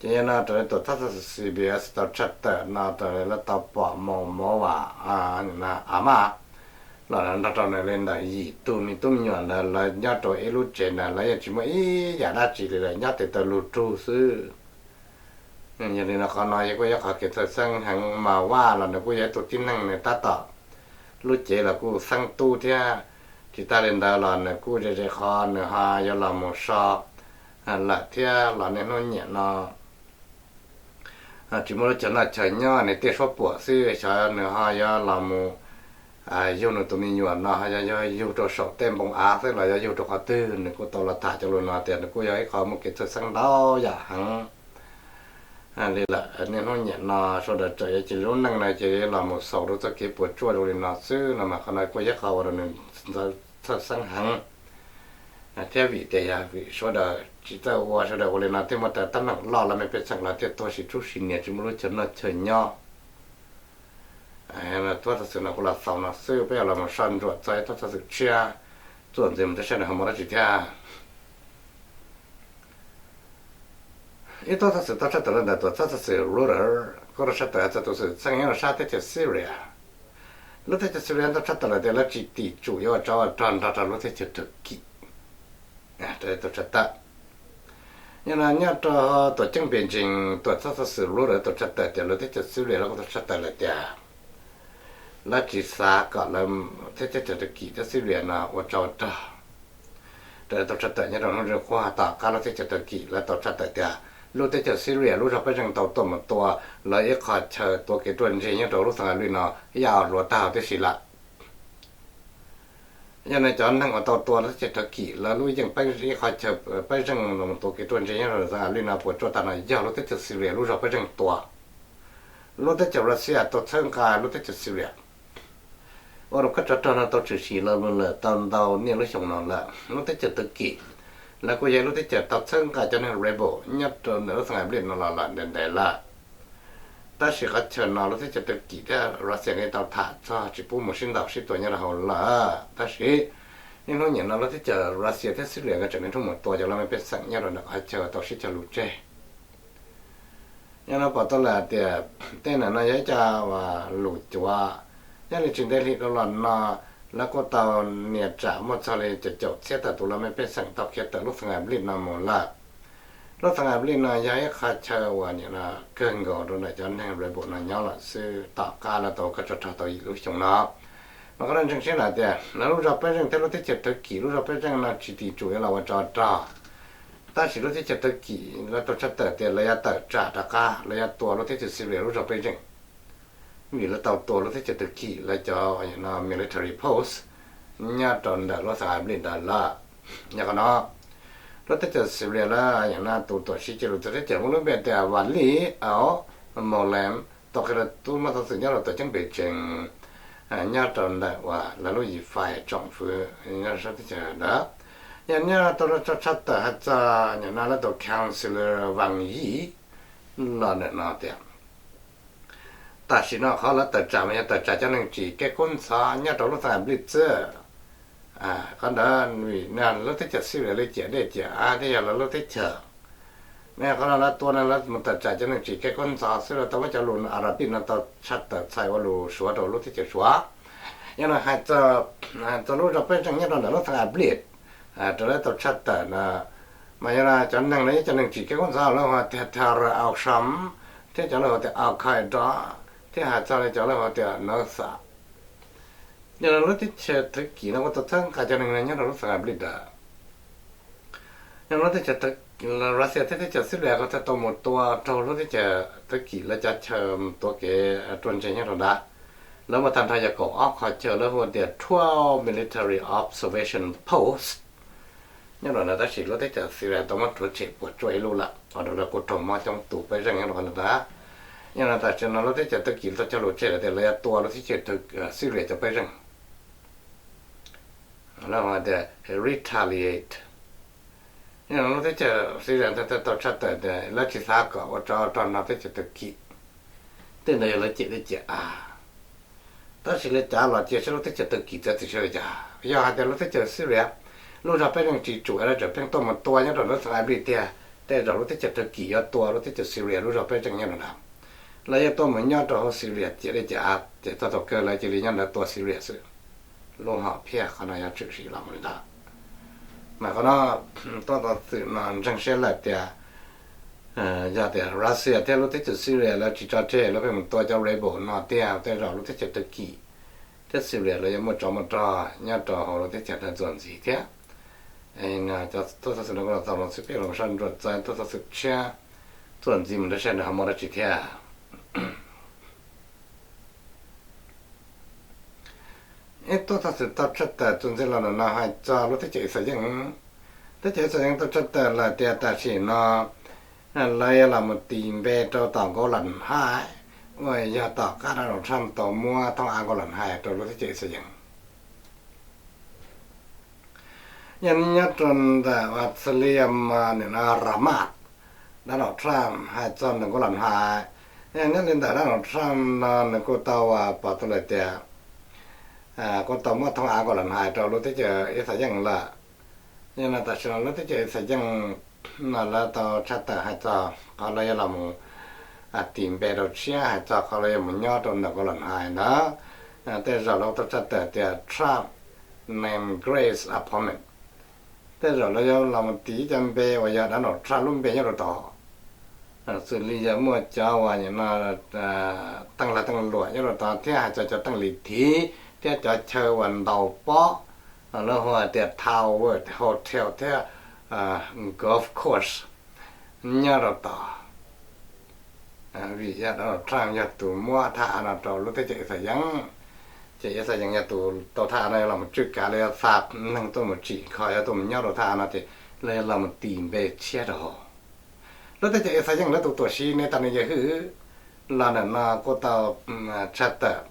Ces yog no raws li tuam txhab xov xwm C B S tau tshaj tawm no raws li lawv tau pom mus mov vam a maj los nrog rau nws li ntawm yim tug me tub me nyuam ntawd lawv nyob rau ib lub tsev ntawd lawv yeej tsis muaj ib yam dab tsi li lawm, nyob tes taw lug rug xwb. Yog li no qhov no yog kuj yog qhov kev txhawj xeeb heev. Mas Vaj los nws kuj yog ib tug tib neeg nws tab tom lub cev los kuj xeeb tub thiab. Tsis tas li ntawd los nws kuj ze ze qhov nws ho yuav los mus so lawm thiab los niaj hnub nyiam no tsis muaj lub chaw noj chaw nyob, nws tiaj suab puam xwb, xyov nws ho yuav los mus yug nws tus me nyuam no ho yog yug rau saum tej npoo av xwb los yog yug rau qhov twg. Nws kuj tau los tham cov lus no tias nws kuj yog ib qho muaj kev txhawj xeeb ntau yam heev li lawm. Niaj hnub nyiam no sawv daws txawm yuav cia li lub neej no cia li los mus xaus rau txoj kev puas tsuaj zoo li no xwb no mas qhov no kuj yog qhov ua rau nws txhawj xeeb heev. Thiab vim tias yog vim sawv daws tsis txawj ua, sawv daws ua li no thiaj muaj teeb meem loj, laj mej pej xeem los thiaj tuag sib tsub sib nias tsis muaj lub chaw noj chaw nyob. Tuab xov xwm no kuv los xaus no xwb, peb yuav los mus soj ntsuam txog ib tuab xov xwm tshiab, txuas ntxiv mus teb saib nws ho muaj dab tsi thiab. Ib tuab xov xwm tau tshaj tawm los ntawm tuam txhab xov xwm Reuters kuj tau tshaj tawm hais txog tus xwm txheej nyob rau sab teb chaws Syria. Lub teb chaws Syria tau tshaj tawm lawm tias lawv tsis tim tsum yuav ua tsov ua rog nrog rau lub teb chaws Turkey. Tau tshaj tawm, yog no nyob rau tuam ceeb Beijing tuam txhab xov xwm Reuters tau tshaj tawm tias lub teb chaws Syria lawv kuj tau tshaj tawm lawm tias lawv tsis xav kom lawv thiab teb chaws Turkey thiab Syria no ua tsov ua rog. Raws li tau tshaj tawm nyob rau hnub Tuesday tom qab lub teb chaws Turkey lawv tau tshaj tawm tias lub teb chaws Syria lub zog pej zeej tau tuaj mus tua lawv ib qho chaw tuav kev ruaj ntseg nyob rau lub xeev Idlib no ib yam hluav taub hau tib si lawm. Yog no cov neeg uas tau tua lub teb chaws Turkey lawv lub yeej ib qho chaw pej zeej tuav kev ruaj ntseg nyob rau xeev Idlib no puas tsuaj tag no yog lub teb chaws Syria lub zog pej zeej tua. Lub teb chaws Russia tau txhawb nqa lub teb chaws Syria ua rau kab tsov rog no tau tshwm sim los lawm tau ntau niaj lub xyoo no lawm. Lub teb chaws Turkey lawv kuj yog lub teb chaws tau txhawb nqa cov neeg rebel nyob rau ntawm lub xeev Idlib no los lawm ntev ntev lawm. Tab sis qhov chaw no lub teb chaws Turkey thiab Russia nkawd tau tham txog tsis pub mus sib ntaus sib tua nyob rau hauv lawm, tab sis niaj hnub nyiam no lub teb chaws Russia thiab Syria nkawd tseem niaj hnub mus tua cov laj mej pej xeem nyob rau ntawm qhov chaw tau sib cog lus tseg. Yog no pom tau lawm tias tej ntawm no yog ib co lus cuav. Nyob li tsis ntev hli dhau los no lawv kuj tau nias tsam muaj txog li caum caum txhiab tawm tus laj mej pej xeem tau khiav tawm lub xeev Idlib no mus lawm. Lub xeev Idlib no yog ib qho chaw uas nim no kawg nkaus rau ntawm cov neeg rebel no nyob lawm xwb tom qab lawv tau kab tsov rog tau yim lub xyoo no. Mas qhov no ntseeg siab lawm tias lawv lub zog pej zeej thiab lub teb chaws Turkey lub zog pej zeej no tsis tim tsum yuav los ua tsov rog. Tab sis lub teb chaws Turkey lawv tau tshaj tawm tias lawv yuav tawm tsam rov qab, lawv yuav tua lub teb chaws Syria lub zog pej zeej, vim lawv tau tua lub teb chaws Turkey lawv cov military post nyob rau ntawm lub xeev Idlib ntawd lawm. Yog qhov no, lub teb chaws Syria lawv yog no tus tuam siv cia lus txawv teb chaws muaj lub npe tias Walid al-Mualem tau qhia rau tub muaj xov xwm nyob rau tuam ceeb Beijing nyob rau ntawm uas lawv lub yim fais tsoom fwv nyob sab teb chaws ntawd. Yog nyob rau tshaj tawm hais txog nim no lawv tus councillor Wang Yi los ntawm no tias tam sim no qhov lawv tawm tsam mas yog tawm tsam cov neeg tsim kev kub ntxhov nyob rau lub xeev Idlib xwb. Qhov ntawd vim lub teb chaws Syria li ciam dej ciam av thiab yog lawv lub teb chaws. Qhov no lawv tua no lawv mus tawm tsam cov neeg tsim kev kub ntxhov xwb, lawv tau muab cov lus Arabic no tau tshaj tawm txhais ua lus Suav rau lub teb chaws Suav. Yog no hais txog lub zog pej zeej nyob rau ntawm lub xeev Idlib raws lawv tau tshaj tawm no, mas yog no cov neeg no yog cov neeg tsim kev kub ntxhov lawv hu tias Tahrir al-Sham thiab cov lawv hu tias Al-Qaeda thiab hais txog li cov lawv hu tias Nusra. Yog no lub teb chaws Turkey no kuj tau txhawb nqa cov neeg no nyob rau lub xeev Idlib ntawd. Yog lub teb chaws Russia thiab teb chaws Syria kuj tau mus tua raug lub teb chaws Turkey lawv cov chaw tuav kev ruaj ntseg nyob rau ntawd. Lawv muaj tag nrho yog kaum ob qhov chaw lawv hu tias twelve military observation post nyob rau ntawd, tab sis lub teb chaws Syria tau muab rhuav tshem puas tsuaj ib lub lawm, ua rau lawv kuj raug mob coob tus pej zeej nyob rau qhov ntawd. Yog no tam sim no lub teb chaws Turkey tau cog lus tseg lawm tias lawv yuav tua lub teb chaws Syria cov pej zeej, lawv tias retaliate. Lub teb chaws Syria ntawd tau tshaj tawm tias lawv tsis xav kom ua tsov rog nrog teb chaws Turkey, tej ntawd yog lawv ciam teb ciam av. Tab sis li cas los cia seb lub teb chaws Turkey txawv txim siab li cas. Yog hais tias lub teb chaws Syria lub zog peb zeej tsis tsum es lawv tseem pheej tuaj mus tua nyob rau ntawd xeev Iblis tiag, tej zaum lub teb chaws Turkey yuav tua lub teb chaws Syria lub zog peb zeej nyob rau ntawd. Lawv yuav tuaj mus nyob rau hauv Syria ciam teb ciam av, ces txog thaum kawg lawv cia li nyob ntawd tua Syria xwb. Lub hom phiaj qhov no yuav tshwm sim los mus li ntawd. Mas qhov no tuaj tau txwm no ntseeg siab lawm tias yog tias Russia thiab lub teb chaws Syria lawv tsis tso tseg, lawv pheej mus tua cov rebel no tiag, tej zaum lub teb chaws Turkey thiab Syria lawv yuav muaj tsov muaj rog nyob rau hauv lub teb chaws ntawd txuas ntxiv thiab. Cov tuaj txog xwm no kuj los txaus no xwb, peb los soj ntsuam txog tuaj txog xwm tshiab txuas ntxiv mus nrog saib nws ho muaj dab tsi thiab. Ib tug txog xwm tau tshaj tawm txuas ntxiv los ntawm no hais txog lub teb chaws Ixayeej. Teb chaws Ixayeej tau tshaj tawm lawm tias tam sim no lawv yuav los mus tis npe rau tom Golan Heights, uas yog tom qab Donald Trump tau muab thoob av Golan Heights rau lub teb chaws Ixayeej. Yog nyob rau ntawm Txwv Liam, nim no Ramad, Donald Trump hais txog ntawm Golan Heights. Yog nyob li ntawm Donald Trump no nws kuj tau pom tau lawm tias kuj tau muab thoob av Golan Heights rau lub teb chaws Ixayeej lawm. Yog no tam sim no lub teb chaws Ixayeej no lawv tau tshaj tawm hais txog qhov lawv yuav los mus tis npe rau tshiab hais txog qhov lawv yuav mus nyob rau ntawm Golan Heights ntawd. Tej zaum lawv tau tshaj tawm tias Trump name grace apartment. Tej zaum lawv yuav los mus tis ib co npe uas yog Donald Trump lub npe nyob rau tod. Xws li yog muaj cov uas nim no teej lag teej luam nyob rau tod thiab hais txog cov teej lis thiv thiab cov chaw uas ntaus pob, lawv hu tias tower hotel thiab golf course nyob rau tod. Vim yog Donald Trump yog tus muab thaj av no rau lub teb chaws Ixayeej, ces Ixayeej yog tus tau thaj av no yuav los mus tswj kav los yog xa neeg tuaj mus tsim kho yuav tuaj mus nyob rau thaj av no ces lawv yuav los mus tis npe tshiab rau hauv. Lub teb chaws Ixayeej lawv tus tuam siv Netanyahu los ntawm no kuj tau tshaj tawm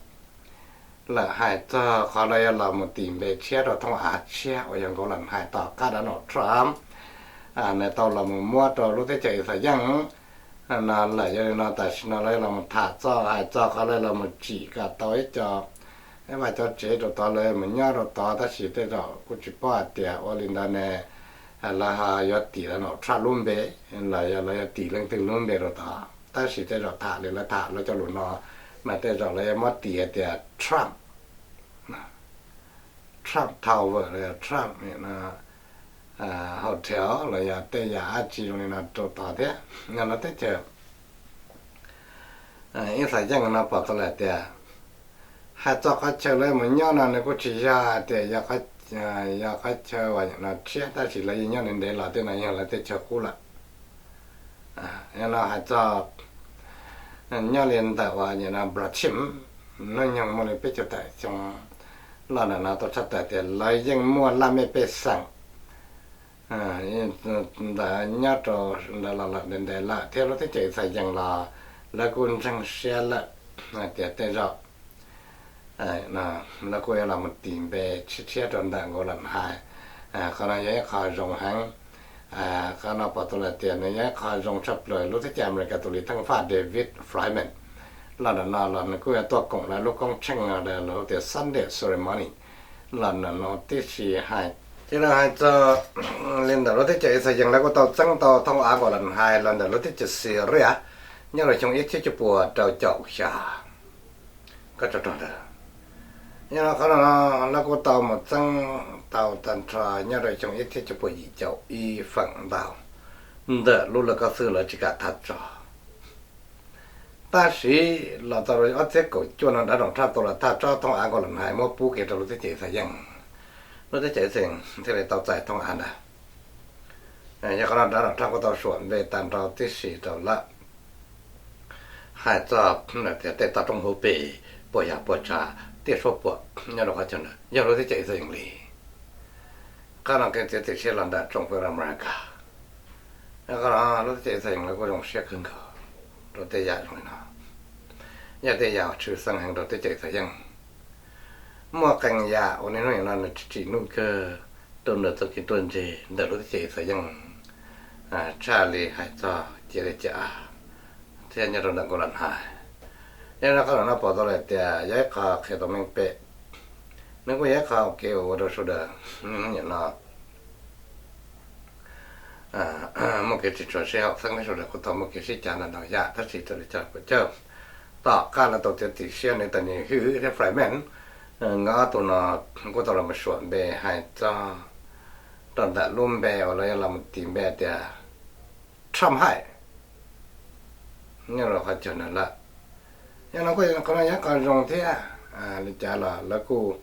lawm hais txog qhov lawv yuav los mus tis npe tshiab rau thoob av tshiab uas yog Golan Heights tom qab Donald Trump nws tau los mus muab rau lub teb chaws Ixayeej no lawm. Yog li no tam sim no lawv yuav los mus tham txog hais txog qhov lawv los mus tsim kom tau ib co, ib vaj cov tsev rau tod lawv mus nyob rau tod, tab sis tej zaum kuj tsis paub hais tias ua li ntawd ne lawv ho yuav tis Donald Trump lub npe los yog lawv yuav tis leej twg lub npe rau tod, tab sis tej zaum tham li lawv tham lawv cov lus no mas tej zaum lawv yuav muab tis hais tias Trump, Trump Tower los yog Trump Hotel los yog tej yam dab tsi zoo li no rau tod thiab. Yog lub teb chaws Ixayeej no pom tau lawm tias hais txog qhov chaw lawv mus nyob no nws kuj tsis yog hais tias yog qhov chaw uas no tshiab, tab sis lawv yeej nyob ntev ntev los tej no yog lawv tej chaw qub lawm. Yog no hais txog nyob li ntawm uas no Brahim, hnub nyoog muaj li peb caug tawm xyoo los ntawm no tau tshaj tawm tias lawv yeej muaj laj mej pej xeem ntawd nyob rau ntawd los lawm ntev ntev lawm thiab lub teb chaws Ixayeej los lawv kuj ntseeg siab lawm hais tias tej zaum lawv kuj yuav los mus tis npe tshiab tshiab rau ntawm Golan Heights. Qhov no yog ib qho zoo heev. Qhov no pom tau lawm tias nws yog ib qho zoo tshaj plaws. Lub teb chaws Amelikas tus lis theej faj David Fryman los ntawm no los nws kuj yuav tuaj koom lawv lub koob tsheej no los hu tias Sunday Ceremony los ntawm no tib si hais. Ces lawv hais txog li ntawm lub teb chaws Ixayeej lawv kuj tau txeeb tau thoob av Golan Heights los ntawm lub teb chaws Syria nyob rau xyoo ib txhiab cuaj puas rau caum xya. Ko tso rog ntawd, yog qhov no lawv kuj tau mus txeeb tau tag nrho nyob rau xyoo ib txhiab cuaj puas yim caum ib feem ntau ntawm lub laj kab xwb lawv tsis kam thaj tso. Tab sis los txog rau ob txhiab kaum cuaj no Donald Trump tau los thaj tso thoob av Golan Heights muab pub kiag rau lub teb chaws Ixayeej. Lub teb chaws Ixayeej thiaj li tau txais thoob av ntawd. Yog qhov no Donald Trump kuj tau suam npe tag nrho tib si rau lawm hais txog tias tej toj roob hauv pes puas yog puas tsav tiaj suab puam nyob rau qhov chaw ntawd yog lub teb chaws Ixayeej li. Qhov no kev txiav txim siab los ntawm tsoom fwv Amelikas. Qhov no lub teb chaws Ixayeej lawv kuj zoo siab kawg nkaus rau tej yam zoo li no. Yog tej yam uas tshwj xeeb heev rau teb chaws Ixayeej. Muaj qee yam uas niaj hnub nim no nws tsim nuj kawg rau ntawm txoj kev ruaj ntseg ntawm lub teb chaws Ixayeej. tshaj li hais txog cia li cas thiab nyob rau ntawm Golan Heights. Yog no qhov no pom tau lawm tias yog ib qho qhia tau meej pem, nws kuj yog ib qho kev ua rau sawv daws niaj hnub nim no muaj kev tsis tshua sib haum xeeb, sawv daws kuj tau muaj kev sib cav ntau ntau yam, tab sis raws li cov pom cawj tom qab lawv tau txiav txim siab nws tau nws hwj thiab Froman, nkawd ob tug no kuj tau los mus suam npe hais txog rau ntawm lub npe uas lawv yuav los mus tis npe tias Trump Heights nyob rau qhov chaw no lawm. Yog no kuj yog qhov no yog qhov zoo thiab, li cas los lawv kuj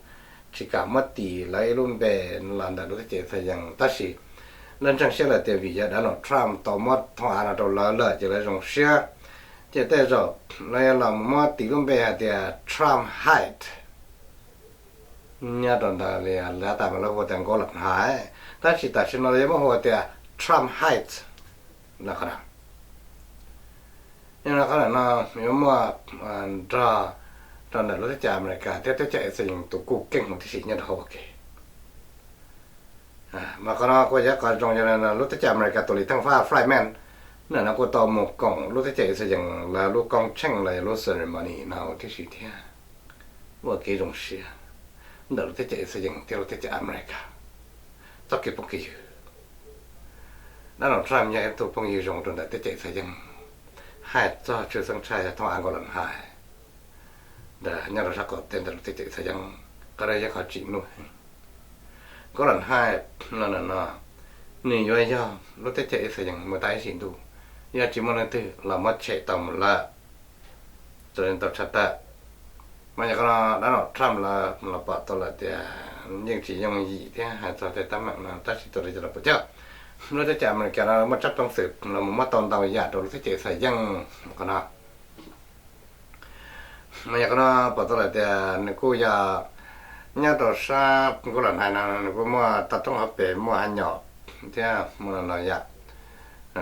tsis kam muab tis lawv ib lub npe los ntawm lub teb chaws Ixayees, tab sis lawv ntseeg siab lawm tias vim yog Donald Trump tau muab thoo av no rau lawv lawm ces lawv zoo siab. Ces tej zaum lawv yuav los muab tis lub npe hais tias Trump Heights nyob rau ntawd li, lawv tas mas lawv hu tias Golan Heights, tab sis tam sim no lawv yuav muab hu tias Trump Heights no. Yog no qhov no yuav muaj nrog rau ntawm lub teb chaws Amelikas thiab teb chaws Ixayees tus kuj keej huv tib si nyob rau hauv ua ke. Mas qhov no kuj yog qhov zoo, yog lub teb chaws Amelikas tus li theej fab Froman, nim no kuj tau mus koom lub teb chaws Ixayees lawv lub koob tsheej los yog lub ceremony no huv tib si thiab. Muaj kev zoo siab ntawm lub teb chaws Ixayees thiab lub teb chaws Amelikas txoj kev phooj kev ywg. Donald Trump yog ib tug phooj ywg zoo rau ntawm teb chaws Ixayees, hais txog tshwj xeeb tshaj yog thoob av Golan Heights ntawd nyob rau sab qaum teb ntawm lub teb chaws Ixayees, qhov no yog qhov tsim nuj heev. Golan Heights no, no, nws yuav yog lub teb chaws Ixayees mus tas ib sim ntuj, yog tsis muaj leej twg los muab tshem tau mus lawm raws li tau tshaj tawm. Mas yog qhov no Donald Trump lawv los pom tau lawm tias yeej tsis yooj yim thiab hais txog tej teeb meem no, tab sis raws li cov pom cawj, lub teb chaws Amelikas no muaj tsab peev xwm los mus muab tau ntau yam rau lub teb chaws Ixayees qhov no. Mas yog qhov no pom tau lawm tias nws kuj yog nyob rau sab Golan Heights no nws kuj muaj toj roob hauv pes, muaj av nyom thiab muaj los yam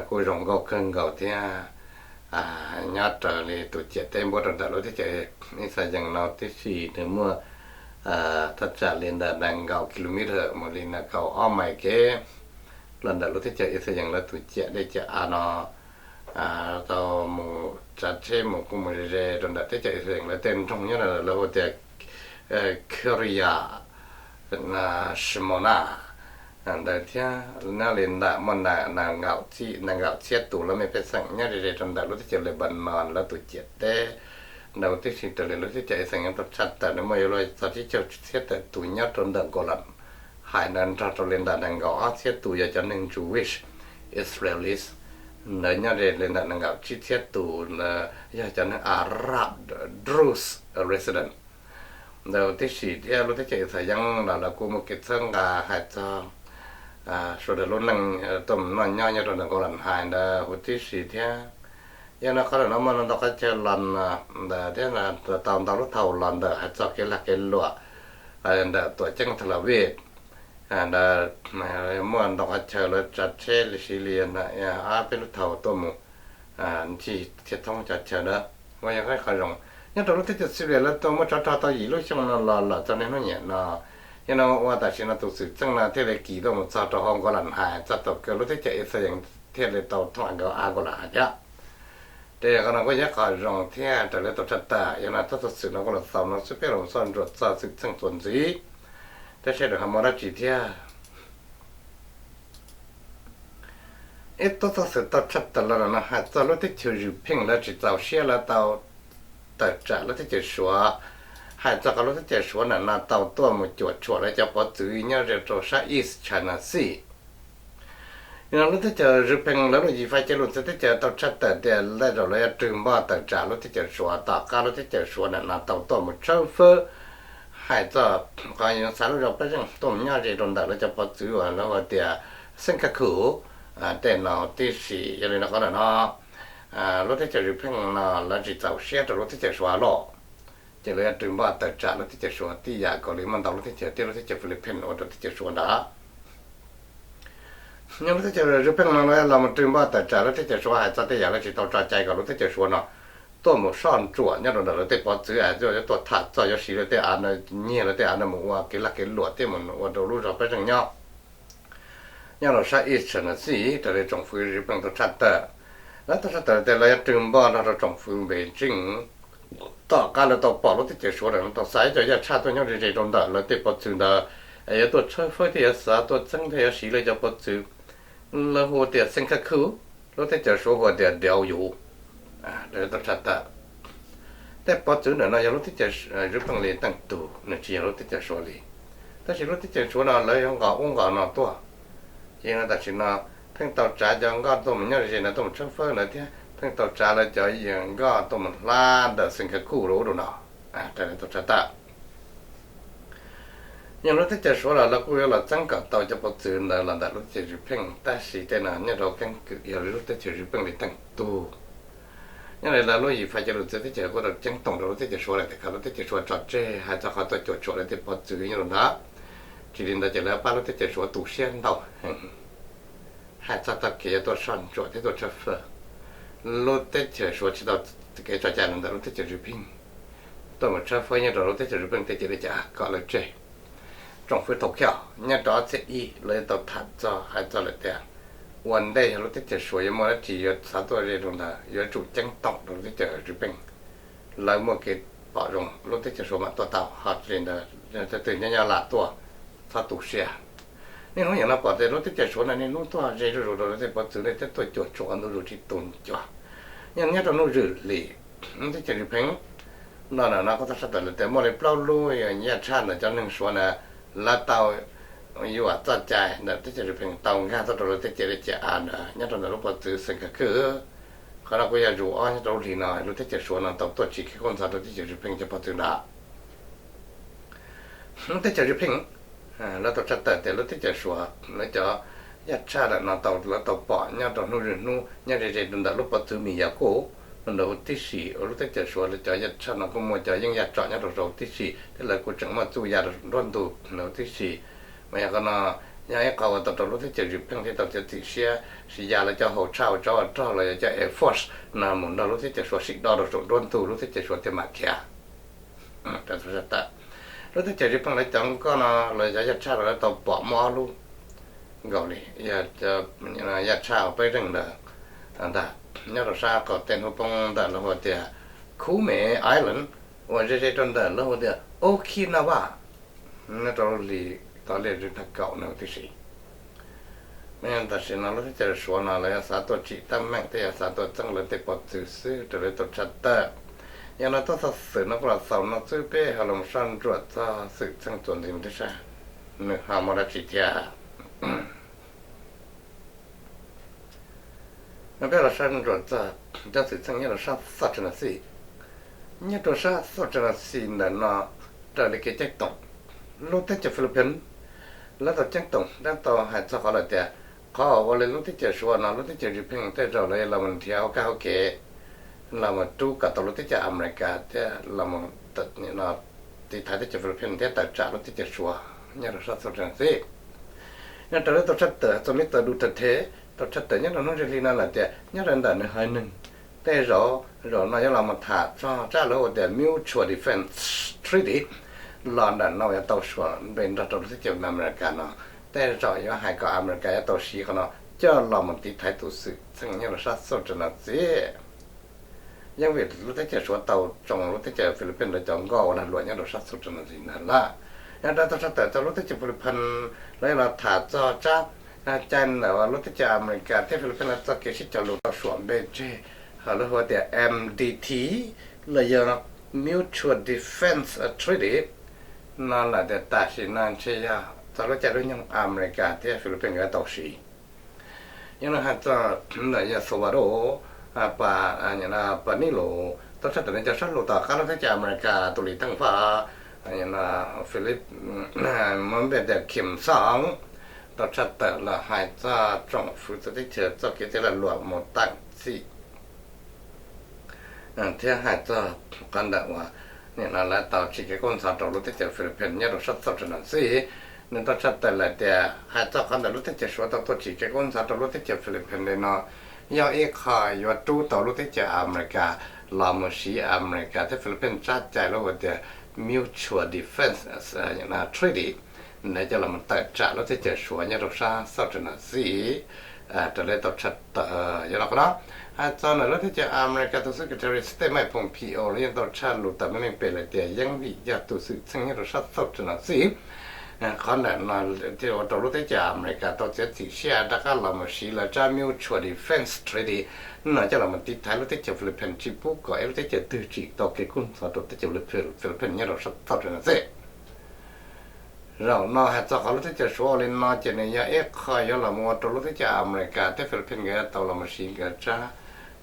kuj zoo nkauj kawg nkaus thiab. Nyob raws li tus ciam teb npuab rau ntawm lub teb chaws Ixayees no tib si nws muaj thaj tsam li ntawm nees nkaum kilometer mus li nees nkaum ob mais kev los ntawm lub teb chaws Ixayees lawv tus ciam dej ciam av no tau mus tsav tsheb mus kuj mus ze ze rau ntawm teb chaws Ixayees lawv tej nroog nyob lawv hu tias Kiryat Shmona ntawd thiab. Nyob li ntawm muaj nees nkaum txhiab tus lawv mej pej xeem nyob ze ze rau ntawm lub teb chaws Lebanon lawv tus ciam teb. Ntawd tib si raws li lub teb chaws Ixayees tau tshaj tawm nws muaj yuav luag txog tsib caug txhiab tawm tus nyob rau ntawm Golan Heights ntawd nrog rau li ntawm nees nkaum ob txhiab tus yog cov neeg Jewish Israelis ntawd nyob ze li ntawm nees nkaum tsib txhiab tus ntawd yog cov neeg Arab Druze resident ntawd tib si thiab. Lub teb chaws Ixayees los lawv kuj muaj kev txhawb nqa hais txog sawv daws lub neej tuaj mus noj nyob nyob rau ntawm Golan Heights ntawd huv tib si thiab. Yog no qhov no muaj ntau qhov chaw los ntawm thiab tau ntau lub thau los ntawm hais txog kev lag kev luam ntawm tuam ceeb Tel Aviv ntawd. Muaj ntau qhov chaw lawv tsav tsheb li siv li ob peb lub thau tuaj mus ncig thiab thoob cov chaw ntawd. Uas yog qhov zoo nyob rau lub teb chaws Syria lawv tuaj muab tsov rog tau yim lub xyoo no los lawm txog niaj hnub nim no. Yog no ua tam sim no tus xwm txheej no thiaj li kis tuaj mus txog rau hauv Golan Heights txog thaum kawg lub teb chaws Ixayees thiaj li tau thoob av Golan Heights thiab. Ces qhov no kuj yog qhov zoo thiab raws li tau tshaj tawm. Yog no txoj xov xwm no kuj los xaus no xwb, peb los soj ntsuam txog xwm txheej txuas ntxiv, tab sis ho muaj dab tsi thiab. Ib tug txoj xwm tau tshaj tawm los no hais txog lub teb chaws Ukraine lawv tsis txaus siab lawv tau tawm tsam lub teb chaws Suav, hais txog qhov lub teb chaws Suav ntawm no tau tuaj mus cuam tshuam lawv cov pov txwv nyob ze rau sab East China Sea. Yog no lub teb chaws Ukraine lawv lub yim fais cia lus txawv teb chaws tau tshaj tawm tias tej zaum lawv yuav rwg npoj tawm tsam lub teb chaws Suav tom qab lub teb chaws Suav ntawm no tau tuaj mus tshawb fawb hais txog qhov yuav xa lub zog pab zeej tuaj mus nyob ze rau ntawm lawv cov pov txwv uas lawv hu tias Xeeb Ka Khu tej no tib si. Yog li no qhov ntawm no lub teb chaws Ukraine no lawv tsis txaus siab rau lub teb chaws Suav los, ces lawv yuav rwg npoj tawm tsam lub teb chaws Suav tib yam nkaus li muaj ntau lub teb chaws thiab lub teb chaws Philippines ua rau teb chaws Suav ntawd. Nyob lub teb chaws Ukraine no lawv los mus rwg npoj tawm tsam lub teb chaws Suav hais txog tej yam lawv tsis tau tso cai kom lub teb chaws Suav no tuaj mus soj ntsuam nyob rau ntawm lawv tej pov txwv, yuav tuaj tham txog yuav siv lawv tej av, nyiag lawv tej av no mus ua kev lag kev luam thiab mus ua rau lub zog pab zeej nyob. Nyob rau sab East Tennessee raws li tsoom fwv Zwm Pheej tau tshaj tawm, lawv tau tshaj tawm tias lawv yuav rwg npog nrog rau tsoom fwv Npeej Tseej. Tom qab lawv tau pom lub teb chaws Suav ntawm no tau xa ib co yaj tshaj tuaj nyob ze ze rau ntawm lawv tej pov txwv ntawd, es yuav tuaj tshawb fawb thiab yuav xav tuaj txeeb thiab yuav siv lawv cov pov txwv, lawv hu tias Xeev Kha Khu, lub teb chaws Suav hu tias Diau Yuv. Lawv tau tshaj tawm tej pov txwv ntawm no yog lub teb chaws Zwm Pheej li teej tug, nws tsis yog lub teb chaws Suav li. Tab sis lub teb chaws Suav no lawv yuav nqos ub nqos no tuaj. Ces tam sim no pheej tau tsav cov nkoj tuaj mus nyob ze ze ntawd tuaj mus tshawb fawb ntawd thiab pheej tau tsav lawv cov nkoj tuaj mus hla ntawm Xeev Kha Khu rau ub rau no. Raws li tau tshaj tawm, yog lub teb chaws Suav los lawv kuj yuav los txeeb kom tau cov pov txwv ntawd los ntawm lub teb chaws Zwm Pheej, tab sis tej no nyob rau keeb kwm yog lub teb chaws Zwm Pheej li teej tug. Nyob li lawv lub yim fais cov lus txwv teb chaws kuj tau ceeb toom rau lub teb chaws Suav lawm tias kom lub teb chaws Suav tso tseg hais txog qhov tuaj cuam tshuam lawv tej pov txwv nyob rau ntawd, tsis li ntawd ces lawv pab lub teb chaws Suav tu siab ntau heev. Hais txog tag kev yuav tuaj soj ntsuam thiab tuaj tshawb fawb, lub teb chaws Suav tsis tau kev tso cai los ntawm lub teb chaws Zwm Pheej tuaj mus tshawb fawb nyob rau lub teb chaws Zwm Pheej tej ciam teb chaws kom lawv tseg. Tsoom fwv thaum khiaj nyob rau ob txhiab ib lawv yuav tau tham txog hais txog lawm tias ua ntej yog lub teb chaws Suav yuav muaj dab tsi yuav xav tuaj ze rau ntawd yuav tsum ceeb toom rau lub teb chaws Zwm Pheej. Lawv muaj kev pom zoo lub teb chaws Suav mam tuaj tau, ho li ntawd twg nyob nyob lam tuaj, txhob tu siab. Niaj hnub yam no pom tias lub teb chaws Suav no niaj hnub tuaj ze zuj zus rau lawv tej pov txwv thiab tuaj cuam tshuam ua ntu zus tsis tu ncua. Yog nyob rau hnub zwm hlis, lub teb chaws Zwm Pheej no ntawm no kuj tau tshaj tawm lawm tias muaj li plaub lub yaj tshaj ntawm cov neeg Suav na, lawv tau yuam txoj cai ntawm teb chaws Zwm Pheej tau nkag tuaj rau lawv tej ciam teb chaws av ntawd nyob rau ntawm lub pov txwv Xeev Kha Khu. Qhov no kuj yog zus ob nyob rau lub hlis no lub teb chaws Suav no tau tuaj tsim kev kub ntxhov rau teb chaws Zwm Pheej cov pov txwv ntawd. Lub teb chaws Zwm Pheej, lawv tau tshaj tawm tias lub teb chaws Suav lawv cov yaj tshaj ntawm no tau lawv tau pom nyob rau hnub zwm hnub nyob ze ze rau ntawm lub pov txwv Mis Yas Kuj, ntawd huv tib si. Lub teb chaws Suav lawv cov yaj tshaj no kuj muaj cov yeeb yaj tsom nyob rau saum huv tib si thiab lawv kuj tseem muaj txuj ya rau nruab ntug ntawd huv tib si. Mas yog qhov no yog ib qho uas tau rau lub teb chaws Zwm Pheej thiaj tau txiav txim siab siv ya lawv cov hauv tshaj hauv tsaub hauv rog los yog cov Air Force no mus nrog lub teb chaws Suav sib do rau saum nruab ntug lub teb chaws Suav thiaj mam khiav. Lub teb chaws Zwm Pheej lawv cov nkoj no los cov yaj tshaj no lawv tau pom muaj ob lub nkaus li yaj tshaj uas peb zeej ntawd ntag, nyob rau sab qaum teb hnub poob ntawm lawv hu tias Kume Island uas ze ze rau ntawm lawv hu tias Okinawa, nyob rau hli tod liaj zwm thaj kaum no tib si. Tam sim no lub teb chaws Suav no lawv yuav xav tuaj tsim teeb meem thiab yuav xav tuaj txeeb lawv tej pov txwv xwb raws li tau tshaj tawm. Yog no txoj xov xwm no kuj los xaus no xwb, peb ho los soj ntsuam txog xwm txheej txuas ntxiv mus tib sab nws ho muaj dab tsi thiab. No peb los soj ntsuam txog cov xwm txheej nyob rau sab South Tennessee. Nyob rau sab South Tennessee ntawm no raws li kev ceeb toom, lub teb chaws Philippines lawv tau ceeb toom thiab tau hais txog qhov lawm tias qhov uas ua li lub teb chaws Suav no lub teb chaws Zwm Pheej tej zaum lawv los mus nrhiav ua kab hauv kev los mus rub kom tau lub teb chaws Amelikas thiab los mus tiv thaiv teb chaws Philippines thiab tawm tsam lub teb chaws Suav nyob rau sab South Tennessee. Nyob raws li tau tshaj tawm txog Mister Duterte, tau tshaj tawm nyob rau hnub ntawm hli no lawm tias nyob rau ntawm nws haiv neeg tej zaum zaum no yuav los mus tham txog tsab lawv hu tias Mutual Defense Treaty los ntawm no yuav tau suav npe nrog rau lub teb chaws Amelikas no. Tej zaum yuav hais kom Amelikas yuav tau siv qhov no coj los mus tiv thaiv tus xwm txheej nyob rau sab South Tennessee. Yeej vim lub teb chaws Suav tau tsoo lub teb chaws Philippines lawv cov nkoj ua lag luam nyob rau sab South Tennessee ntag lawm. Yog rau tau tshaj tawm txog lub teb chaws Philippines lawv yuav los tham txog tsab cai ntawm lub teb chaws Amelikas thiab Philippines lawv txoj kev sib cog lus tau suam npe tseg, ho lawv hu tias M D T los yog Mutual Defense Treaty no lawm tias tam sim no ntshe yog txog lub caij lub nyoog Amelikas thiab Philippines nkawd tau siv. Yog no hais txog ntawm yawg Salvador Panelo tau tshaj tawm nws cov suab lus tom qab lub teb chaws Amelikas tus lis teej vaj Philip, muab npe tias Kim Song, tau tshaj tawm los hais txog tsoom fwv txawv teb chaws txoj kev txiav lag luam mus teem txim thiab hais txog qhov ntawm uas nim no lawv tau tsim kev kub ntxhov rau lub teb chaws Philippines nyob rau sab South Tennessee. Nws tau tshaj tawm lawm tias hais txog qhov ntawm lub teb chaws Suav tau tuaj tsim kev kub ntxhov rau lub teb chaws Philippines li no yog ib qho yuav rub tau lub teb chaws Amelikas los mus siv Amelikas thiab Philippines tsab cai lub hu tias Mutual Defense Treaty, nws coj los tawm tsam lub teb chaws Suav nyob rau sab South China Sea, raws li tau tshaj tawm yog no qhov no. Hais txog ntawm lub teb chaws America tus Secretary State Mike Pompeo los yeej tau tshaj lus tawm meej meej pem lawm tias yeej vim yog tus xwm txheej nyob rau sab South China Sea, qhov ntawm no thiaj ua rau lub teb chaws America tau txiav txim siab rov qab los mus siv lawv tsab Mutual Defense Treaty no coj los tiv thaiv lub teb chaws Philippines tsis pub kom ib lub teb chaws twg tsim tau kev kub ntxhov rau teb chaws Philippines nyob rau sab South China Sea. Zaum no hais txog qhov lub teb chaws Suav ua li no ces nws yog ib qho yuav los mus ua rau lub teb chaws America thiab Philippines nkawd yuav tau los mus siv nkawd tsab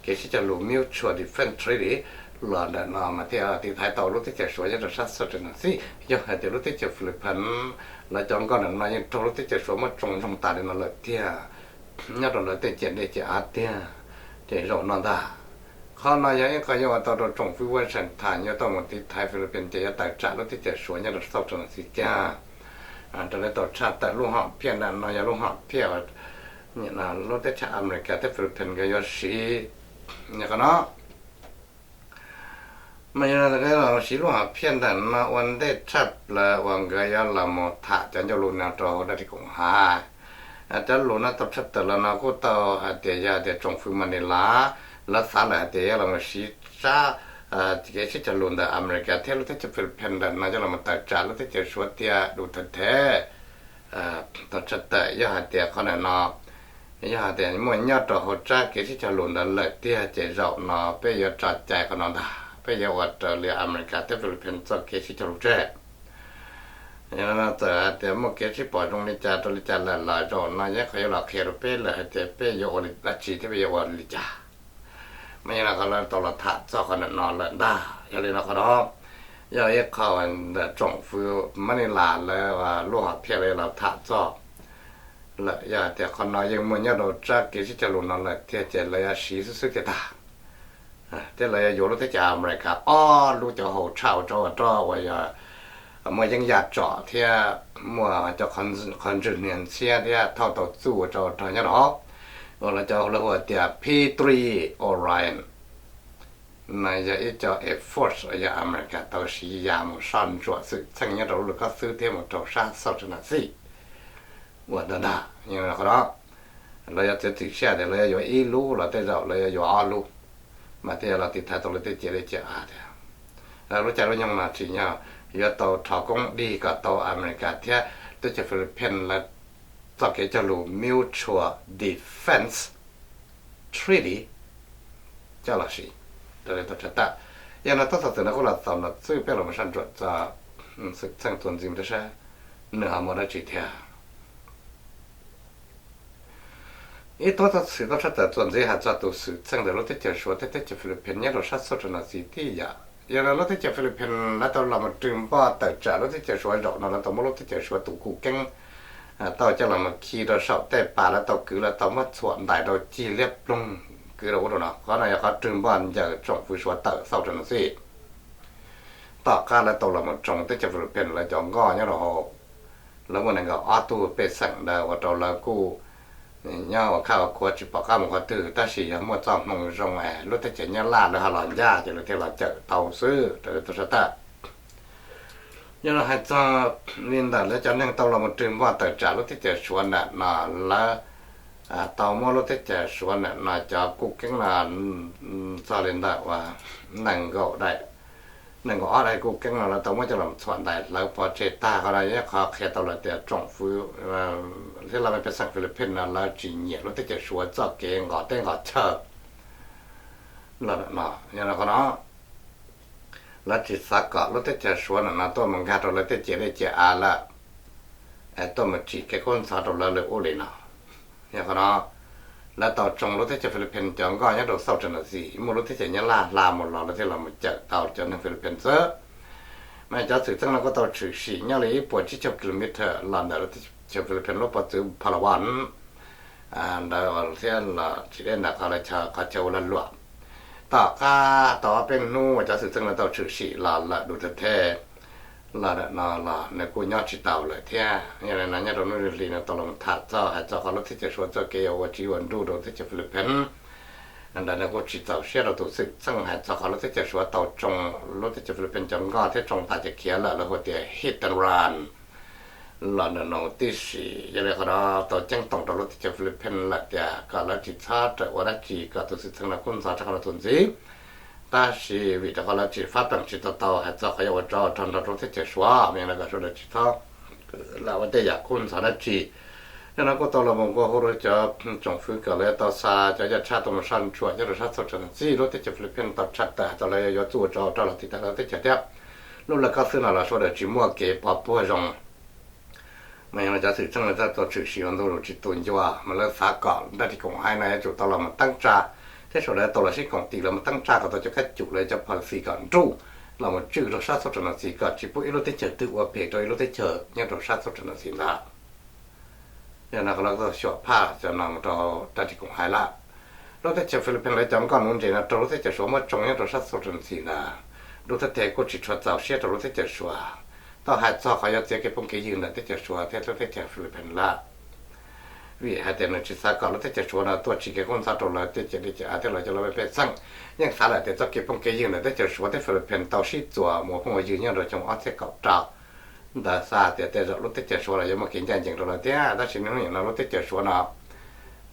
kev sib cog lus Mutual Defense Treaty los ntawm no mas thiaj tiv thaiv tau lub teb chaws Suav nyob rau sab South China Sea. Yog hais tias lub teb chaws Philippines lawv cov nkoj ntawm no yeej raug lub teb chaws Suav muab tsoo ntsoog tas li no lawm tiag, nyob rau lawv tej ciam dej ciam av tiag, ces zaum no ntag, qhov no yog ib qho yuav ua tau rau tsoom fwv Washington yuav tau mus tiv thaiv Philippines ces yuav tawm tsam lub teb chaws Suav nyob rau South China Sea tiag. Raws li tau tshaj tawm lub hom phiaj ntawm no yog lub hom phiaj lub teb chaws America thiab Philippines nkawd yuav siv. Yog qhov no mas yog nkawd los siv lub hom phiaj ntawm no ua ntej tshaj plaws uas nkawd yuav los mus tham cov ncauj lus no rau hauv dab ris koom hav. Cov lus no tau tshaj tawm los no kuj tau hais tias yog hais tias tsoom fwv Manila lawv xav lawm hais tias yuav los mus siv tsab kev sib cog lus ntawm America thiab lub teb chaws Philippines ntawm no coj los tawm tsam lub teb chaws Suav tiag dub thev thev. Tau tshaj tawm yog hais tias qhov ntawm no yog hais tias muaj nyob rau hauv tsab kev sib cog lus ntawd lawm tiag ces zaum no peb yuav tso cai qhov no ntag, peb yuav ua raws li America thiab Philippines txoj kev sib cog lus tseg. Yog no txawm hais tias muaj kev sib pom zoo li cas rau li cas lawm los zaum no yeej qhov yuav los qhia rau peb lawm hais tias peb yuav ua dab tsi thiab peb yuav ua li cas. Mas yog no qhov lawv tau los tham txog qhov ntawm no lawm ntag. Yog li no qhov no yog ib qho ntawm tsoom fwv Manila lawv lub hom phiaj lawv yuav los tham txog lawm. Yog hais tias qhov no yeej muaj nyob rau tsab kev sib cog lus no lawm tiag ces lawv yuav siv xwb xwb thiaj tag. Thiab lawv yuav yuav lub teb chaws America ob lub cov hau tshaj ua rog ua rog uas yog muaj yeeb yaj tsom thiab muaj cov qhov ntswg hniav ntxhiab thiab thauj tau txuj ua rog ua rog nyob rau hauv, uas lawv cov lawv hu tias P three Orion. No yog ib co Air Force uas yog America tau siv ya mus soj ntsuam xwm txheej nyob rau lub lwm kob xwb thiab mus rau sab South China Sea. Ua ntawd ntag, qhov no lawv yuav txiav txim siab tias lawv yuav yuav ib lub los tej zaum lawv yuav yuav ob lub, mas thiaj yuav los tiv thaiv tau lawv tej ciam dej ciam av thiab. Lub caij lub nyoog no tsim nyog yuav tau rho koob dig kom tau America thiab teb chaws Philippines lawv txoj kev cog lus Mutual Defense Treaty coj los siv. Raws li tau tshaj tawm, yog no tab tom txog no kuj los txaus no xwb, peb los mus soj ntsuam txog xwm txheej txuas ntxiv mus rau sab nws ho muaj dab tsi thiab. Ib tug txoj xwm tau tshaj tawm txuas ntxiv hais txog tus xwm txheej ntawm lub teb chaws Suav thiab teb chaws Philippines nyob rau sab South China Sea tib yam. Yog li lub teb chaws Philippines lawv tau los mus rwg npoj tawm tsam lub teb chaws Suav zaum no lawv tau muab lub teb chaws Suav tus kuj keeb tau coj los mus khi rau saum tej pas, lawv tau kwv, lawv tau muab txhuam ntais rau cig liab ploog kwv rau ub rau no. Qhov no yog qhov rwg npoj ncaws tsoom fwv Suav tawm South China Sea. Tom qab lawv tau los mus tsoo teb chaws Philippines lawv cov nkoj nyob rau hauv, lawv muaj nees nkaum ob tug pej xeem ntawd ua rau lawv kuj nyob ua khaj ua khuav tsis pom qab mus qhov twg, tab sis yog muaj txoj hmoo zoo es lub teb chaws Nyab Laj lawv ho los ncaj ces lawv thiaj los cawm tau xwb raws li tau tshaj tawm. Yog los hais txog li ntawm lawv cov neeg tau los mus rwg npoj tawm tsam lub teb chaws Suav ntawm no, lawv tau muab lub teb chaws Suav ntawm no cov kuj keeb no txog li ntawm uas nees nkaum daim, nees nkaum ob daim kuj keeb no lawv tau muab coj los txhuam ntais hlawv pov tseg tag. Qhov no yog qhov qhia tau lawm tias tsoom fwv thiab laj mej pej xeem Philippines no lawv tsis nyiam lub teb chaws Suav txoj kev nqos teb nqos chaw los no. Yog no qhov no lawv tsis xav kom lub teb chaws Suav ntawm no tuaj mus nkag rau lawv tej ciam dej ciam av lawm, es tuaj mus tsim kev kub ntxhov rau lawv li ub li no. Yog qhov no lawv tau tsoo lub teb chaws Philippines cov nkoj nyob rau South China Sea, muaj lub teb chaws Nyab Laj hla mus los lawv thiaj los mus cawm tau cov neeg Philippines xwb. Mas cov xwm txheej no kuj tau tshwm sim nyob li ib puas tsib caug kilometer los ntawm lub teb chaws Philippines lub pov txwv Palawan ntawd thiab los tsis deb ntawm qhov chaw ua lag luam. Tom qab tau ob peb hnub uas cov xwm txheej no tau tshwm sim los lawm Duterte los no los nws kuj nyob tsis tau lawm thiab. Yog li no nyob rau hnub hli no tau los tham txog hais txog qhov lub teb chaws Suav txoj kev yuav ua tsiv ua nruj rau teb chaws Philippines Ntawm no kuj tsis txaus siab rau tus xwm txheej hais txog qhov lub teb chaws Suav tau tsoo lub teb chaws Philippines cov nkoj thiab tsoo tas ces khiav lawm, lawv hu tias hit and run los ntawm no tib si. Yog li qhov no tau ceeb toom rau lub teb chaws Philippines lawm tias kom lawv tsis txhob rawm ua dab tsi, kom tus xwm txheej no kuj ntxhov rau qhov no tus ntxiv. Tab sis vim rau qhov lawv tsis fab peem tsis tau tau hais txog qhov yuav ua tsov rog nrog rau lub teb chaws Suav, mas yog no kom sawv daws tsis txhob lam ua tej yam kuj ntxhov dab tsi. Yog no kuj tau los mus nqua hu rau cov tsoom fwv kom lawv tau xa cov yaj tshaj tuaj mus soj ntsuam nyob rau sab txhua tsav txij lub teb chaws Philippines tau tshaj tawm hais tias lawv yuav txuj ua tsov rog los tiv thaiv lawv teb chaws thiab. Lub lawv kab xwb no los sawv daws tsis muaj kev pov puag zoo. Mas yog no cov xwm txheej lawv tau tshwm sim ua ntu zus tsis tu ncua, mas lawv xav kom dab ris koom hais no yuav tsum tau los mus teeb tsa, thiab sawv daws tau los sib koom tis los mus teeb tsa kom tau cov kab cum lawv cov policy kom nruj los mus tswj rau sab txhua tsav txij kom tsis pub ib lub teb chaws twg ua phem rau ib lub teb chaws nyob rau sab txhua tsav txij ntawd. Yog no qhov lawv tau xyuam phaj cov no mus rau dab ris koom hais lawm. Lub teb chaws Philippines lawv cov nkoj nuv ntses no raug lub teb chaws Suav muab tsoo nyob rau sab txhua tsav txij ntawd. Lub thawj thawj kuj tsis tshua txaus siab rau lub teb chaws Suav, tau hais txog qhov yuav txiav kev phooj kev ywg ntawm teb chaws Suav thiab lub teb chaws Philippines lawm. Vim hais tias nws tsis xav kom lub teb chaws Suav no tuaj tsim kev kub ntxhov rau lawv tej ciam dej ciam av thiab lawv cov laj mej pej xeem. Yeej xav lawm tias txoj kev phooj kev ywg ntawm teb chaws Suav thiab Philippines tau sib txuas mus phooj ywg nyob rau xyoo ob txhiab kaum rau. Ntawd xav tias tej zaum lub teb chaws Suav los yuav muaj kev ncaj ncees rau lawv thiab, tab sis niaj hnub nim no lub teb chaws Suav no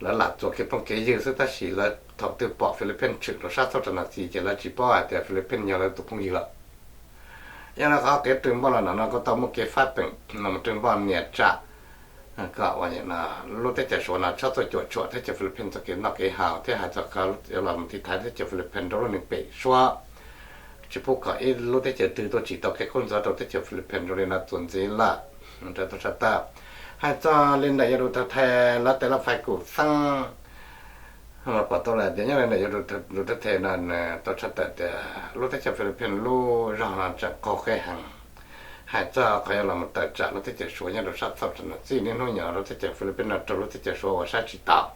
lawv lam txuas kev phooj kev ywg xwb, tab sis lawv thaum twg pom Philippines tshwm rau sab txhua tsav txij ces lawv tsis paub hais tias Philippines yog lawv tus phooj ywg lawm. Yog no qhov kev rwg npoj los no kuj tau muaj kev fab peem no mus rwg npoj nias tsam kom ua lub teb chaws Suav no txhob tuaj cuam tshuam teb chaws Philippines txoj kev noj kev haus thiab hais txog qhov yuav los tiv thaiv teb chaws Philippines rau lub neej pem suab, tsis pub kom ib lub teb chaws twg tuaj tsim tau kev kub ntxhov rau teb chaws Philippines zoo li no txuas ntxiv lawm. Tau tshaj tawm hais txog li ntawm yuav dua thawj thawj lawv tej laj fais kum xeeb los pom tau lawm tias nyob li ntawm yuav dua thawj thawj no nws tau tshaj tawm tias lub teb chaws Philippines lub zog no tseem qaug qeb heev. Hais txog qhov yuav los mus tawm tsam lub teb chaws Suav nyob rau sab txhua tsav txij niaj hnub nim no lub teb chaws Philippines no raug lub teb chaws Suav ua saib tsis taus.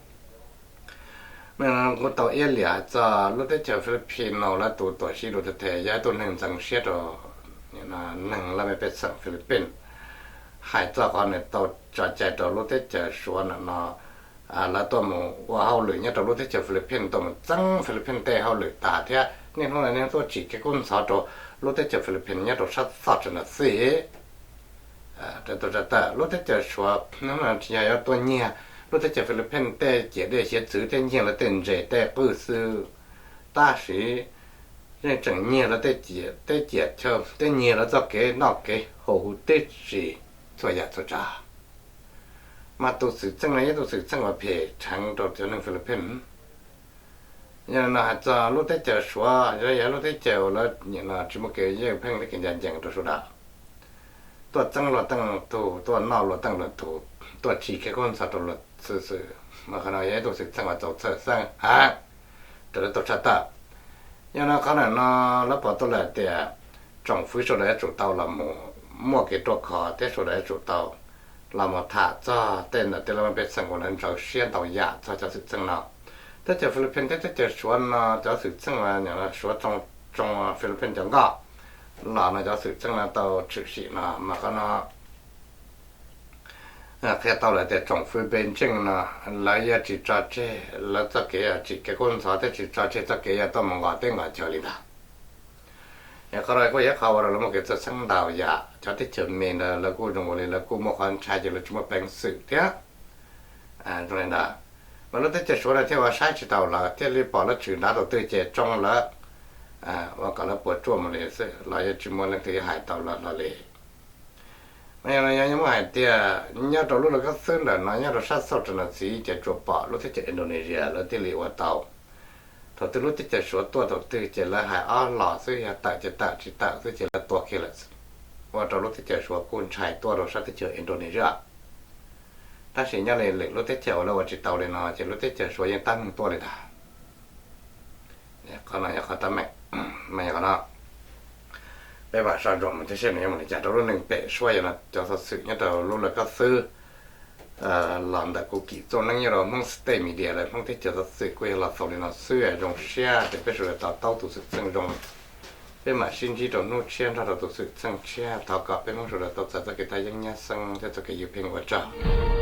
Mas kuj tau iab liam hais txog lub teb chaws Philippines no lawv tus tuam sib dua thawj thawj yog ib tug neeg ntxeev siab rau neeg laj mej pej xeem Philippines, hais txog qhov nws tau tso cai rau lub teb chaws Suav no no lawv tuaj mus ua hauj lwm nyob rau lub teb chaws Philippines, tuaj mus txeeb Philippines tej hauj lwm tas thiab niaj hnub no niaj hnub tuaj tsim kev kub ntxhov rau lub teb chaws Philippines nyob rau sab txhua tsav txij. Tau tshaj tawm lub teb chaws Suav hnub no tsis yog yuav tuaj nyiag lub teb chaws Philippines tej ciam dej hiav txwv thiab nyiag lawv tej ntses tej qwj xwb, tab sis yeej tseem nyiag lawv tej ciam chaw thiab nyiag lawv txoj kev noj kev haus huv tib si txhua yam txhua tsav. Mas tus xwm txheej no yog tus xwm txheej uas phem dheev rau cov neeg Philippines. Yog no hais txog lub teb chaws Suav yog lub teb chaws uas lawv nim no tsis muaj kev yeej pheej thiab kev ncaj ncees rau sawv daws, tuaj txeeb luag tej tug, tuaj noj luag tej luag tug, tuaj tsim kev kub ntxhov rau luag xwb xwb. Mas qhov no yog ib tug xwm txheej uas txaus txhawj xeeb heev rau lawv tau tshaj tawm. Yog no qhov ntawm no lawv pom tau lawm tias tsoom fwv sawv daws yuav tsum tau los mus muaj kev ruaj khov thiab sawv daws yuav tsum tau los mus tham txog tej ntawm tej laj mej pej xeem uas lawv ntxeev siab ntau yam txog cov xwm txheej no. Teb chaws Philippines thiab teb chaws Suav no cov xwm txheej Suav tsoo Philippines cov nkoj los no cov xwm txheej no tau tshwm sim no mas qhov no qhia tau lawm tias tsoom fwv Beijing no lawv yuav tsis tso tseg lawv txoj kev tsim kev kub ntxhov thiab tsis tso tseg txoj kev yuav tuaj mus nqos teb nqos chaw li ntawd. Qhov no kuj yog qhov ua rau lawv muaj kev txhawj xeeb ntau yam. Cov teb chaws me ntawd lawv kuj zoo ua li lawv kuj muaj qhov ntshai ces lawv tsis muaj peev xwm thiab. Zoo li ntawd, mas lub teb chaws Suav no thiaj ua saib tsis taus lawv, thiaj li pom lawv tshwm nrad tus twg ces tsoo lawv, ua kom lawv puas tsuaj mus li xwb los yeej tsis muaj leej twg yuav hais tau lawv hlo li. Mas yog no yog muab hais tias nyob rau lub laj kab xwb ntawm no nyob rau sab South China Sea ces tsuas pom lub teb chaws Indonesia lawv thiaj li ua tau. Thaum twg lub teb chaws Suav tuaj thaum twg ces lawv hais ob los xwb, yog tawm ces tawm, tsis tawm xwb ces lawv tua kiag lawm. Ua rau lub teb chaws Suav kuj ntshai tuaj rau sab teb chaws Indonesia. Tab sis nyob li lwm lub teb chaws uas lawv ua tsis tau li no ces lub teb chaws Suav yeej tab meeg tuaj li ntag. Qhov no yog qhov tab meeg. Mas yog qhov no peb mam soj ntsuam mus thiab seb nws yuav mus li cas rau lub neej pem suab. Yog no cov xov xwm nyob rau lub laj kab xwb los ntawm kuv Kim Txooj Neeb nyob rau Hmoob State Media lawv Hmoob teb chaws xov xwm kuj yog los xaus li no xwb. Zoo siab tias peb sawv daws to taub tus xwm txheej zoo. Peb mam sib ntsib rau hnub tshiab nrog rau tus xwm txheej tshiab. Thov kom peb Hmoob sawv daws tau txais txoj kev thaj yeeb nyab xeeb thiab txoj kev ywj pheej ua tsaug.